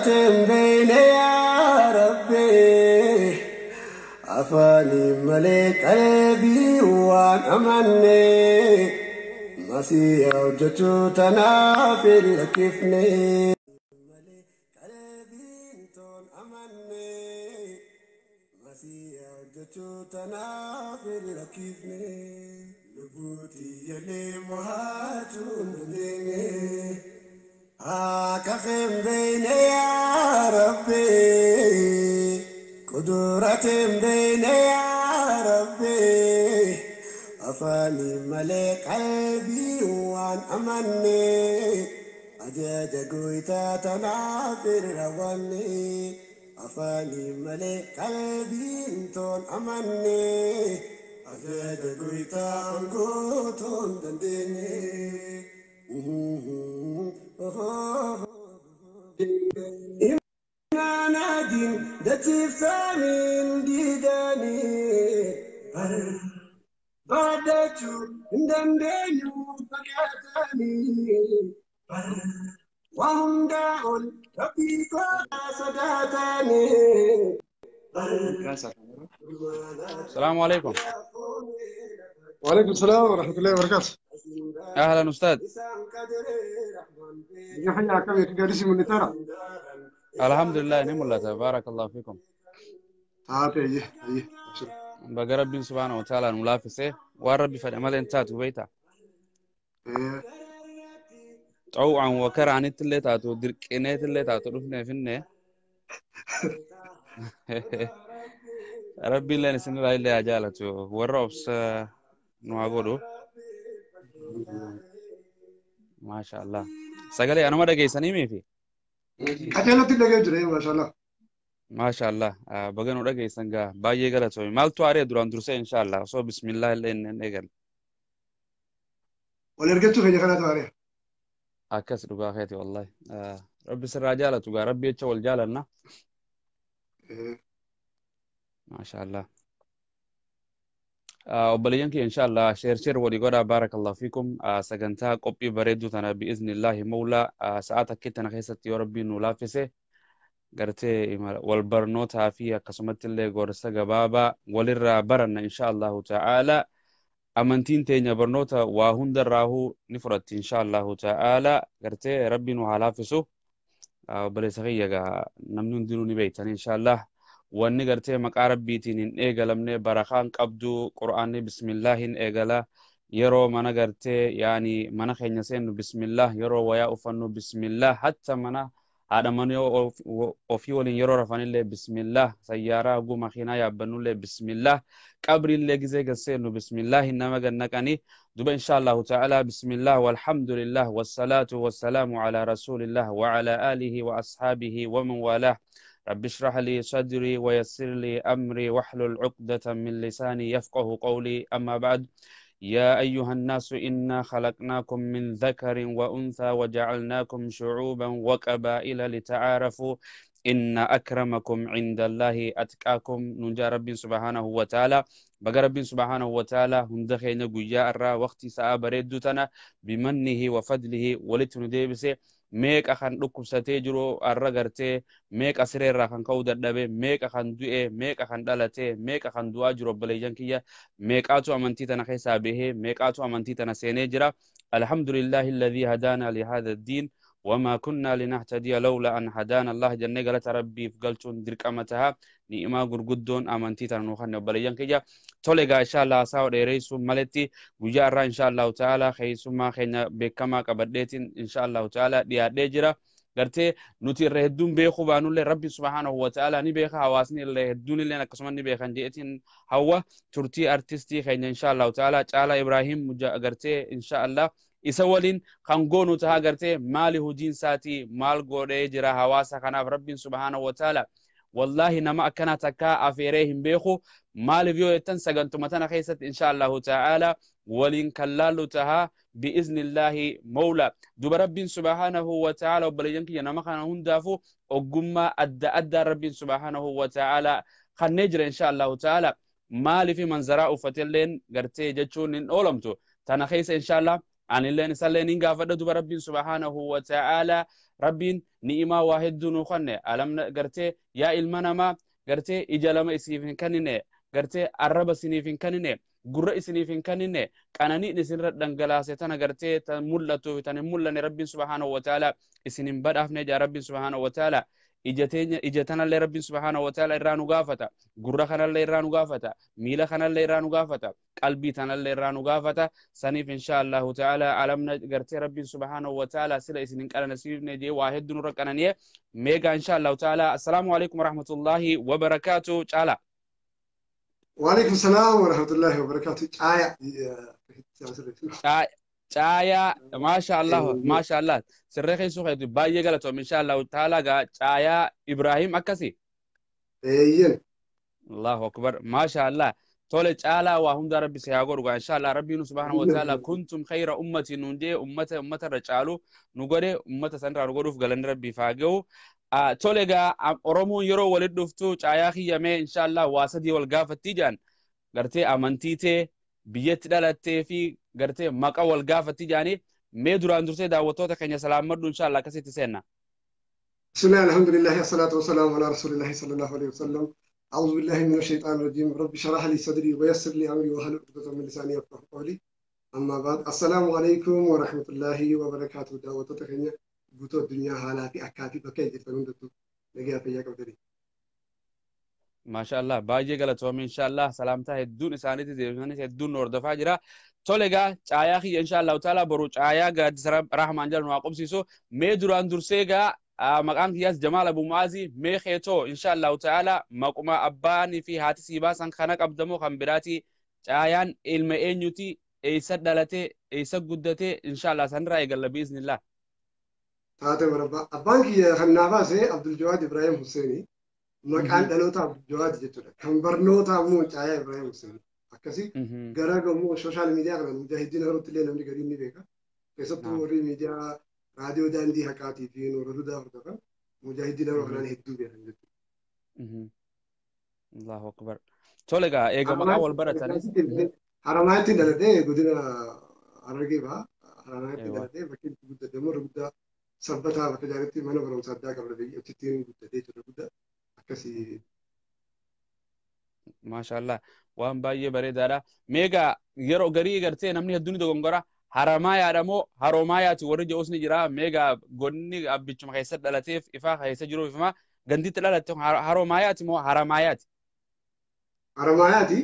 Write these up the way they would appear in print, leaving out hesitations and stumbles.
Qudrateen beeyne yaa Rabbi, afaanii malee qalbii waan amanne, masiihaa hojjechuu tanaaf hin lakkifne. Qalbiin toon amanne, masiihaa hojjechuu tanaaf hin lakkifne. Lubbuutii yalee mo'achuu hin dandeenye. Akka hin beeyne yaa Rabbi, qudrateen beeyne yaa Rabbi, afaanii malee qalbii waan amanne, ajaja gooytaa tanaaf hin raawwanne. Afaanii malee qalbiin toon amanne, ajaja gooytaa guutuu hin dandeenye. Imaanaadiin dachiif samiin diidanii baadachuu hin dandeenyu fakkaatanii, waa hundaa ol Rabbii koo sodaatanii. السلام عليكم. وعليكم السلام ورحمة الله وبركاته. أهلا أستاذ. يحيى كم يتجالس من ترى. الحمد لله نعم الله بارك الله فيكم. تعافي أيه أيه. بقى ربي سبحانه وتعالى الملافسة والربي فالأمل انت بيتا. إيه. طوعا وكرعا اللي تاتو دركنات اللي تاتو رفنا فينا. ربي اللي نسمع اللي عجالته والربس نوعقوله. ما شاء الله. سقالي أنا ما دقي سنيمي في. أجلت اللي جري ما شاء الله. ما شاء الله. بقى نودقي سنجا باية قالت مال تواري دران درسة إن شاء الله. صو بسم الله اللي نقل. ولا رجعتوا في جهنم تواري. أكسر رجع والله. ربي سر رجالة تجا ربي يتشول جالنا. ما شاء الله. Obboleeyyan kiyya inshallah share share walii godhaa baarakallahu fiikum. Sagantaa qophii bareedduu tana bi'iznillaahi mawlaa sa'aa takkitti tana keessatti yoo rabbiin nu laaffise gartee wal barnootaa fi akkasumatti illee gorsa gabaabaa walirraa baranna inshaallahu ta'ala. Amantiin teenya barnoota waa hundarraahuu ni fudhatti inshaallahu ta'ala, gartee rabbiin nu haa laaffisu. Obboleessa kiyya gaa namni hundinuu ni beektan inshaallah. Wanni gartee maqaa rabbiitiin hin eegalamne barakaan qabdu. Qur'aanni bismillaahin eegala. Yeroo mana gartee yaani mana keenya seennu bismillah, yeroo wayaa uffannu bismillah, hatta mana haadha mana ofii waliin yeroo rafanillee bismillah, sayyaaraa haguu makiinaa yaabbannullee bismillah, qabriillee gizee gad seennu bismillaahin nama gannaqanii duba inshaallahu ta'ala. Bismillah walhamdulillah wassalaatu wassalaamu alaa rasuulillah wa alaa aalihi wa ashaabihi wa man waalaah. رب اشرح لي صدري ويسر لي أمري واحلل عقدة من لساني يفقه قولي. أما بعد، يا أيها الناس إنا خلقناكم من ذكر وأنثى وجعلناكم شعوبا وقبائل لتعارفوا إن أكرمكم عند الله أتقاكم. ننجى رب سبحانه وتعالى. بقى رب سبحانه وتعالى هندخين قجاء الرا وقت ساعة بريدتنا بمنه وفضله ولتن ديبسه. Meeqa kan dhukkubsatee jiru arra gartee, meeqa sireerraa kan ka'uu dadhabe, meeqa kan du'e, meeqa kan dhalate, meeqa kan du'aa jiru. Obboleeyyan kiyya, meeqaatu amantii tana keessaa bahee, meeqaatu amantii tana seenee jira. Alhamdulillahi alladhii hadaana lihadha addiin wamaa kunnaa linahtadiya lawla an hadaana Allah jennee galata rabbiif galchuun dirqama taha. Ni'imaa gurguddoon amantii tana nuu kanne obboleeyyan kiyya. Tole egaa inshallah haasaa dheereessuun maletti guyyaa irraa inshallahu ta'ala keessummaa keenya beekamaa qabadheetiin inshallahu ta'ala dhiyaadhee jira. Gartee nuti irra hedduun beekuu baanullee rabbi subhaanahu wa ta'ala ni beeka, hawaasni illee hedduun illee akkasuma ni beekan jeetiin hawwa. Turtii artistii keenya inshallahu ta'ala Caalaa Ibraahim gartee inshallah isa waliin kan goonu tahaa. Gartee maali hojiin isaatii, maal godhee jira hawaasa kanaaf? Rabbiin subhaanahu wa ta'ala wallahi nama akkanaa takkaa afeeree hin beeku. Maaliif yoo jettan, sagantuma tana keessatti insha allahu ta'ala waliin kan laallu tahaa bi'iznillaahi mawla. Duba rabbiin subhaanahu wa ta'ala obboleeyyan kiyya nama kana hundaafu ogummaa adda addaa rabbiin subhaanahu wa ta'ala kannee jira insha allahu ta'ala. Maaliif manzaraa uffatelleen gartee jechuun hin oolamtu tana keessa insha allah. Anilleen isallee nin gaafadha duba Rabbiin subhaanahu wa ta'ala Rabbiin ni'imaa waa hedduu nuu kenne alamna gartee yaa ilma namaa gartee ija lama isiif hin kennine gartee arraba isiniif hin kennine gurra isiniif hin kennine qananiin isinirra dhangalaase tana gartee tan mul'attuu fi tan hin mul'anne Rabbiin subhaanahu wa ta'ala isin hin badhaafne jaa Rabbiin subhaanahu wa ta'ala ija teenya ija tanallee Rabbiin subhaanahu wa ta'ala irraa nu gaafata gurra kanallee irraa nu gaafata miila kanallee irraa nu gaafata qalbii tanallee irraa nu gaafata saniif insha Allahu ta'ala alamna gartee Rabbiin subhaanahu wa ta'ala sila isin hin qananisiifne jee waa hedduu nurra qananiye meegaa insha Allahu ta'ala assalaamu alaikum warahmatullahi wabarakaatu caala. وعليكم السلام ورحمة الله وبركاته. Caayaa Caayaa maasha Allah maasha Allah sirree keessuu keetu baay'ee galatoom insha Allahu ta'ala gaa Caayaa Ibrahim akkasi. Eeyyen. Allahu akbar maasha Allah tole caalaa waa hunda rabbi si haa godhu gaa insha Allah rabbiin subhaanahu wa ta'ala kuntum khayra ummati nuun jee ummata ummata irra caalu nu godhe ummata sanirraa nu godhuuf galanni rabbiif haa ga'u. Tole gaa Oromoon yeroo walitti dhuftu caayaa kiyyamee insha Allah waa sadii wal gaafatti jedhan gartee amantii tee biyyatti dhalattee fi gartee maqaa wal gaafatti jedhanii mee duraan dursee daawwattoota keenya salaammadhu insha Allah akkasitti seenna. بسم الله الحمد لله والصلاة والسلام على رسول الله صلى الله عليه وسلم. أعوذ بالله من الشيطان الرجيم. رب اشرح لي صدري ويسر لي أمري واحلل عقدة من لساني يفقهوا قولي. أما بعد السلام عليكم ورحمة الله وبركاته. daawwattoota keenya guutuu addunyaa haalaa fi akkaatii bakka jirtan hundattuu nagaa fayyaa qabdanii. Maasha Allah baay'ee galatoomii insha Allah salaamtaa hedduun isaaniitti deebisanis hedduun nu hordofaa jira. Tole egaa caayaa kiyya insha Allahu ta'ala boru caayaa gaaddisa Rahmaan jala nu haa qubsiisu. Mee duraan dursee egaa maqaan kiyyaas Jamaal Abu Mu'aazii mee keetoo insha Allahu ta'ala maquma abbaanii fi haati sii baasan kana qabdamoo kan biraati caayaan ilma eenyuti eessa dhalatee eessa guddatee insha Allah sanirraa eegalla biiznillah. Taate barabbaa abbaan kiyya kan naa baase Abdul Jawaad Ibrahim Husseeni. Maqaan dhaloota Abdul Jawaad jechuudha. Kan barnoota ammoo Caayaa Ibrahim Husseeni. Akkasii gara gammoo social media kana mujaahidiin harootti illee namni gariin ni beeka. Keessattuu warri miidiyaa raadiyoo daandii haqaatii fi noora dudaa hordofan mujaahidiin haroo kanaan hedduu beekan jechuudha. Allahu akbar. Tole egaa eega maqaa wal baratanis. Haramaatti dhalatee godina Harargee baha. Haramaatti dhalatee bakki itti guddate immoo irra guddaa sabbataa bakka jaaritti mana barumsa addaa qabna biyya achittiin guddatee jira guddaa akkasii. Maasha Allah waan baay'ee bareedaadha. Meegaa yeroo garii gartee namni hedduun dogongora Haramaayaadha moo Haromaayaati warri jedhus ni jira. Meegaa godinni abbichuma keessa dhalateef ifaa keessa jiruuf ifama ganditti dhalatte Haromaayaati moo Haramaayaati? Haramaayaati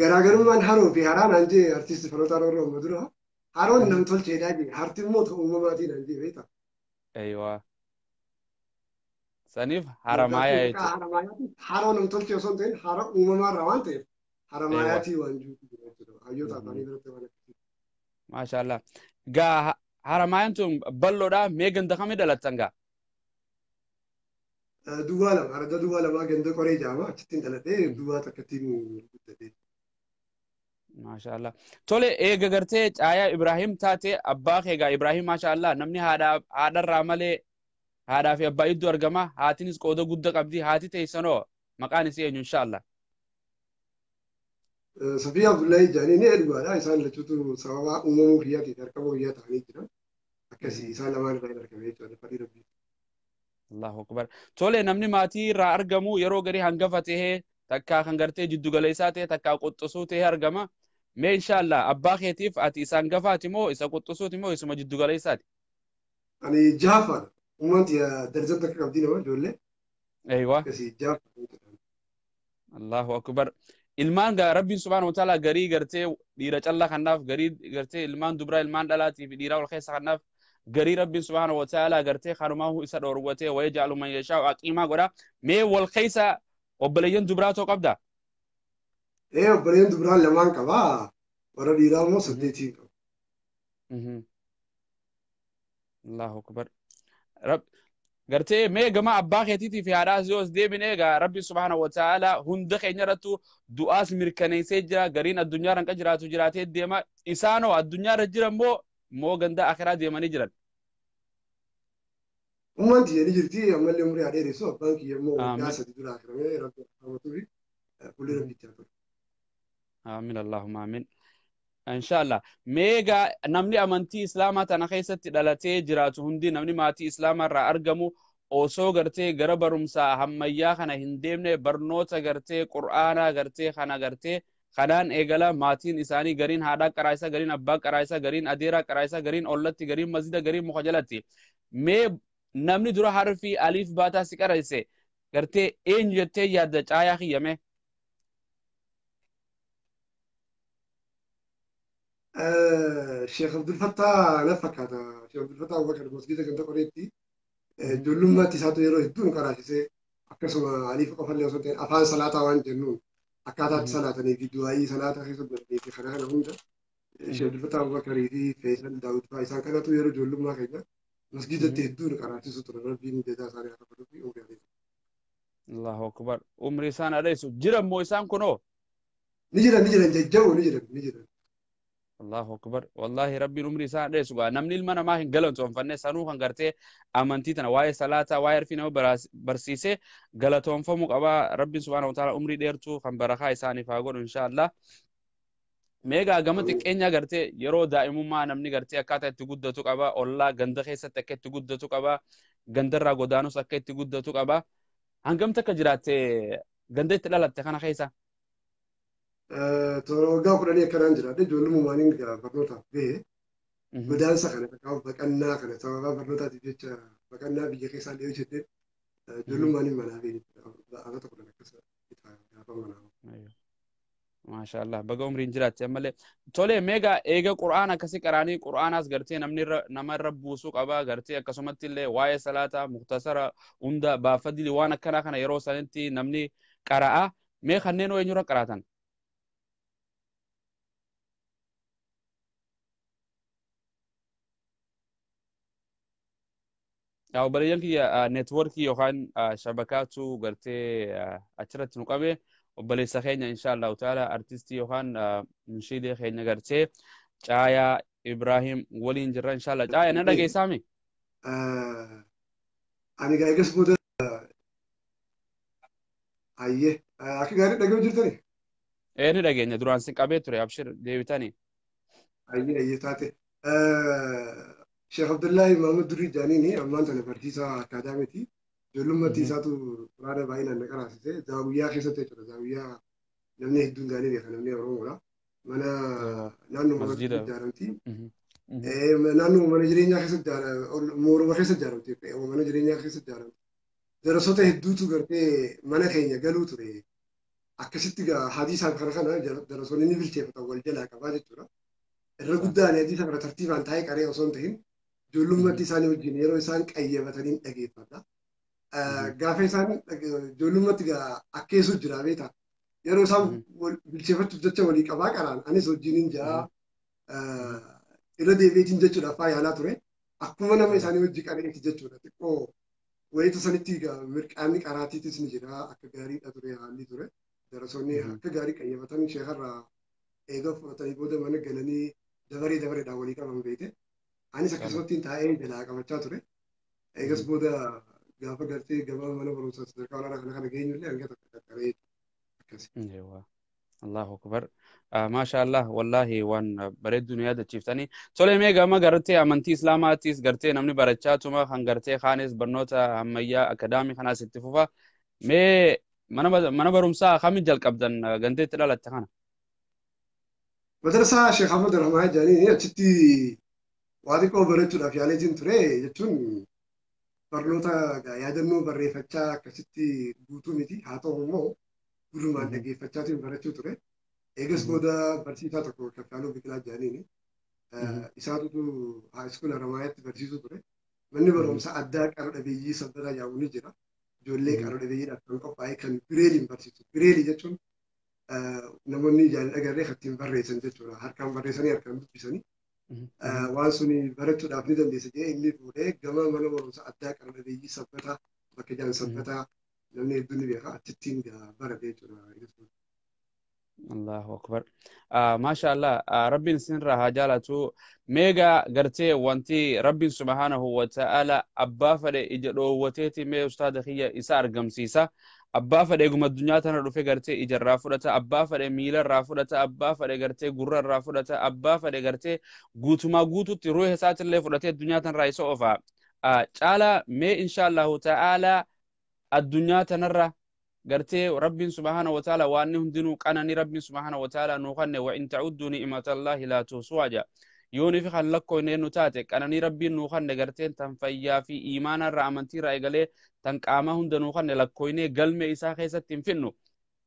garaagarummaan haroo fi haraa naan jee artisti Falootaa Roorroo amma dura haroon nam tolcheedhaa jee harti immoo ta'u uumamaatii naan jee beektaa. Eeywa. Saniif Haramaayaa jechuudha. Haramaayaati haroo nam tolchee osoo hin ta'in hara uumamaarraa waan ta'eef Haramaayaatii waan jirutu jira jechuudha. Hayyoota afaanii biratti waan akkasii. Maasha Allah. Gaa Haramaayaan tun bal'oodha mee ganda kamii dhalattan gaa? Duwwaa lama arda duwwaa lamaa ganda qoree jaama achittiin dhaladhee duwwaa takkattiin guddadhee. Maasha Allah. Tole eega gartee Caayaa Ibrahim taate abbaa kee gaa Ibrahim maasha Allah namni haadharraa malee haadhaa fi abbaa iddoo argama haatinis qooda guddaa qabdi haati teessanoo maqaan isii eenyu insha Allah. Safiyaa Abdullahi Jaanii ni dhugaadha. Isaan lachuutu sababa uumamuu kiyyaatiif argamuu kiyyaa ta'anii jiran. Akkasii isaan lamaan irraa hin argame jechuudha. Fadhii Rabbii. Allahu akbar. Tole namni maatii irraa argamu yeroo garii hangafa tahee takkaa kan gartee jiddu galeessaa ta'e takkaa quxxusuu ta'ee argama. Mee inshallah abbaa keetiif ati isa hangafaati moo isa quxxusuuti moo isuma jiddu galeessaati? Ani jaafaadha. Uummanni darjan takka qabdii nama ijoollee. Eeywa. Akkasii jaafaadha. Allahu akbar. Ilmaan gaa Rabbiin subhaanahu wa ta'ala garii gartee dhiira callaa kanaaf garii gartee ilmaan dubraa ilmaan dhalaatii fi dhiiraa ol keessa kanaaf garii Rabbiin subhaanahu wa ta'ala gartee kanumaahu isa dhoorwatee wayee jaalu man yashaa'u aqiimaa godha. Mee wal keessa obboleeyyan dubraa too qabda? Ee obboleeyyan dubraa lamaan qabaa. Warra dhiiraa immoo saddeetiin qaba. Allahu akbar. Gartee mee gama abbaa keetiitii fi haadhaas yoo as deebine egaa Rabbi subhaanahu wa ta'ala hunda keenya irrattu du'aas mirkaneessee jira gariin addunyaa irra jiraatu jiraatee deema isaanoo addunyaa irra jiran moo ganda akhiraa deemanii jiran. Ummaan tiyya ni jirti ammallee umurii haa dheeressu abbaan kiyya immoo waggaa 3 dura akhiramee Rabbi rahmatuufi fuulli Rabbitti haa tolu. Amiin Allahumma amiin. Inshallah. Meegaa namni amantii Islaamaa tana keessatti dhalatee jiraatu hundi namni maatii Islaamaa irraa argamu osoo gartee gara barumsaa hammayyaa kana hin deemne barnoota gartee Qur'aanaa gartee kana gartee kanaan eegala maatiin isaanii gariin haadhaa qaraayisa gariin abbaa qaraayisa gariin adeeraa qaraayisa gariin ollatti gariin masjida gariin muka jalatti. Mee namni dura harfii aliif baataa si qaraayise gartee eenyu jettee yaadda caayaa kiyyame? Sheekh Abdul Fattah na fakkaata. Sheekh Abdul Fattah Abubakar masgiida ganda qoreetti ijoollummaatti isaatu yeroo hedduu nu qaraasisee akkasuma aliif qofallee osoo hin ta'in afaan salaataa waan jennuun akkaataatti salaatanii fi du'aayii salaata keessa godhanii fi kana kana hunda Sheekh Abdul Fattah Abubakarii fi Faisal Daawud fa'aa isaan kanatu yeroo ijoollummaa keenya masgiidatti hedduu nu qaraasisu ture. Rabbiin jazaa isaanii haa kaffaluu fi umrii adeemu. Allahu akbar. Umrii isaan adeessu. Jira immoo isaan kunoo? Ni jiran ni jiran jajjaboo ni jiran ni jiran. Allahu akbar. Wallahi rabbiin umrii isaan dheessu gaa. Namni ilma namaa hin galatoonfanne sanuu kan gartee amantii tana waa'ee salaataa waa'ee harfii nama barsiisee galatoonfamuu qabaa. Rabbiin subhaanahu wa ta'ala umrii dheertuu kan barakaa isaaniif haa godhu inshaallah. Meegaa gama xiqqeenyaa gartee yeroo daa'imummaa namni gartee akkaataa itti guddatu qaba. Ollaa ganda keessatti akka itti guddatu qaba. Gandarraa godaanus akka itti guddatu qaba. Hangam takka jiraatte ganda itti dhalatte kana keessa? Toora waggaa 10 akkanaan jiraadhe ijoollummaaniin barnootaaf gahe godaansa kana takkaa'u baqannaa kana sababa barnootaatiif jecha baqannaa biyya keessaa illee hojjette ijoollummaaniin manaa fi amata 10 akkas gaafa manaa. Maashaallah baga umriin jiraatte ammallee. Tolee meegaa eega Qur'aana akkasii qaraanii Qur'aanaas gartee namni nama irra buusuu qaba gartee akkasumatti illee waa'ee salaataa muktasara hunda baafadili waan akkanaa kana yeroo sanitti namni qara'a. Mee kanneen eenyurra qaraatan? Obboleeyyan kiyya neetwoorkii yookaan shabakaatu gartee achirratti nu qabe obboleessa keenya inshaallahu ta'ala artistii yookaan munshiidee keenya gartee Caayaa Ibrahim waliin jirra inshaallah. Caayaa na dhageessaami? Ani gaa eegas booda ayyee akka gaarii dhaga'u jirtani? Ee ni dhageenya duraan sin qabee ture abshir deebitanii. Ayyee ayyee taate. Sheekh Abdullahi Mahmud Durii Jaaniini ammaan tana barsiisaa akaadaamiiti. Ijoollummaatti isaatu quraana baay'inaan na qaraasise. Zaawiyyaa keessatti jechuudha. Zaawiyyaa namni hedduun gaanii beeka namni Oromoodha. Mana naannoo mana ijaaramti. Naannoo mana jireenyaa keessatti mooruma keessa ijaaramti. Mana jireenyaa keessa ijaaramti. Darasoota hedduutu gartee mana keenya galuu ture. Akkasitti hadiisaan kana kana darasoonni ni bilcheeffatan wal jalaa qabaa jechuudha. Irra guddaan hadiisa kana tartiibaan taa'ee qaree osoo hin ta'in ijoollummaatti isaanii wajjin yeroo isaan qayyabatanii dhageeffadha. Gaafa isaan ijoollummaatti akkeessu jira beektaa. Yeroo isaan bilcheeffachuuf jecha walii qabaa qaraan anis wajjiniin jaa irra deebiitiin jechuudha afaan yaalaa ture. Akkuma nama isaanii wajji qareeti jechuudha. Xiqqoo wayita sanitti mirqaanni qaraatiitis ni jira akka gaariidha ture haalli ture. Darasoonni akka gaarii qayyabatan sheekarraa eega fudhatanii booda mana galanii dabaree dabareedhaan walii qaban beekte. Anis akkasumatti taa'ee jalaa qabachaa ture. Eegas booda gaafa gartee gabaa mana barumsaa sadarkaa olaanaa kana kana geenyullee hanga tokko qaqqabee akkasi. Allahu akbar. Maashaallah wallahi waan bareedduu nu yaadachiiftanii. Tolee mee gama gartee amantii Islaamaattis gartee namni barachaa tuma kan gartee kaanis barnoota ammayyaa akaadaamii kanaas itti fufa. Mee mana barumsaa kamiin jalqabdan ganteetti dhalatte kana? Madarsaa Sheekh Ahmad Rahmaan jedhanii achitti waa xiqqoo barachuudhaaf yaaleetiin ture jechuun barnoota yaadannoo barreeffachaa akkasitti guutuu miti haa ta'u immoo durumaan dhaggeeffachaatiin barachuu ture. Eegas booda barsiisaa tokko Kaffaaluu Biqilaa jedhaniini isaatutu haayiskuula Haramaayaatti barsiisuu ture. Manni barumsaa addaa qara dhabeeyyii sabbataa jedhamu ni jira. Ijoollee qara dhabeeyyiidhaaf kan qophaa'e kan bireeliin barsiisu. Bireelii jechuun namoonni ijaan agarree kan ittiin barreessan jechuudha. Harkaan barreessanii harkaan dubbisanii. Waan suni barachuudhaaf ni dandeessa jedhee inni fuudhee gama mana barumsaa addaa qara dhabeeyyii sabbataa bakka ijaan sabbataa namni hedduun ni beeka achittiin barate jechuudha. Allahu akbar. Maashaallah rabbiin isinirraa haa jaalatu. Meegaa gartee wanti rabbiin subhaanahu wa ta'ala abbaa fedhe ija dhoowwateeti mee ustaada kiyya isa argamsiisa. Abbaa fedhe eeguma addunyaa tana dhufe gartee ijarraa fudhata, abbaa fedhe miilarraa fudhata, abbaa fedhe gartee gurrarraa fudhata, abbaa fedhe gartee guutumaa guututti ruuha isaatillee fudhatee addunyaa tanarraa isa oofa. Caalaa mee inshaallahu ta'aalaa addunyaa tanarra gartee rabbiin subhaana wa ta'ala waan hundinuu qananii rabbiin subhaana wa ta'ala nuu kanne wa in ta'udduu ni'matallaahi laa tuhsuhaa jedha. Yoon ifi kan lakkoofne nu taate qananii rabbiin nuu kanne garteen tan fayyaa fi iimaanarraa amantiirraa eegalee tan qaamaa hunda nuu kanne lakkoofnee galme isaa keessatti hin finnu.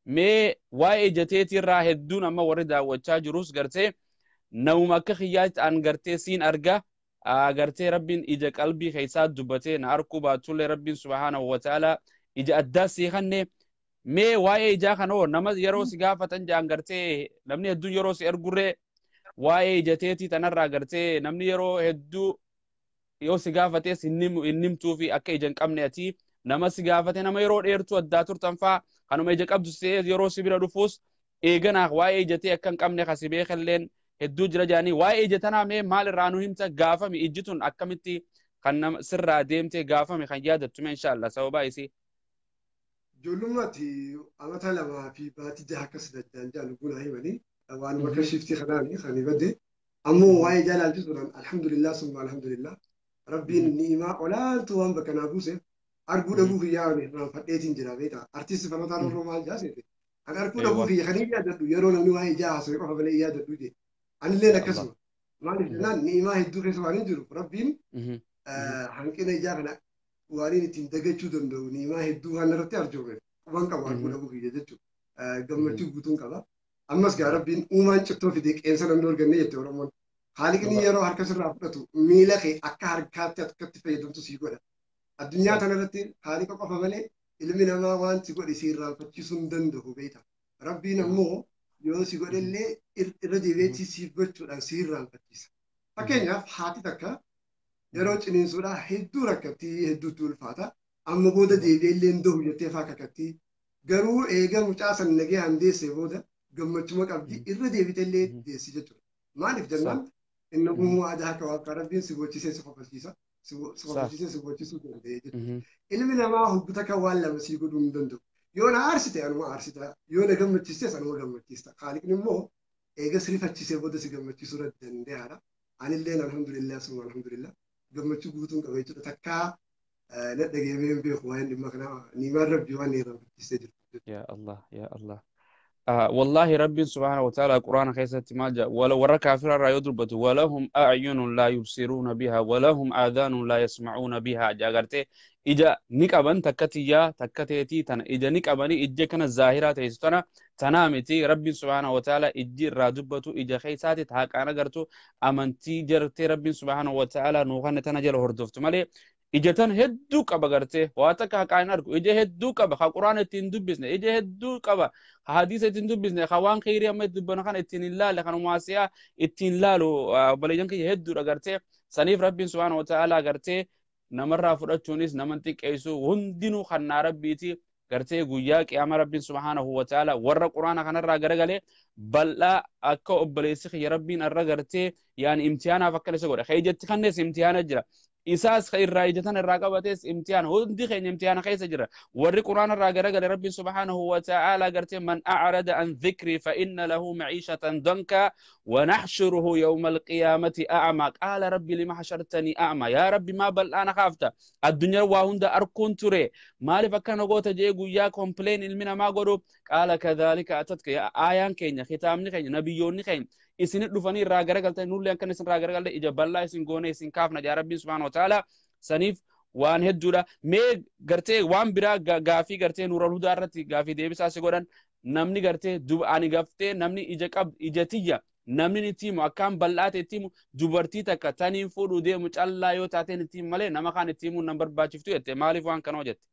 Mee waa'ee ijateetiirraa hedduun amma warri daawwachaa jirus gartee namuma akka kiyyaatti an gartee siin arga gartee rabbiin ija qalbii keessaa dubbatee na arkuu baatullee rabbiin subhaana wa ta'ala ija addaa sii kanne. Mee waa'ee ijaa kana hoo nama yeroo si gaafatan jaan gartee namni hedduun yeroo si ergurree waa'ee ijateetii tanarraa gartee namni yeroo hedduu yoo si gaafates hin himtuu fi akka ija hin qabne ati nama si gaafate nama yeroo dheertuu addaa turtan faa kanuma ija qabdu yeroo si bira dhufuus eeganaaf waa'ee ijatee akka hin qabne kasi beekalleen hedduu jira jaanii waa'ee ija tanaa mee maal irraa nu himta gaafame ijji tun akkamitti kan nama sirraa deemtee gaafame kan yaadattu mee inshaallah sababaa isii. Ijoollummaatti amata 2 fi baatii 6 akkas dajjaan jaan lubbuun haa himanii waan bakka shiftii kanaani kan badde ammoo waa'ee jaalaalchisuudhaan alhamdulillah summa alhamdulillah rabbiin ni'imaa olaantuu waan bakka naa buuseef arguu dhabuu kiyyaa ani irraanfadheetiin jira beektaa artisti Falmataa Roorroo maal jaaseete kan arguu dhabuu kiyya kan hin yaadadhu yeroo namni waa'ee ijaa haasa'e qofa malee hin yaadadhu jee anilleen akkasuma maaliif jennaan ni'imaa hedduu keessa waan hin jiru rabbiin hanqina ijaa kana waan inni ittiin dagachuu danda'u ni'imaa hedduu waan irratti arjoomeef quban qabu arguu dhabuu kiyya jechuudha gammachuu guutuun qaba. Ammas gaa rabbiin uumaan cittoo fidee qeensa namni arganne jette Oromoon. Haaliqni yeroo harka sirraa fudhatu miila kee akka harkaatti akkatti fayyadamtu sii godha. Addunyaa kanarratti haaliqa qofa malee ilmi namaa waan si godhe si irraanfachiisuu hin danda'u beekta. Rabbiin ammoo yoo si godhellee irra deebi'eetii siif gochuudhaan si irraanfachiisa. Fakkeenyaaf haati takka yeroo ciniinsuudhaa hedduu rakkattii hedduutti ulfaata. Amma booda deebi'eellee hin dahu jettee faa kakattii. Garuu eega mucaa san nagee handeessee booda gammachuma qabdi irra deebitellee deessi jechuudha. Maaliif jennaan inni uumuu aadaa akka waaqaa rabbiin si bochisee si kofalchiisa. Si kofalchiisee si bochisuu danda'e jechuudha. Ilmi namaa hubbu takka waan lama sii godhuu hin danda'u. Yoo na aarsite anuma aarsita, yoo na gammachiistes anuma gammachiista. Haaliqni immoo eega si rifachiisee booda si gammachiisuu irra danda'aadha. Anilleen alhamdulillah summa alhamdulillah gammachuu guutuun qaba jechuudha. Takkaa na dhageemee hin beeku waa'een dhimma kanaa niimaan rabbii waan irraanfachiisee jirtu. Yaa Allah yaa Allah. والله ربي سبحانه وتعالى قرآن خيست ما جاء ولا ورا كافر را يضربت ولهم أعين لا يبصرون بها ولهم آذان لا يسمعون بها جاغرتي إجا نكبن تكتيا تكتيتي تنا إجا نكبني إجا كان الظاهرة تيستنا تنامتي ربي سبحانه وتعالى إجي رادبتو إجا خيساتي تهاك أنا قرتو أمنتي جرتي ربي سبحانه وتعالى نوغن تنجل هردفت مالي ijatan hedduu qaba gartee waa takka haqaan argu ija hedduu qaba ka quraana ittiin dubbisne ija hedduu qaba ka hadiisa ittiin dubbisne ka waan kheyrii amma itti dubbanu kana ittiin hin laalle kan maasiyaa ittiin laalu obboleeyyan kiyya hedduudha gartee saniif rabbiin subhaana wa ta'aalaa gartee namarraa fudhachuunis naman xiqqeessu hundinuu kannaa rabbiiti gartee guyyaa qiyaama rabbiin subhaanahu wa ta'aalaa warra quraana kanarraa garagalee bal'aa akka obboleessi kiyya rabbiin irra gartee yaani imtihaanaaf akkana isa godha ijatti kannees imtihaana jira isaas irraa ijatan irraa qabates imtihaan hundi keenya imtihaana keessa jira warri quraana irraa garagale rabbiin subhaanahu wa ta'aalaa gartee man a'rada an dhikri fa inna lahu maciishatan danka wa naxshuruhu yawma alqiyaamati a'ma qaala rabbi lima hashartanii a'ma yaa rabbi maa bal'aana kaafta addunyaa waa hunda arkuun ture maaliif akkana goota jee guyyaa kompileen ilmi namaa godhu qaala kadhaalika atatka aayaan keenya kitaabni keenya nabiyyoonni keenya isinit dhufanii irraa garagaltan nullee akkan isin irraa garagalte ija bal'aa isin goone isin kaafna jaa rabbiin subhaana wa ta'ala saniif waan hedduudha mee gartee waan biraa gaafii gartee nuural hudaa irratti gaafii deebisaa si godhan namni gartee ani gaftee namni ija qab ija tiyya namni itti himu akkaan bal'aa ta'e itti himu dubartii takka taniin fuudhuu deemu callaa yoo taateen itti himu malee nama kaan itti himuun nan barbaachiftu jette maaliif waan kana hojjette?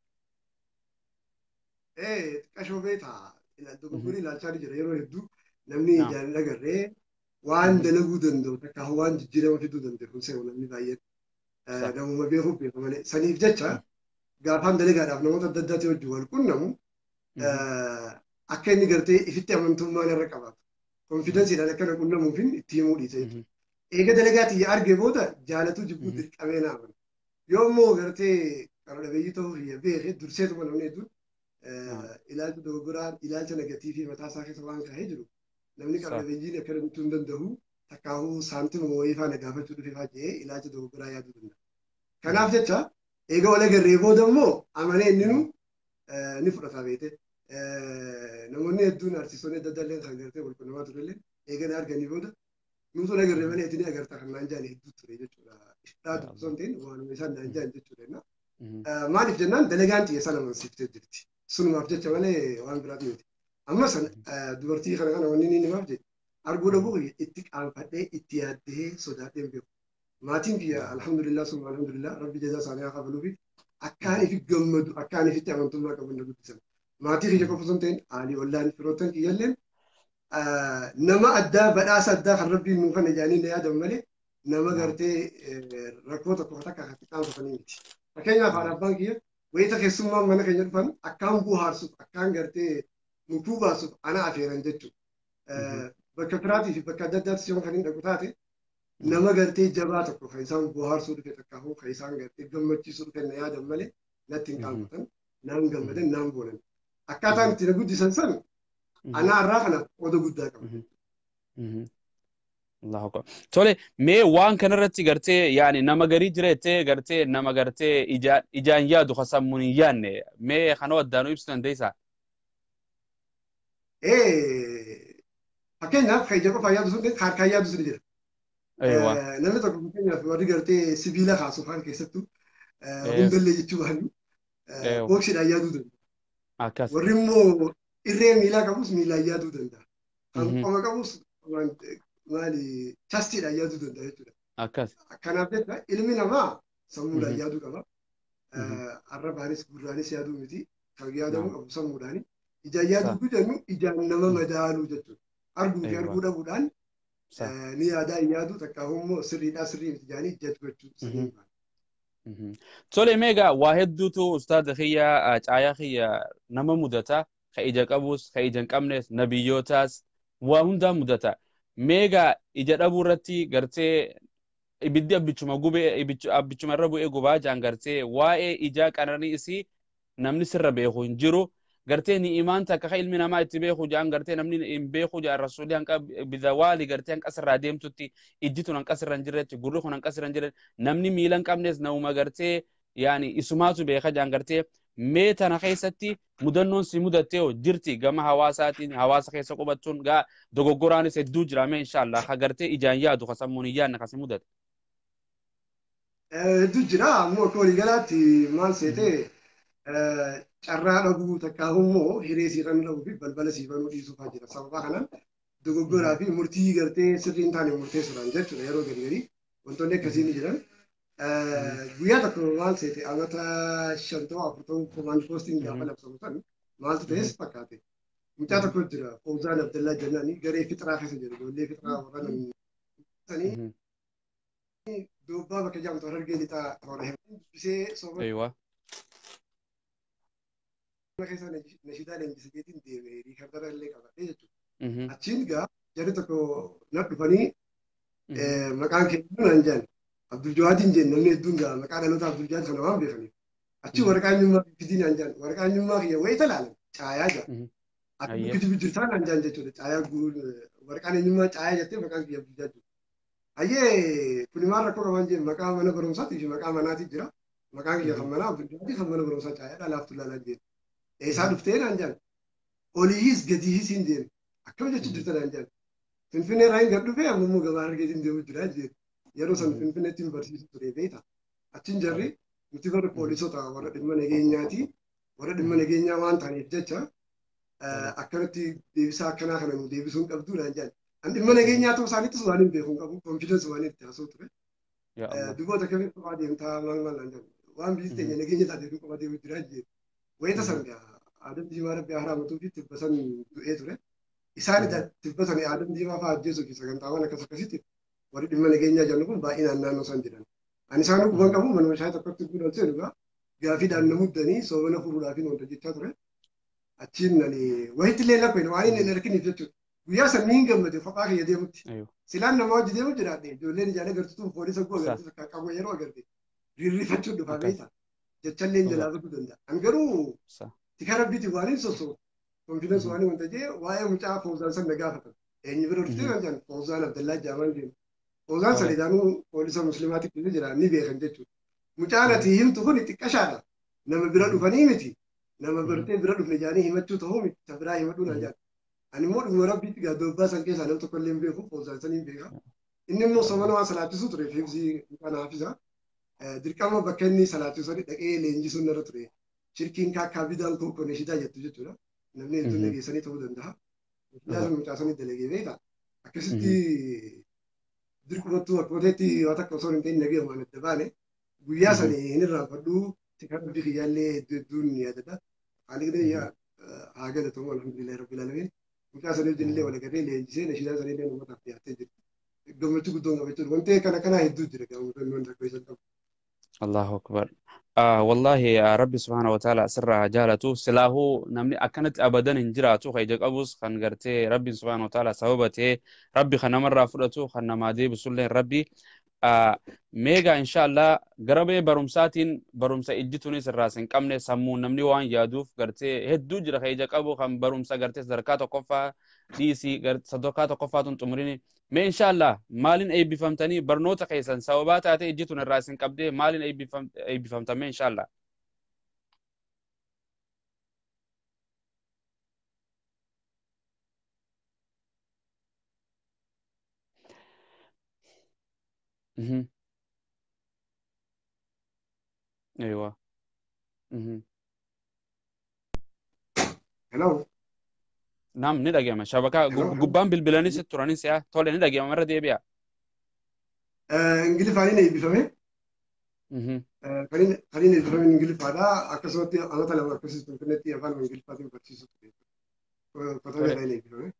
Xiqqashoo beektaa dogoggorri ilaalchaa jira yeroo hedduu namni ijaan hin agarree waan dalaguu danda'u takka waan jijjiirama fiduu danda'u kun seenu namni baay'een namuma beekuuf beeka malee saniif jecha gaafaan dalagaadhaaf namoota adda addaatii wajjin wal qunnamu akka inni gartee ifitti amantummaan irra qabaatu konfidensiidhaan akka na qunnamuufin itti himuu dhiisa jechuudha. Eega dalagaatii arge booda jaalatuu jibbuu dirqamee na amana. Yoo immoo gartee qara dhabeeyyii ta'uu fi beekee durseetuma namni hedduun Ilaalcha dogoggoraa, ilaalcha negatiivii mataa isaa keessa waan kaa'ee jiru namni qableeyyiin akkana gochuu hin danda'u takkaahuu saantima wayii faana gaafachuu dhufe fa'aa jedhee ilaalcha dogoggoraa yaaduu danda'a. Kanaaf jecha eega wal agarree booda immoo amanee inni ni fudhata beete. Namoonni hedduun artistoonni adda addaa illee kan gartee wal quunnamaa turellee eega na arganii booda nutu wal agarree malee ati ni agarta kan naan jaan hedduu ture jechuudha. Iftaa osoo hin ta'in waanuma isaan naan jaan jechuudha. Maaliif jennaan dalagaan xiyya sana amansiiftee jirti. Sunumaaf jecha malee waan biraati miti. Amma sana dubartii kana kana wanni inni himaaf jedhe arguu dhabuu itti qaanfadhee itti yaaddee sodaadhee hin beeku. Maatiin kiyya alhamdulillah summa alhamdulillah rabbi jazaa isaanii haa kafaluu fi akkaan ifi gammadu akkaan ifitti amantummaa qabu na guddisan. Maatii kiyya qofa osoo hin ta'in aalii ollaan firoottan kiyyalleen nama addaa badhaasa addaa kan rabbiin nuu kana jedhanii na yaadan malee nama gartee rakkoo tokko takka kan qaanfatanii miti. Fakkeenyaaf haadha abbaan kiyya wayita keessummaan mana keenya dhufan akkaan bohaarsuuf akkaan gartee mukuu baasuuf ana afeeran jechuudha. Bakka firaatii fi bakka adda addaatti yoo kan hin dhaqu taate nama gartee jabaa tokko kan isaan bohaarsuu dhufe takkaafuu kan isaan gartee gammachiisuu dhufe na yaadan malee natti hin qaanfatan, naan gammadan, naan boonan. Akkaataan itti na guddisan san anaa irraa kanaaf qooda guddaa qaba. Allahu akbar. Tole mee waan kanarratti gartee yaani nama garii jira jettee gartee nama gartee ijaan yaadu ka sammuun hin yaadne mee kanoo addaanuu ibsuu dandeessaa? Fakkeenyaaf kan ija qofaan yaadu sun harkaan yaadu sun jira. Namni tokko fakkeenyaaf warri gartee sibiila kaasu afaan keessattuu hundallee jechuu baannu booksiidhaan yaaduu danda'a. Warri immoo irree miilaa qabus miilaan yaaduu danda'a. Kan qoma qabus maali chastiidhaan yaaduu danda'a jechuudha. Kanaaf jecha ilmi namaa sammuudhaan yaaduu qaba. Arrabaanis gurraanis yaaduu miti. Kan yaadamuu qabu sammuudhaani. Ijaan yaaduu jennu ijaan nama madaaluu jechuudha. Arguu fi arguu dhabuudhaan ni yaadaa hin yaadu takka immoo sirriidhaa sirrii miti jedhanii ijatti gochuu sanii. Tole meegaa waa hedduutu ustaaza kiyya caayaa kiyya nama mudata ka ija qabus ka ija hin qabnes nabiyyootaas waa hundaa mudata. Meegaa ija dhabuu irratti gartee ibiddi abbichuma gubee abbichuma irra bu'ee gubaa jaan gartee waa'ee ijaa qananii isii namni sirra beeku hin jiru. Gartee ni imaan takka ka ilmi namaa itti beeku jaan gartee namni hin beeku jaan rasuulli hanqa bidawaali gartee hanqa sirraa deemtutti ijji tun hanqa sirra hin jirretti gurri kun hanqa sirra hin jirretti namni miila hin qabnes nama gartee yaani isumaatu beeka jaan gartee mee tana keessatti mudannoon si mudattee hoo jirti gama hawaasaatiin hawaasa keessa qubachuun gaa dogoggoraanis hedduu jira mee inshaallah ka gartee ijaan yaadu ka sammuun hin yaadne ka si mudate. Hedduu jira ammoo akka waliigalaatti maal seetee carraa dhabuu takkaa immoo hiree siirran dhabuu fi balbala siifanuu dhiisuu fa'aa jira. Sababa kanaan dogoggoraa fi murtii gartee sirrii hin taane murteessuudhaan jechuudha yeroo gari garii wantoonni akkasii ni jiran. Guyyaa tokko maal seete amata 5 ta'uu 4 ta'uu komaand poostiin gaafa labsamu san maaltu ta'es fakkaate. Mucaa tokko jira Fawzaan Abdallaa jennaani garee fixraa keessa jiru ijoollee fixraa warra sanii doobbaa bakka jedhamtu Harargee lixaa toora dubbisee sooma keessa nashiidaa leenjiseetiin deeme riikardara illee qabadhee jechuudha. Achiin gaa jarri tokko na dhufanii maqaan keenya naan jedhan Abdul Jawaadiin jeen namni hedduun gaa maqaa dhaloota Abdul Jawaad kana waan beekaniif. Achi waraqaa eenyummaa fidii naan jedhan waraqaa eenyummaa kiyya wayita ilaalan caayaa jedha. Ati kijibu jirtaa naan jedhan jechuudha caayaa waraqaan eenyummaa caayaa jettee maqaan kiyya Abdul Jawaad. Ayyee kuni maal rakkoo qabaan jeen maqaa mana barumsaatii fi maqaa manaatii jira. Maqaan kiyya kan manaa Abdul Jawaadii kan mana barumsaa caayaadha laaftu ilaalaa jeen. Eessaa dhuftee naan jedhan oliihis gadiihis hin deemu akkam jechuun jirta naan jedhan Finfinnee irraa hin gad dhufee amma immoo gabaa Harargeetiin deemu jira jeen yeroo san Finfinneetti hin barsiisu ture beekta achiin jarri nuti warra poolisota warra dhimma nageenyaati warra dhimma nageenyaa waan ta'aniif jecha akkanatti deebisaa akkanaa kana nu deebisuu hin qabdu naan jedhan an dhimma nageenyaa ta'uu isaaniittis waan hin beeku hin qabu konfidensi waan itti haasa'u ture duboota akkamitti kophaa deemtaa maal maal naan jedhan waan biyyi teenya nageenya taateef kophaa deemu jira jeen wayita san gaa Adam Diimaa Rabbi haraamatuu fi tibba san du'ee ture. Isaan tibba san Adam Diimaa fa'aa ajjeesuu fi sagantaawwan akkas akkasitti warri dhimma nageenyaa jennu kun baay'inaan naannoo san jiran. Ani isaan quban qabu manuma shaayii tokkotti guutuu dhugaa gaafiidhaan na muddanii soomana furuudhaaf hin wanta jechaa ture. Achiin ani wayitti illee lakkoo waan inni hin arginiif jechuudha. Guyyaa san ni hin gammade kophaa kiyya deemutti. Silaan nama hojii deemu jiraadhe ijoolleen ijaalee gartuutuun poolisa guu agarsiisa akka qabu yeroo agarte rirrifachuun dhufaa beektaa. Jechallee jalaa baduu danda'a. An garuu Tika rabbiiti waan hin sosoo. Konfidensi waan wanta jee waa'ee mucaa Fawzaan san na gaafatan. Eenyu bira dhuftee kan jedhan Fawzaan Abdallaa Jaamaan jennu. Fawzaan san idaanuu poolisa musliimaatti keessa jira ni beekan jechuudha. Mucaan ati himtu kun xiqqashaadha. Nama bira dhufanii miti. Nama bartee bira dhufne jaanii himachuu ta'uu miti. Ta biraa himadhuu naan jedhan. Ani immoo dhuguma rabbiitti gaaddoobbaa san keessaa nama tokko illee hin beeku Fawzaan san hin beeka. Inni immoo somana waan salaachisu ture hifzii mucaan haafisa. Dirqama bakka inni salaachisu sani dhaqee leenjisuun narra ture. Shirkiin kaakkaa bidaan kookoo neshidaa jettu jechuudha. Namni hedduun dhageessanii ta'uu danda'a. Neshidaa sun mucaa sanii dalagee beekta. Akkasitti dirqumattuu akkuma ta'etti waan takka osoo hin ta'in nagee waan adda baane guyyaa sani hin irraanfadhu tika rabbii kiyyaallee hedduu hedduun ni yaadadha. Haalli haa galatamu alhamdulillahi rabbil alamin. Mucaa sanii wajjin illee wal agarree leenjisee nashidaa sanii illee uummataaf dhiyaattee jirti. Gammachuu guddoon qabachuudha. Wanti kana kanaa hedduu jira gammachuu rakkoo isaan qabu. Allahu akbar. Wallahi rabbi subhaanahu wa ta'ala asirraa haa jaalatu. Silaahuu namni akkanatti abadan hin jiraatu kan ija qabus kan gartee rabbi subhaanahu wa ta'ala sababa ta'ee rabbi kan namarraa fudhatu kan namaa deebisullee rabbi. Meegaa inshallah gara bee barumsaatiin barumsa ijjituunis irraas hin qabne sammuun namni waan yaaduuf gartee hedduu jira kan ija qabu kan barumsa gartee sadarkaa tokkoffaa dhiisii sadarkaa tokkoffaatuun xumurini. Mee inshallah maaliin eebbifamtanii barnoota keessan sababaa taate ijjituun irraas hin qabdee maaliin eebbifamtame inshallah. Aywa. Hello. Naam ni dhagahama. Shabakaa gubbaan bilbilanii si turanii si'a tole ni dhagahama irra deebi'a. Ingiliffaan inni eebbifame. Kan inni eebbifame Ingiliffaadha. Akkasumatti anata lama akkasii Finfinneetti afaan Ingiliffaatiin barsiisu ture. Kotabee inni eebbifame.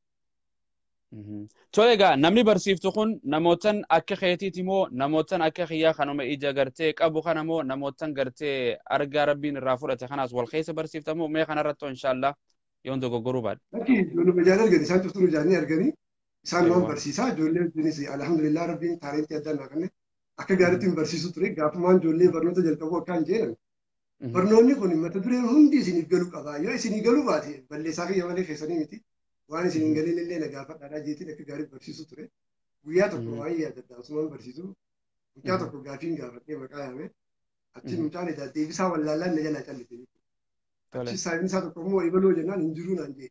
Tole egaa namni barsiiftu kun namootan akka keetiiti moo namootan akka kiyyaa kanuma ija gartee qabu kana moo namootan gartee argaa rabbiin irraa fudhate kanaas wal keessa barsiifta moo mee kanarratti inshallah yoon dogoggoruu baadhe. Lakki ijoollee ijaan argani isaan cuftuu ijaanii arganii isaan waan barsiisaa ijoollee wajjinis alhamdulillah rabbiin taalentii addaa naa kenne akka gaariitti hin barsiisu ture gaafumaan ijoollee barnoota jalqabu akkaan jedhan. Barnoonni kun mata dureen hundi isiniif galuu qaba yoo isinii galuu baate balleessaa kiyya malee keessanii miti. Waan isin hin galin illee na gaafadhaadhaa jeetiin akka gaarii barsiisu ture. Guyyaa tokko waan yaadadha asumaan barsiisu. Mucaa tokko gaafiin gaafadhee maqaa yaame. Achiin mucaan edaa deebisaa wallaallaan na jalaa callise. Achi saayinii isaa tokko immoo ibaloo jennaan hin jiruu naan jee.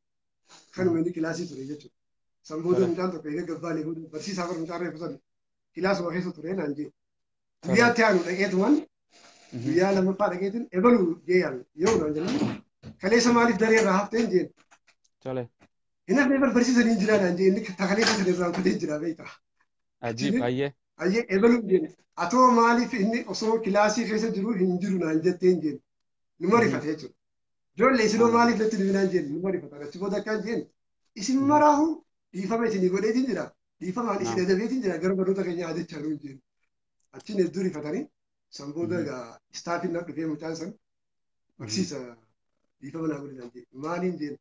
Kanuma inni kilaasii ture jechuudha. San booda mucaan tokko egaa gabbaanee booda barsiisaa bara mucaa reefu sana kilaasuma keessa ture naan jee. Guyyaatti aanu dhaqeetumaan guyyaa lammaffaa dhaqeetiin ebaluu jee yaame yoo naan jennaan kaleessa maaliif daree irraa hafteen jeen. Hin hafne bar barsiisanii hin jiraan jee inni kaleessa sana irraa kutee jira beektaa. Ajiib ayyee. Ayyee ebaluu jeen atoo maaliif inni osoo kilaasii keessa jiru hin jiru naan jetteen jeen numa rifate jechuudha. Ijoollee isinoo maaliif natti dhibinaan jeen numa rifata achi booda akkaan jeen isin maraahu dhiifama isinii godheetiin jira dhiifamaan isin adabeetiin jira gara barnoota keenya adechaa nuun jeen. Achiin hedduu rifatanii san booda egaa istaafiin na dhufee mucaan san barsiisa dhiifama naa godhe naan jee maaliin jeen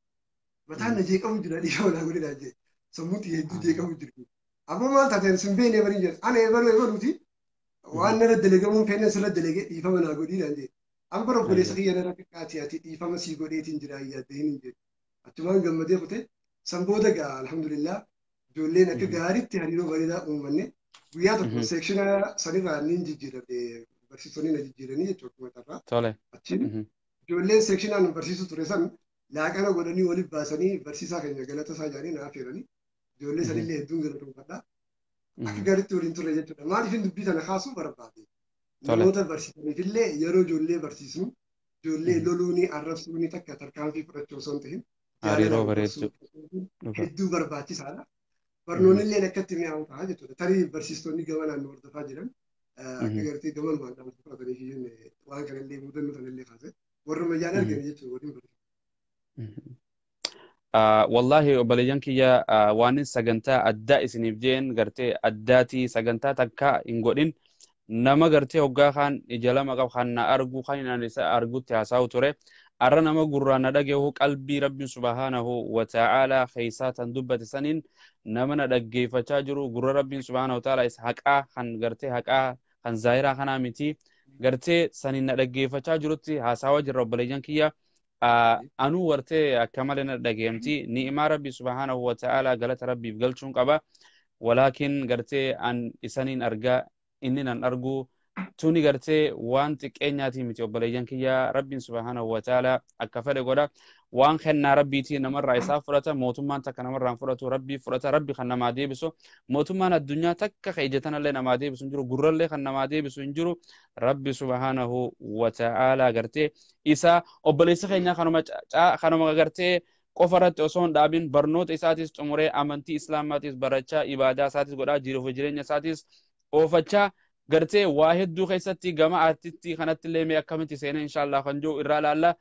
mataan na jeeqamu jira dhiifama naa godhe naan jee sammuun xiyya hedduu jeeqamu jiru. Ammoo maal taateen sin beekne bariin jeen ana ebaluu ebaluuti waan narra dalagamuun feenan sirra dalagee dhiifama naa godhii naan jee. Amma bara obboleessa kiyya narra xiqqaati ati dhiifama sii godheetiin jira yaaddee hin jeen. Achumaan gammadee kute san booda egaa alhamdulillah ijoolleen akka gaariitti hariiroo bareedaa uummanne guyyaa tokko seekshina sanirraa niin jijjiiramne barsiisonni na jijjiiranii jechuudha akkuma carraa. Achiin ijoolleen seekshinaan barsiisu ture san laaqana godhanii waliif baasanii barsiisaa keenya galata isaa jedhanii na affeeranii ijoollee sanillee hedduun galatoomfadha. Akka gaariitti waliin turre jechuudha. Maaliif dubbii tana kaasuu barbaade? Namoota barsiisaniifillee yeroo ijoollee barsiisnu ijoollee loluuni arrabsuuni takka tarkaanfii fudhachuu osoo hin ta'in hariiroo bareechuu hedduu barbaachisaadha. Barnoonni illee akkatti mi'aawu ta'a jechuudha. Tarii barsiistonni gama naannoo hordofaa jiran akka gartee gaman waan dhaamsa fudhatanii waan kanallee mudannoo sanallee kaase warra mayyaan argame jechuudha waliin barsiisu. Wallahi obboleeyyan kiyya waan sagantaa addaa isiniif jeen gartee addaatii sagantaa takka hin godhin nama gartee hoggaa kan ija lama qabu kan na argu kan inni isa argutti haasa'u ture. Arra nama gurraan na dhagahu qalbii rabbiin subhaanahu wa ta'aalaa keessaa tan dubbate saniin nama na dhaggeeffachaa jiru gurra rabbiin subhaanahu wa ta'aalaa isa haqaa kan gartee haqaa kan zaahiraa kanaa miti gartee saniin na dhaggeeffachaa jirutti haasawaa jirra obboleeyyan kiyya. Anuu wartee akka malee na dhageemti. Ni'imaa Rabbi subhaanahu wa ta'ala galata Rabbiif galchuun qaba. Walaakin gartee an isaniin argaa inni nan argu tuni gartee waan xiqqeenyaatii miti obboleeyyan kiyya. Rabbiin subhaanahu wa ta'ala akka fedhe godha. Waan kennaa Rabbiitii namarraa isaa fudhata. Mootummaan takka namarraa hin fudhatu, Rabbii fudhata. Rabbi kan namaa deebisu. Mootummaan addunyaa takka ka ija tanallee namaa deebisu hin jiru, gurrallee kan namaa deebisu hin jiru. Rabbi subhaanahu wa ta'ala gartee isa obboleessa keenya kanuma gartee qofa irratti osoo hin dhaabin barnoota isaatis xumuree amantii islaamaatis barachaa, ibaadaa isaatis godhaa, jiruuf jireenya isaatis oofachaa, gartee waa hedduu keessatti gama artistii kanatti illee mee akkamitti seenee inshaallah kan jiru irraa laalla.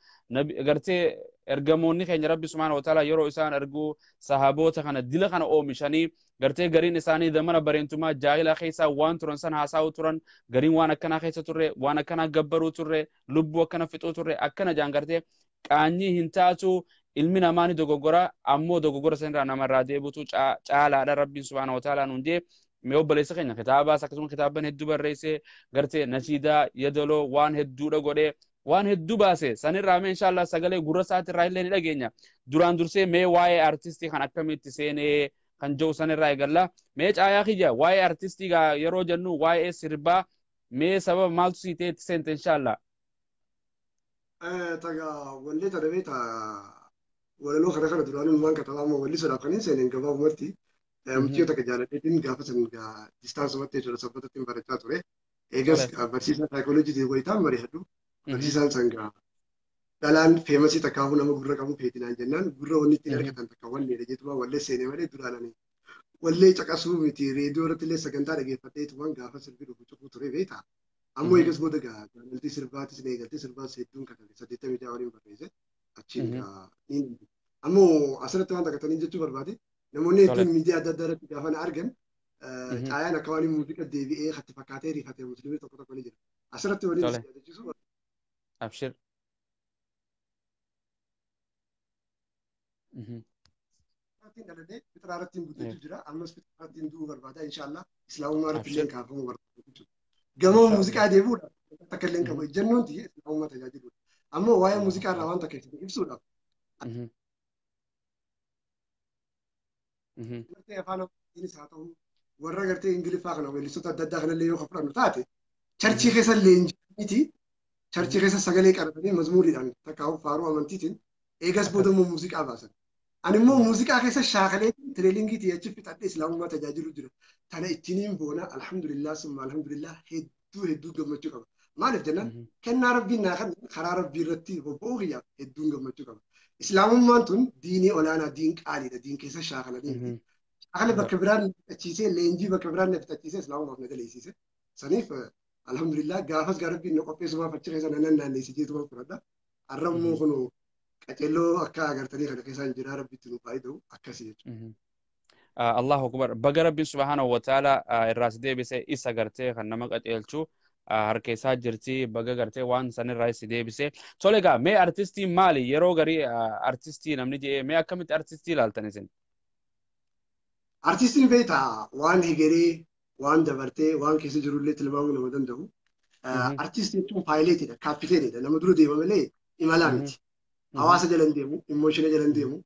Gartee ergamoonni keenya Rabbi subhaanahu wa ta'ala yeroo isaan arguu sahaboota kana dila kana oomishanii, gartee gariin isaanii zamana bareentumaa jaahilaa keessaa waan turan san haasa'uu turan, gariin waan akkanaa keessa turre, waan akkanaa gabbaruu turre, lubbuu akkana fixuu turre, akkana jaan. Gartee qaanyii hin taatu. Ilmi namaa ni dogoggora, ammoo dogoggora sanirraa namarraa deebitu caalaadha. Rabbiin subhaanahu wa ta'ala nuun jee. Mee obboleessa keenya kitaabaas akkasuma kitaaban hedduu barreessee, gartee nashiidaa, yadaloo waan hedduudha godhee, waan hedduu baase sanirraa mee inshaallah sagalee gurra isaatirraa illee ni dhageenya. Duraan dursee mee waa'ee artistii kan akkamitti seenee kan jiru sanirraa eegalla. Mee caayaa kiyya, waa'ee artistii yeroo jennu, waa'ee sirbaa, mee sababa maaltu sii ta'e itti seente inshaallah? Taga wallee tana beektaa, walaloo kana duraanuu waan katabaa, amma wallisuudhaaf kan hin seeneen gabaabumatti mucayyoo takka jaaladheetiin gaafa san distansumatti jechuudha, sabbatatti barachaa ture. Eegas barsiisaa saayikooloojiitiin wayitaan mari'adhu, barsiisaan san gaa dhalaan famous takkaafuu nama gurra qabu feetinaan jennaan, gurra wanni ittiin argatan takka walleedha jeetuma wallee seenee malee duraan ani wallee caqasuu miti. Reediyoo irratti illee sagantaa dhageeffadheetumaan gaafa sirbi dhufu cufuu ture beektaa. Ammoo eegas booda gaa jaalaltii sirbaatis ni eegaltee, sirbaas hedduun katabe, 86 waliin barreesse achiin gaa ni. Ammoo asirratti waan takka taniin jechuu barbaade, namoonni hedduun miidiyaa adda addaa irratti gaafa na argan caayaan akka waan muuziqaa deebi'ee hatti fakkaatee rifatee musliimii tokko tokko ni jira. Asirratti waliin si yaadachiisu. Abshir. Irratti dhaladhee fixraa irratti guddachuu jira. Ammas fixraa irratti du'uu barbaada. Inshaallah islaamummaa irratti illee kaafamuu barbaada jechuudha. Gama muuziqaa deebi'uudhaaf takka illee qabu ejjennoon tiyya islaamummaa tajaajiluudha. Ammoo waa'ee muuziqaa irraa waan takka isin ibsuudhaaf. Gartee afaan Amaaraanis haa ta'u, warra gartee Ingiliffaa kana, weellistoota adda addaa kanallee yoo fudhannu taate, church keessa leenji'aniiti, church keessa sagalee qaratanii mazmuuriidhaan takka faaruu amantiitiin, eegas booda immoo muuziqaa baasan. Ani immoo muuziqaa keessa shaakalee training achi fixadhee islaamummaa tajaajilu jira. Tana ittiin boona, alhamdulillah summa alhamdulillah, hedduu hedduu gammachuu qaba. Maaliif jennaan, kennaa Rabbiin naa kan karaa Rabbii irratti bobba'uu kiyyaaf hedduun gammachuu qaba. Islaamummaan tun diinii olaanaa, diin qaaliidha, diin keessa shaakalanii miti. Shaakala bakka biraan na fixachiisee, leenjii bakka biraan na fixachiisee, islaamummaaf na daleessiise. Saniif alhamdulillah, gaafas gaa Rabbiin na qopheessumaaf achi keessa na naanneessi jeetumaan fudhadha. Har'a immoo kunoo qaceelloo akka agartanii kana keessaan jira, Rabbitti nu faayida'u akkasii jechuudha. Allahu akbar, baga Rabbiin subhaanahu wa ta'ala irraa si deebise. Isa gartee kan nama qaceelchu harka isaa jirti. Baga gartee waan sanirraa si deebise. Tole egaa, mee artistiin maali? Yeroo garii artistii namni jedhee, mee akkamitti artistii ilaaltan isin? Artistiin beektaa, waan hegeree, waan dabartee, waan keessa jirullee tilmaamuu nama danda'u. Artistii jechuun pilotiidha, captainiidha. Nama dura deema malee imalaa miti. Hawaasa jala hin deemu, emotion jala hin deemu,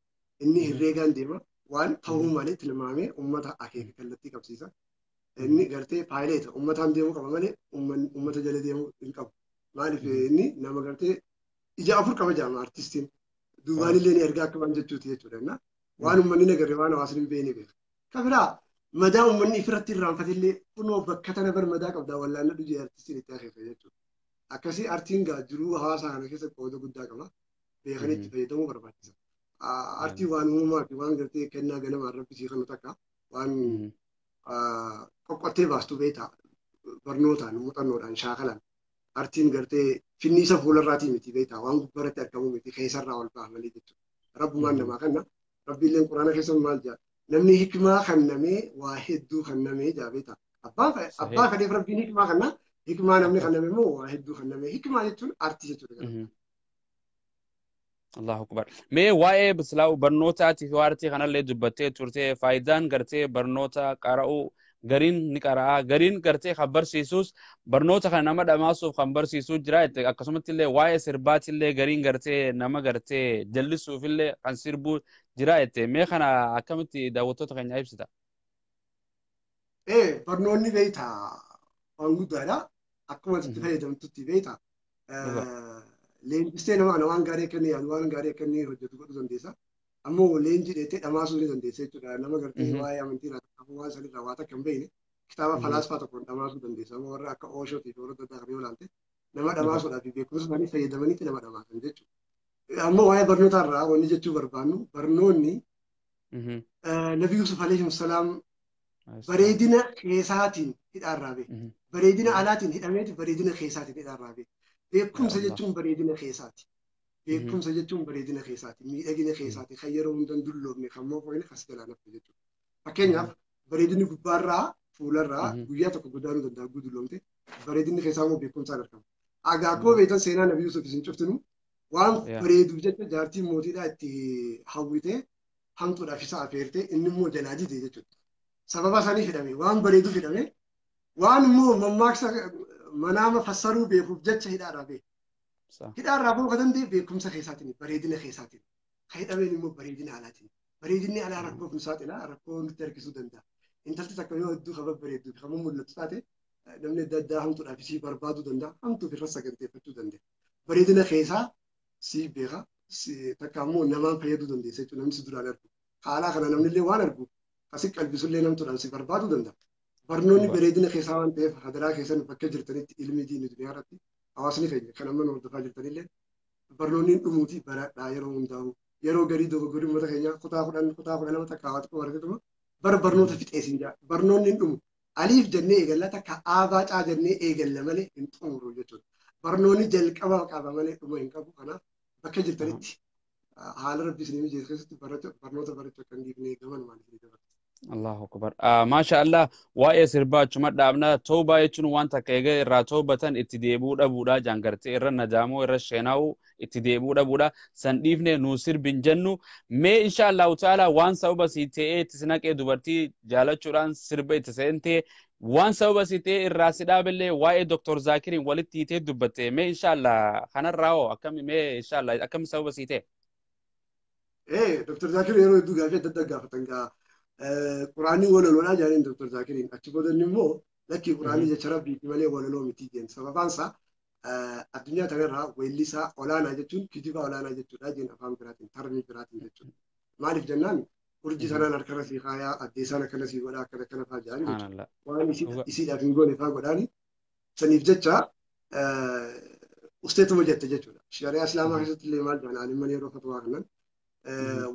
inni herreegaan deema. Waan ta'uu malee tilmaamee uummata akeeka kallattii qabsiisa. Inni gartee pilot uummataan deemuu qaba malee uummata jala deemuu hin qabu. Maaliif, inni nama gartee ija afur qaba jedhama artistiin. Duubaan illee ni ergaa akka waan jechuuti jechuudha. Waan uummanni hin agarre, waan hawaasni hin beekne beeka. Kan biraa, madaa uummanni ifirratti irraanfate illee, kunoo bakka tana bar madaa qabdaa wallaanna dhujee, artistiin itti akeeka jechuudha. Akkasii artiin gaa jiruu hawaasaa kana keessa qooda guddaa qaba. Beekanii itti fayyadamuu barbaachisa. Artii waan uumamaa fi waan gartee kennaa ganamaan Rabbi sii kennu takka waan qoqqottee baastu beektaa, barnootaan, muuxannoodhaan, shaakalaan. Artiin gartee finniisa fuularraatii miti beektaa, waan gubbaarratti argamu miti, keessarraa ol ba'a malee jechuudha. Rabbumaan namaa kenna. Rabbiilleen quraana keessa maal jedha? Namni hikmaa kennamee waa hedduu kennamee jaa beektaa. Abbaa fedheef Rabbiin hikmaa kenna. Hikmaa namni kenname immoo waa hedduu kenname. Hikmaa jechuun artii jechuudha. Allahu akbar. Mee waa'ee bisilaa barnootaatii fi artii kanallee dubbattee turte, faayidaan gartee barnoota qara'uu Gariin ni qara'aa, gariin gartee kan barsiisus barnoota kana nama dhamaasuuf kan barsiisuu jira jette. Akkasumatti illee waa'ee sirbaati illee gariin gartee nama gartee jallisuuf illee kan sirbuu jira jette. Mee kana akkamitti daawwattoota keenya ibsita? Barnoonni beektaa waan guddaadha. Akkuma itti fayyadamtutti beektaa. Leenjistee nama kana waan gaarii akka inni yaadu, waan gaarii akka inni hojjetu godhuu dandeessa. Ammoo leenjii dheettee dhamaasuu ni dandeessa jechuudha. Nama gartee waa'ee amantii irraa waan sanirraa waa takka hin beekne kitaaba falaasfaa tokkoon dhamaasuu dandeessa. Amma warra akka Ooshootii fi warra adda addaa kana yoo ilaalte nama dhamaasuudhaaf beekumsa isaanii fayyadamaniitti nama dhamaasan jechuudha. Ammoo waa'ee barnootaa irraa wanni jechuu barbaannu, barnoonni Nabi Yusuf alayhi salaam bareedina keessaatiin hidhaarraa bahe. Bareedina alaatiin hidhameeti bareedina keessaatiin hidhaarraa bahe. Beekumsa jechuun bareedina keessaati. Beekumsa jechuun bareedina keessaati. Miidhagina keessaati. Kan yeroo hunda hin dulloomne, kan moofoyne kas jalaa nafte jechuudha. Fakkeenyaaf bareedinni gubbaarraa fuularraa guyyaa tokko godaanuu danda'a gudulloomte. Bareedinni keessaa immoo beekumsaan argama. Egaa akkuma beektan seenaa Nabi Yusuf isin cuftinu waan bareeduuf jecha jaartiin mootiidhaa itti hawwitee hamtuudhaaf isa afeerte, inni immoo jalaa dide jechuudha. Sababa saniif hidhame, waan bareeduuf hidhame, waan immoo mammaaksa manaama fassaruu beekuuf jecha hidhaadhaa bahe. Hidhaarraa bahuu kan danda'e beekumsa keessaatiin, bareedina keessaatiin. Kan hidhameen immoo bareedina alaatiin. Bareedinni alaa rakkoof nu saaxila, rakkoo nutti harkisuu danda'a. Intalti takka yoo hedduu kan babbareedduu fi kan mul'attu taate namni adda addaa hamtuudhaaf isii barbaaduu danda'a, hamtuuf irra saganteeffachuu danda'a. Bareedina keessaa si beeka, takka ammoo namaan fayyaduu dandeessa jechuudha, namni si duraan argu. Haalaa kana namni illee waan argu asi qalbisullee namtuudhaan si barbaaduu danda'a. Barnoonni bareedina keessaa waan ta'eef hadaraa keessan bakka jirtanitti ilmi diinii duniyaa irratti hawaasni keenya kan amma nu hordofaa jirtanillee barnoonni dhumuuti baradhaa yeroo hundaa'u. Yeroo garii dogoggorri uummata keenyaa kutaa 10, kutaa 12 takka hawaasa xiqqoo barateetuma bara barnoota fixee siin jaa. Barnoonni hin dhumu. Aliif jennee eegalla, takka aabaa caa jennee eegalla malee hin xumuru jechuudha. Barnoonni jalqaba qaba malee dhuma hin qabu. Kanaaf bakka jirtanitti haala rabbi isinii mijeessu keessatti barnoota barachuu akka hin dhiifne gaman isinii dabarsa. Allahu akbar. Maasha Allah, waa'ee sirbaa achuma dhaabna. Toobaa jechuun waan takka eega irraa toobatan itti deebi'uu dhabuudha, jaan gartee irra nadaamoo irra sheenaa'uu itti deebi'uu dhabuudha. San dhiifne nuu sirbin jennu. Mee insha Allahu ta'ala waan sababa sii ta'ee itti si naqee dubartii jaalachuudhaan sirba itti seentee waan sababa sii ta'ee irraa si dhaabillee waa'ee Dr. Zaakiriin walitti hiitee dubbatte. Mee insha Allah kanarraa hoo akkami, mee insha Allah akkami sababa sii ta'e? Dr. Zaakir yeroo hedduu gaafii adda addaa gaafatan gaa. Quraanni walaloodhaa jedhaniin Dr. Zaakiriin. Achi booda inni immoo lakkii quraanni jecha rabbiiti malee walaloo miti jeen. Sababaan isaa addunyaa kanarraa weellisaa olaanaa jechuun kijibaa olaanaa jechuudha jeen, afaan biraatiin tarmii biraatiin jechuudha. Maaliif jennaan urjii sanaan harkarra sii kaayaa, addeessaan akkana sii godhaa, akkana akkana fa'aa jedhan jechuudha. Waan isiidhaaf hin goone fa'aa godhaani. Saniif jecha usteetuma jette jechuudha. Shari'aa Islaamaa keessatti illee maal jedhan alimman yeroo fatwaa kannan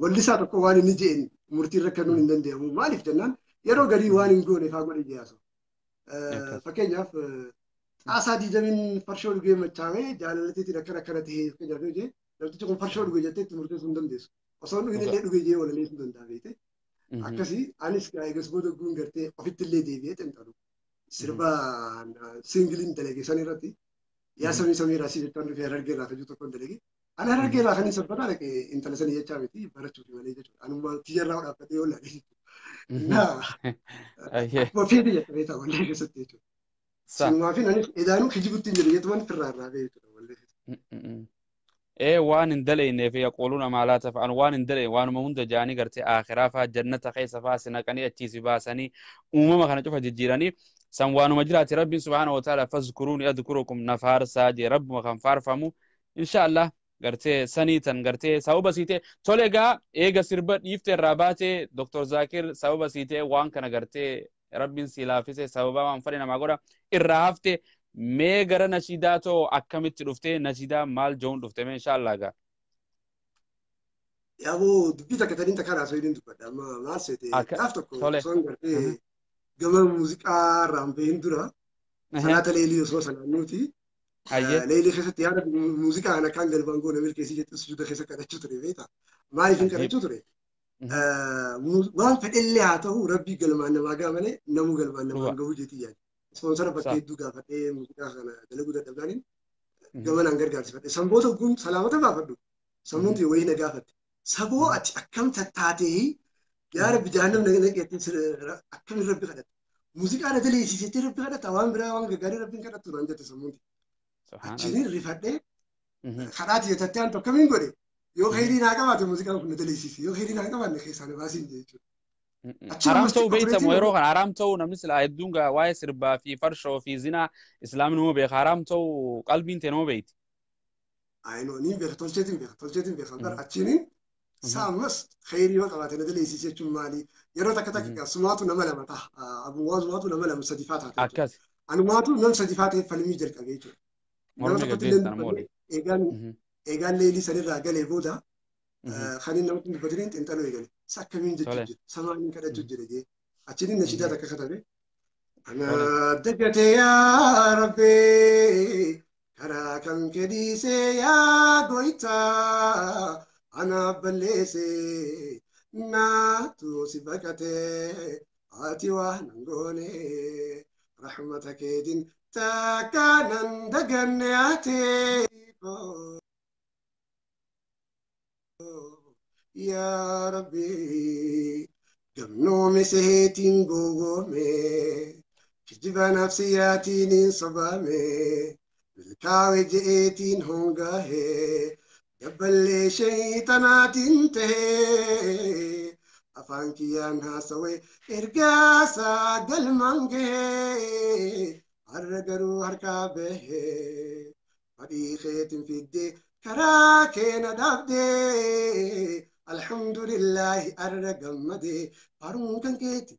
wallisaa tokko waan inni je'en murtii irra kennuun hin danda'amu. Maaliif jennaan yeroo garii waan hin goone fa'aa godhe jiyaasu. Fakkeenyaaf xaasaa diidamiin farshoo dhugee machaa'ee jaalalateetiin akkana akkana ta'ee fakkeenyaaf yoo jee namtichi kun farshoo dhuge jettee itti murteessuu hin dandeessu. Osoo hin dhugin illee dhuge jee walaleessuu danda'a beekte. Akkasii anis eegas booda guun gartee ofitti illee deebi'ee xinxalu. Sirba siingiliin dalage san irratti yaa samii samii raasii jechaan dhufee Harargee irraa kajuu tokkoon dalage. Ani Harargee irraa kan hin sabbataa dhaqe intala sanii jechaa miti barachuuf malee jechuudha. Anummaa tiyyarraa dhaabbadhee yoo laale jechuudha. Akkuma feete jette beektaa wallee keessatti jechuudha. Sinumaa fi anis edaanuu kijibutti hin jiru jettuman firraa irraa ba'e jechuudha wallee keessatti. Waan hin dalayneef yaquuluuna maa laa taf'aluun, waan hin dalayne waanuma hunda jaanii gartee akhiraa faa jannata keessa faa si naqanii achii si baasanii uumama kana cufa jijjiiranii san waanuma jiraate rabbiin subhaanahu wa ta'ala fazkuruuni adkurukum na faarsaa jee rabbuma kan faarfamu insha Allah gartee sanii tan gartee sababa sii ta'e. Tole egaa eega sirba dhiifte irraa baate Dr. Zaakir sababa sii ta'e waan kana gartee rabbiin sii laafise sababa waan fedhe namaa godha irraa hafte. Mee gara nashiidaa too akkamitti dhufte, nashiidaa maal joon dhufte mee insha Allah egaa? Yaaboo dubbii takka taniin takka haasoo hin dubbadha. Amma maal seete gaaf tokko osoo hin gartee gama muuziqaa irraan bahin dura salaata leelii osoo salaannuuti. Leelii keessatti yaada muuziqaa kana kan galmaan goona milkeessii jettu sujuuda keessa kadhachuu ture beektaa. Maaliif hin kadhachuu ture? Waan fedhellee haa ta'u rabbii galmaan namaa gaha malee namuu galmaan namaan gahuu jeetii yaada. Ispoonsara bakka hedduu gaafadhee muuziqaa kana dalaguu dadhabnaaniin gamanaan gargaarsifadhe. Sanboota guun salaamata gaafadhu. Sammuun ta'e wayii na gaafatte. Saboo ati akkam tattaatee yaa rabbi jahannam na naqeetti akkamiin rabbi kadhatte. Muuziqaa na daleessisettee rabbi kadhata waan biraa waan gaggaarii rabbiin kadhattu naan jette sammuun. Achiin rifadhee kadhaati jettee aan tokkamiin godhe yoo khayrii naa qabaate muuziqaan kun na daleessise yoo khayrii naa qabaanne keessaa na baasiin jechuudha. Haram ta'uu beektamu yeroo kana haram ta'uu namni silaa hedduun waa'ee sirbaa fi farshoo fi zinaa islaamni nama beeka haram ta'uu qalbiin ta'e nama beekti. Ayinoo niin beeka tolcheetiin beeka bara achiin ammas khayrii yoo qabaate na daleessise jechuun maali yeroo takka takka sumaatu nama lama ta'a abuwaazumaatu nama lama sadifaa taate. Akkas. Anumaatu nama sadifaa ta'e falmii jalqabe jechuudha. Nama tokkotti illee eegaan leelii sanirraa galee booda kan inni namatti dubbataniin xiinxaluu eegale. Sakkamiin jechuu jira samaaniin kadhachuu jira jee achiin nashiidaa takka katabe. Ana dagatee yaa Rabbi karaa kan kedhiisee yaa goytaa ana balleessee naatu si baqatee ati waa nan goone rahmata keetiin takka nan daganne atee. Yaa Rabbi gamnoome seetiin gogoome kijiba nafsiyaatiin hin sobame milkaawe je'eetiin hongahe dabballee shayxanaatiin tahee afaan kiyyaan haasawe ergaasaa galmaan gahee har'a garuu harkaa bahee fadhii keetiin fiddee karaa keena dhaabdee alhamdulillahi arra gammadee faaruun kan keeti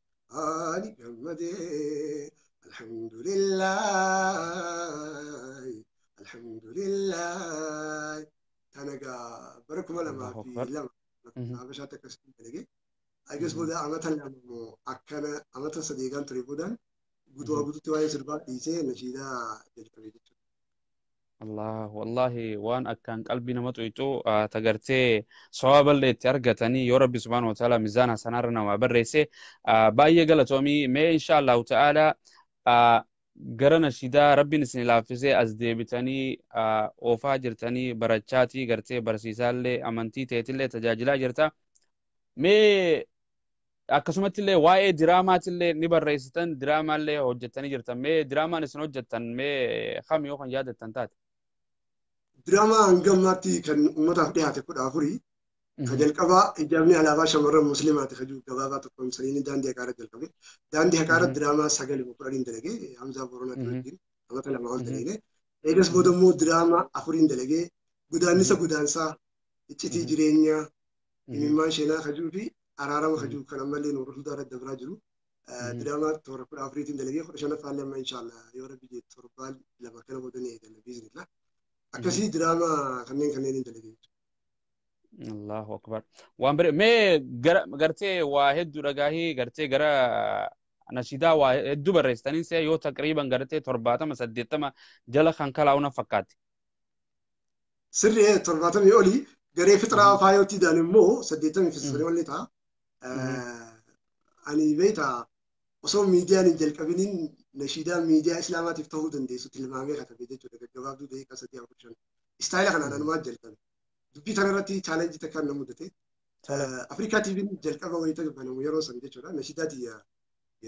ani gammadee alhamdulillahi alhamdulillahi tanagaa bara 2002 habashaatti akkasitti dalage agas booda amata lama akkana amata sadeegaan ture boodaan guutumaa guututti waa'ee sirbaa dhiisee nashiidaa jalqabe jechuudha. Allah wallahi waan akkaan qalbii nama xuqixu tagartee sawaba illee itti argatanii yoo rabbi subhaanahu wa ta'ala mizaana sanarra nama barreesse baay'ee galatoomii mee insha Allahu ta'ala gara nashiidaa rabbiin isin laaffisee as deebitanii oofaa jirtanii barachaatii gartee barsiisaallee amantii ta'etillee tajaajilaa jirta. Mee akkasumatti illee waa'ee diraamaatillee ni barreessitan diraamaallee hojjettanii jirtan mee diraamaan isin hojjettan mee kam yoo kan yaadattan taate? Diraamaa hanga ammaatti kan uummataaf dhiyaate 14 kan jalqabaa ijaabni alaabaa shamarran musliimaati kan jiru gabaabaa tokkoon saniin daandii haqaarra jalqabe. Daandii haqaarra diraamaa 9 10 dalagee Hamzaa Boronaatii wajjin amata 2 ol dalagee. Eegas booda immoo diraamaa 4 dalagee godaannisa godaansaa iccitii jireenyaa imimmaan sheenaa kan jiruu fi araarama kan jiru kan ammallee nuura hundaa irra dabraa jiru. Diraamaa toora 14 dalagee 15 illee amma inshaallah yoo rabbi jedhe torbaan 2 kana booda ni eegalla biiznillah. Akkasii diraamaa kanneen hin dalagee jechuudha. Allahu akbar. Waan bire mee gartee waa hedduu dhagaahii gartee gara nashiidaa waa hedduu barreessitanii see yoo taqriiban gartee 70 80 jala kan kalaa'u na fakkaatti. Sirrii 70 olii garee fixraa faayootii dhaan immoo 80 fi sirrii olii ta'a. Ani beektaa osoo miidiyaan hin jalqabiniin nashiidaa miidiyaa islaamaatiif ta'uu dandeessu tilmaamee katabee jechuudha gaggabaabduu daqiiqaa 3 4 5. Istaayila kanaan anumaa jalqabe. Dubbii kanarratti chaalenjii takkaan na mudate. Afrikaa TV'n jalqaba wayita banamu yeroo san jechuudha. Nashiidaa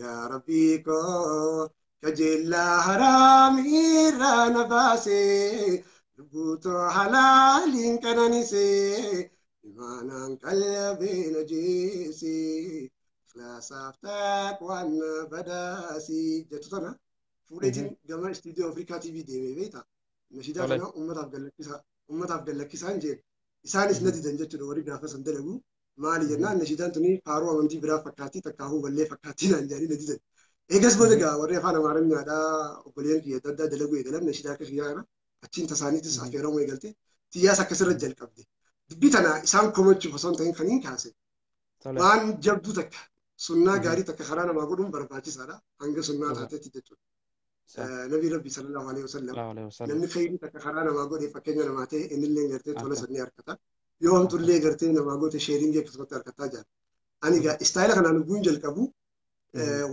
yaa Rabbii koo kajeellaa haraamiirraa na baasee lubbuutoo halaaliin qananisee imaanaan qalbii na jeesee ikhlaasaaf taqwaan na badaasii jettu tana fuudheetiin gama istiidiyoo Afrikaa TV deemee beektaa. Nashiidaa kana uummataaf gallakkisaan jeen. Isaanis na didan jechuudha warri gaafa san dalagu maali jennaan nashiidaan tuni faaruu amantii biraa fakkaatti takkaahuu wallee fakkaatti naan jedhanii na didan. Eegas booda gaa warri afaan Amaariffaadhaa obboleeyyan kiyya adda addaa dalaguu eegalan nashiidaa akka kiyyaa kana achiin tasaaniitis affeeramuu eegalte xiyyaas akkasirra jalqabde. Dubbii tana isaan komachuuf osoo hin ta'in kan hin kaase. Waan jabduu takka sunnaa gaarii takka karaa namaa godhuun barbaachisaadha hanga sunnaa taatetti jechuudha. Nabi Rabbi sallallahu alaihi wasallam namni khayrii takka karaa namaa godhe fakkeenya namaa ta'e innillee gartee tola sanii harkata. Yoo hamtullee gartee namaa goote sheeringii akkasumatti harkataa jira. Ani egaa istaayila kanaan lubbuun jalqabu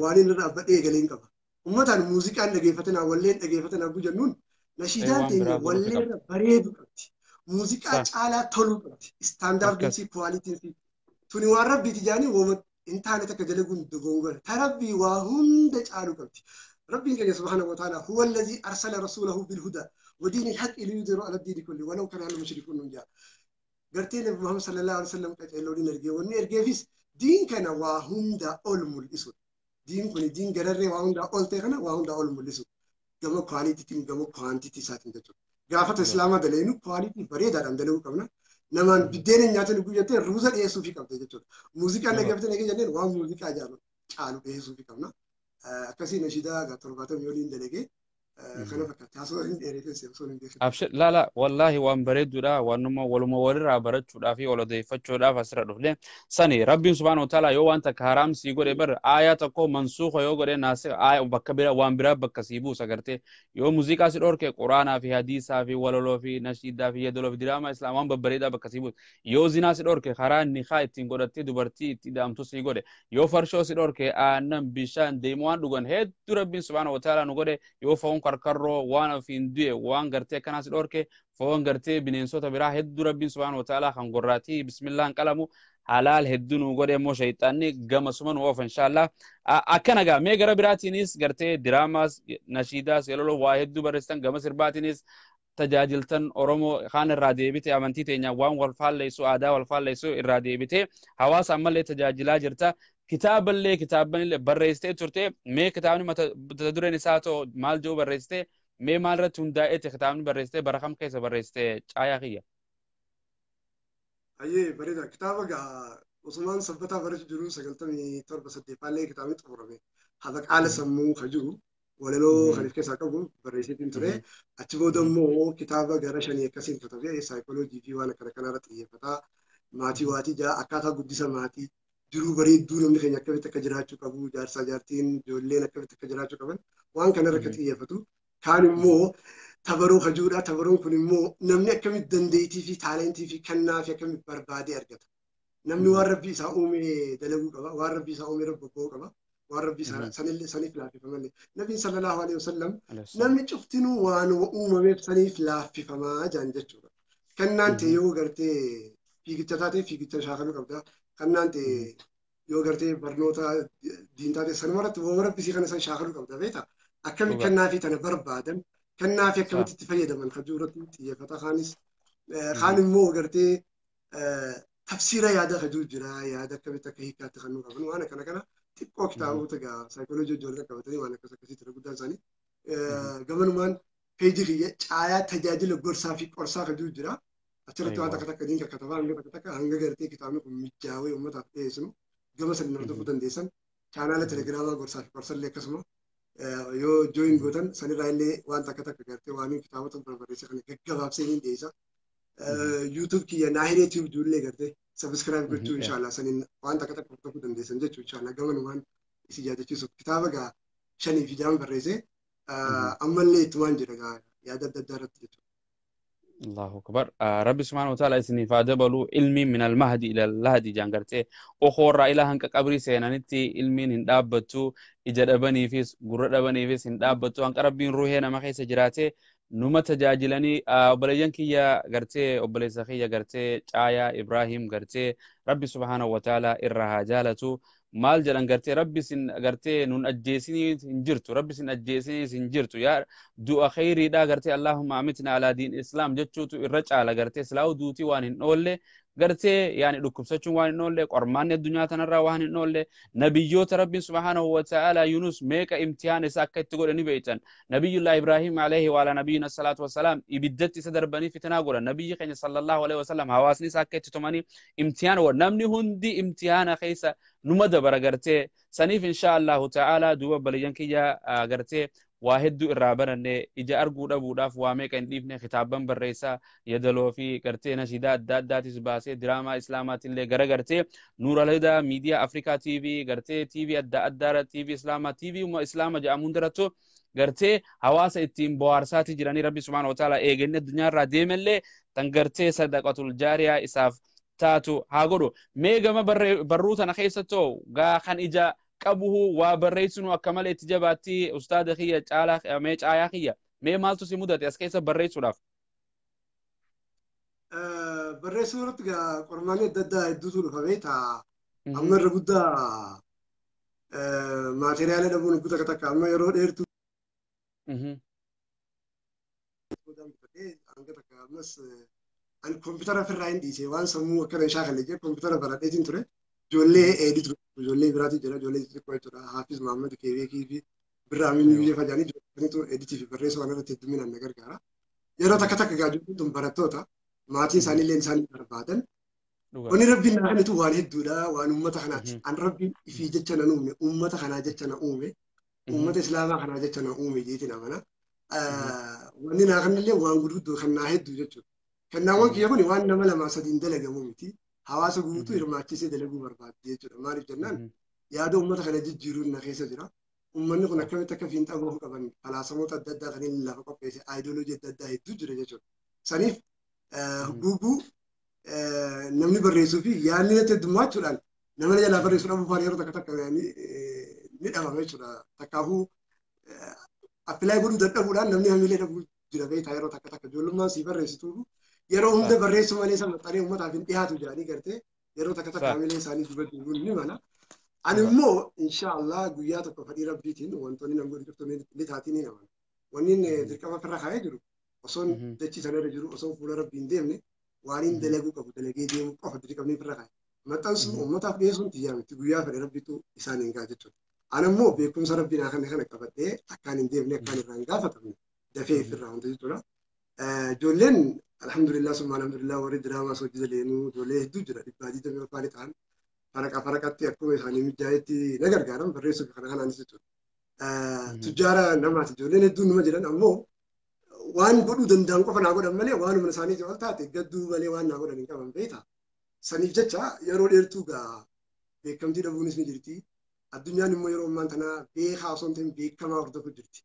waan inni dhaabbadhee eegalee qaba. Uummataan muuziqaan dhageeffatanaa walleen dhageeffatanaa jennuun nashiidaan teenya walleerra bareedu qabdi. Muuziqaa caalaa toluu qabdi. Istaandaardiinsi kuwaaliitiinsi tuni waan rabbiiti jaanii wooma Hin taane takka dalaguun dogongora. Ta Rabbii waa hunda caaluu qabdi. Rabbiin keenya subhaanahu wa ta'ala huwa allazii arsala rasuulahu bilhudaa wa diinil haqqi liyudhhirahu ala diini kulli walaw kariha al-mushrikuun nun jaa. Gartee Nabi Muhammad sallallahu alaihi wasallam qaceelloon ergee wanni ergeefis diin kana waa hunda ol mul'isu. Diin kun diin gararree waa hundaa ol ta'e kana waa hundaa ol mul'isu. Gama kwaaliitiitiin gama kwaantiitii isaatiin jechuudha. Gaafata islaamaa daleenu kwaaliitii bareedaadhaan dalaguu qabna. Namaan biddeena nyaatan guyyattee ruuza dhiyeessuufii qabda jechuudha. Muuziqaan dhaggeeffatanii dhagee jenneen waan muuziqaa caalu dhiyeessuufii qabna. Akkasii nashiidaa 70 oliin dalagee kana fakkaata. Haasoo hin dheereessee osoo hin beekin. Abshir laala wallaahi waan bareedduudha waanuma waluma walirraa barachuudhaa fi wal odeeffachuudhaaf asirra dhufne sani rabbiin subhaanahu wa ta'ala yoo waan takka haraam sii godhe bar aayaa tokko mansuuka yoo godhe naasir aayaa bakka bira waan biraa bakka sii buusa gartee yoo muuziqaa si dhorke quraanaa fi hadiisaa fi walaloo fi nashiidaa fi yedaloo fi diraamaa islaam waan babbareedaa bakka sii buusa yoo zinaa si dhorke karaa nikaa ittiin godhattee dubartii itti hidhamtu sii godhe yoo farshoo si dhorke aannan bishaan deemu waan dhugan hedduu rabbiin subhaanahu wa ta'ala nu godhe yoo foon karkarroo waan ofiin du'e waan gartee akkanaas dhorke foon gartee bineensota biraa hedduu rabbiin subhaanahu wa ta'ala kan gorraatii bismillaan qalamu halaal hedduu nu godhe immoo shayxaanni gamasuma nu oofa inshaallah. Akkana gaa mee gara biraatiinis gartee diraamaas nashiidaas yeroo waa hedduu barreessitan gama sirbaatiinis tajaajiltan Oromoo kaan irraa deebite amantii teenya waan wal faalleessu aadaa wal faalleessu irraa deebite hawaasa ammallee tajaajilaa jirta. Kitaaballee kitaabanillee barreessitee turte mee kitaabni mata dureen isaa ta'u maal jedhu barreessitee mee maal irratti hundaa'eeti kitaabni barreessitee bara kam keessa barreessitee caayaa kiyya? Ayyee bareeda kitaaba gaa Usmaan Sabbataa barreessu jiru 97 8 kitaabni xumurame. Hafa qaala sammuu ka jiru walaloo kan of keessaa qabu barreessitiin ture. Achi booda immoo kitaaba gara 5 akkasiin katabee saayikooloojii fi waan akkana kanarra xiyyeeffata. Maatii waatii jaa akkaataa guddisa maatii jiruu bareedduu namni keenya akkamitti akka jiraachuu qabu jaarsaa jaartiin ijoolleen akkamitti akka jiraachuu qaban waan kanarra akka xiyyeeffatu. Kaan immoo tabaroo kajuudha. Tabaroon kun immoo namni akkamitti dandeettii fi taalentii fi kennaa fi akkamitti barbaadee argata. Namni waan rabbi isaa uume dalaguu qaba. Waan rabbi isaa uume rabbi bobba'uu qaba. Waan rabbi isaa sanillee saniif laaffifamallee. Nabiin sallallahu alaihi wasallam namni cuftinuu waan uumameef saniif laaffifamaa jaan jechuudha. Kennaan ta'e yoo gartee fiigicha taate fiigicha shaakaluu qabda. Kennaan ta'e yoo gartee barnoota diin taate sanumarratti waan rabbi isii kana san shaakaluu qabda beektaa. Akkamitti kennaa fi tana barbaadan kennaa fi akkamitti itti fayyadaman kan jiru irratti xiyyeeffata. Kaanis kaan immoo gartee tafsiira yaada kan jiru jira yaada akkamitti akka hiikkaatti kan nu qaban waan akkana kana xiqqoo kitaabota gaa saayikooloojii ijoollee qabatanii waan akkas akkasii ture guddaan isaanii. Gamanumaan peejii kiyya caayaa tajaajila gorsaa fi qorsaa kan jiru jira. Achirratti waan takka takka diin kakkatabaa hanga takka takka hanga gartee kitaabni kun mijaawee uummataaf dhiyeessinu gama saniin hordofuu dandeessan. Chaanaala telegiraamaa gorsaa fi qorsallee akkasuma yoo jooyin gootan sanirraa illee waan takka takka gartee waan kitaabota barbareessa kana gaggabaabsee ni dhiyeessa. YouTube kiyya Naahiree Tube ijoollee gartee subscribe gochuu inshallah saniin waan takka takka hordofuu dandeessan jechuu inshallah gamanumaan isin yaadachiisuuf kitaaba gaa 5 fi 6 barreesse ammallee ittumaan jira gaa yaada adda addaa irratti jechuudha. Allahu akbar. Rabbi subhanahu wa ta'ala isiniif haa dabalu ilmiin min al-mahdi ila al-lahdi jaan gartee okoorraa ilaa hanqa qabrii seenanitti ilmiin hin dhaabbattu ija dhabaniifis gurra dhabaniifis hin dhaabbattu hanqa rabbiin ruuhee nama keessa jiraate numa tajaajilanii obboleeyyan kiyya gartee obboleessa kiyya gartee caayaa Ibrahim gartee Rabbi subhanahu wa ta'ala irraa haa jaalatu maal jedhan gartee rabbi sin gartee nun ajjeesinii hin jirtu rabbi sin ajjeesinii hin jirtu yaa du'a khayriidha gartee Allahumma amitna ala diin islaam jechuutu irra caala gartee silaa'u duutii waan hin oolle gartee yaani dhukkubsachuun waan hin oolle qormaanni addunyaa tanarraa waan hin oolle nabiyyoota rabbiin subhaanahu wa ta'ala Yunus meeqa imtihaan isaa akka itti godhe ni beektan nabiyyullah Ibrahim alayhi wa ala nabiyyina salaatu wassalaam ibiddatti isa darbanii fitinaa godhan nabiyyi keenya sallallahu alayhi wasallam hawaasni isaa akka itti tumanii imtihaan godhan namni hundi imtihaana keessa numa dabara gartee saniif insha Allahu ta'ala duuba baliyyan kiyya gartee waa hedduu irraa baranne ija arguu dhabuudhaaf waa meeqa hin dhiifne kitaabban barreessaa yadaloo fi gartee nashiidaa adda addaatis baasee diraamaa islaamaatillee gara gartee Nuur Alhudaa miidiyaa Afrikaa TV gartee TV adda addaa TV islaamaa TV islaama jedhamu hundarrattu gartee hawaasa ittiin bohaarsaati jiranii rabbi subhaanahu wa ta'ala eeganni addunyaa irraa deemellee tan gartee sadaqatul jaariyaa isaaf taatu haa godhu. Mee gama barruu tana keessattoo gaa kan ija qabuhu waa barreessinu akka malee itti jabaatti ustaada kiyya caalaa mee caayaa kiyya mee maaltu si mudate as keessa barreessuudhaaf? Barreessuu irratti gaa qormaanni adda addaa hedduutu dhufa beektaa. Amma irra guddaa maateriyaala dhabuun guutuu takka amma yeroo dheertuu hanga takka ammas ani kompiitara ofirraa hin dhiise waan sammuu akkana hin shaakalle jee kompiitara baradheetiin ture. Ijoollee edit ijoollee biraatii jira ijoollee xixiqqoo jechuudha. Hafiz Mahammad Keebeekii fi Birraa Aminuu Biyya Fajaanii ijoolleenitu editii fi barreessuu waan irratti hedduminaan na gargaara. Yeroo takka takka gaa ijoolleen tun barattoota maatiin isaanii illee isaan barbaadan. Wanni rabbiin naa kennitu waan hedduudha waan uummata kanaati. An rabbiin ifii jecha na uume uummata kanaa jecha na uume uummata islaamaa kanaa jecha na uume jeetiin amana. Wanni naa kennillee waan gurguddoo kan naa hedduu jechuudha. Kennaawwan kiyya kun waan nama lamaa sadiin dalagamu miti. Hawaasa guutuu hirmaachisee dalaguu barbaadde jechuudha. Maaliif jennaan yaada uummata kana jijjiiruun na keessa jira. Uummanni kun akkamitti akka fiinxaa bahuu qaban falaasamoota adda addaa kanneen lafa qopheesse aayidooloojii adda addaa hedduu jira jechuudha. Saniif guuguu namni barreessuu fi yaadni natti heddummachuudhaan nama jalaa barreessuu dhabuu faana yeroo takka takka ni dhabama jechuudha. Takkaafuu appilaay godhuu dadhabuudhaan namni hamiilee dhabuu jira beektaa yeroo takka takka ijoollummaan sii barreessitu yeroo hunda barreessuu malee isa maxxanee uummataaf hin dhiyaatu jedhanii gartee yeroo takka takka hamiilee isaanii duba deemuun ni mala. Ani immoo inshaallah guyyaa tokko fedhii rabbiitiin wantoonni nan godhu jirtu ni taatii ni amana. Wanni dirqama ofirra kaa'ee jiru osoon dachii sana irra jiru osoon fuula rabbii hin deemne waan hin dalaguu qabu dalagee deemuu qofa dirqamni ofirra kaa'e. Maxxansuun uummataaf dhiyeessuun xiyyaa miti guyyaa fedhe rabbiitu isaan hin ga'a jechuudha. Ani immoo beekumsa rabbii naa kenne kana qabadhee akkaan hin deemne akkaan irraa hin gaafatamne dafee ofirraa wanta jechuudha. Ijoolleen alhamdulillah summa alhamdulillah warri diraamaa hojii daleenuu ijoollee hedduu jira dhibbaa digdamii afaanii ta'an faraqa faraqatti akkuma isaanii mijaa'etti na gargaaran barreessuuf kana kanaanis jechuudha. Tujjaara namaati ijoolleen hedduun numa jiran ammoo waan godhuu danda'an qofa naa godhan malee waan humna isaanii ol taate gadduu malee waan naa godhan hin qaban beektaa. Saniif jecha yeroo dheertuu gaa beekamtii dhabuunis ni jirti. Addunyaan immoo yeroo ammaan tanaa beekaa osoo hin ta'in beekamaa hordofu jirti.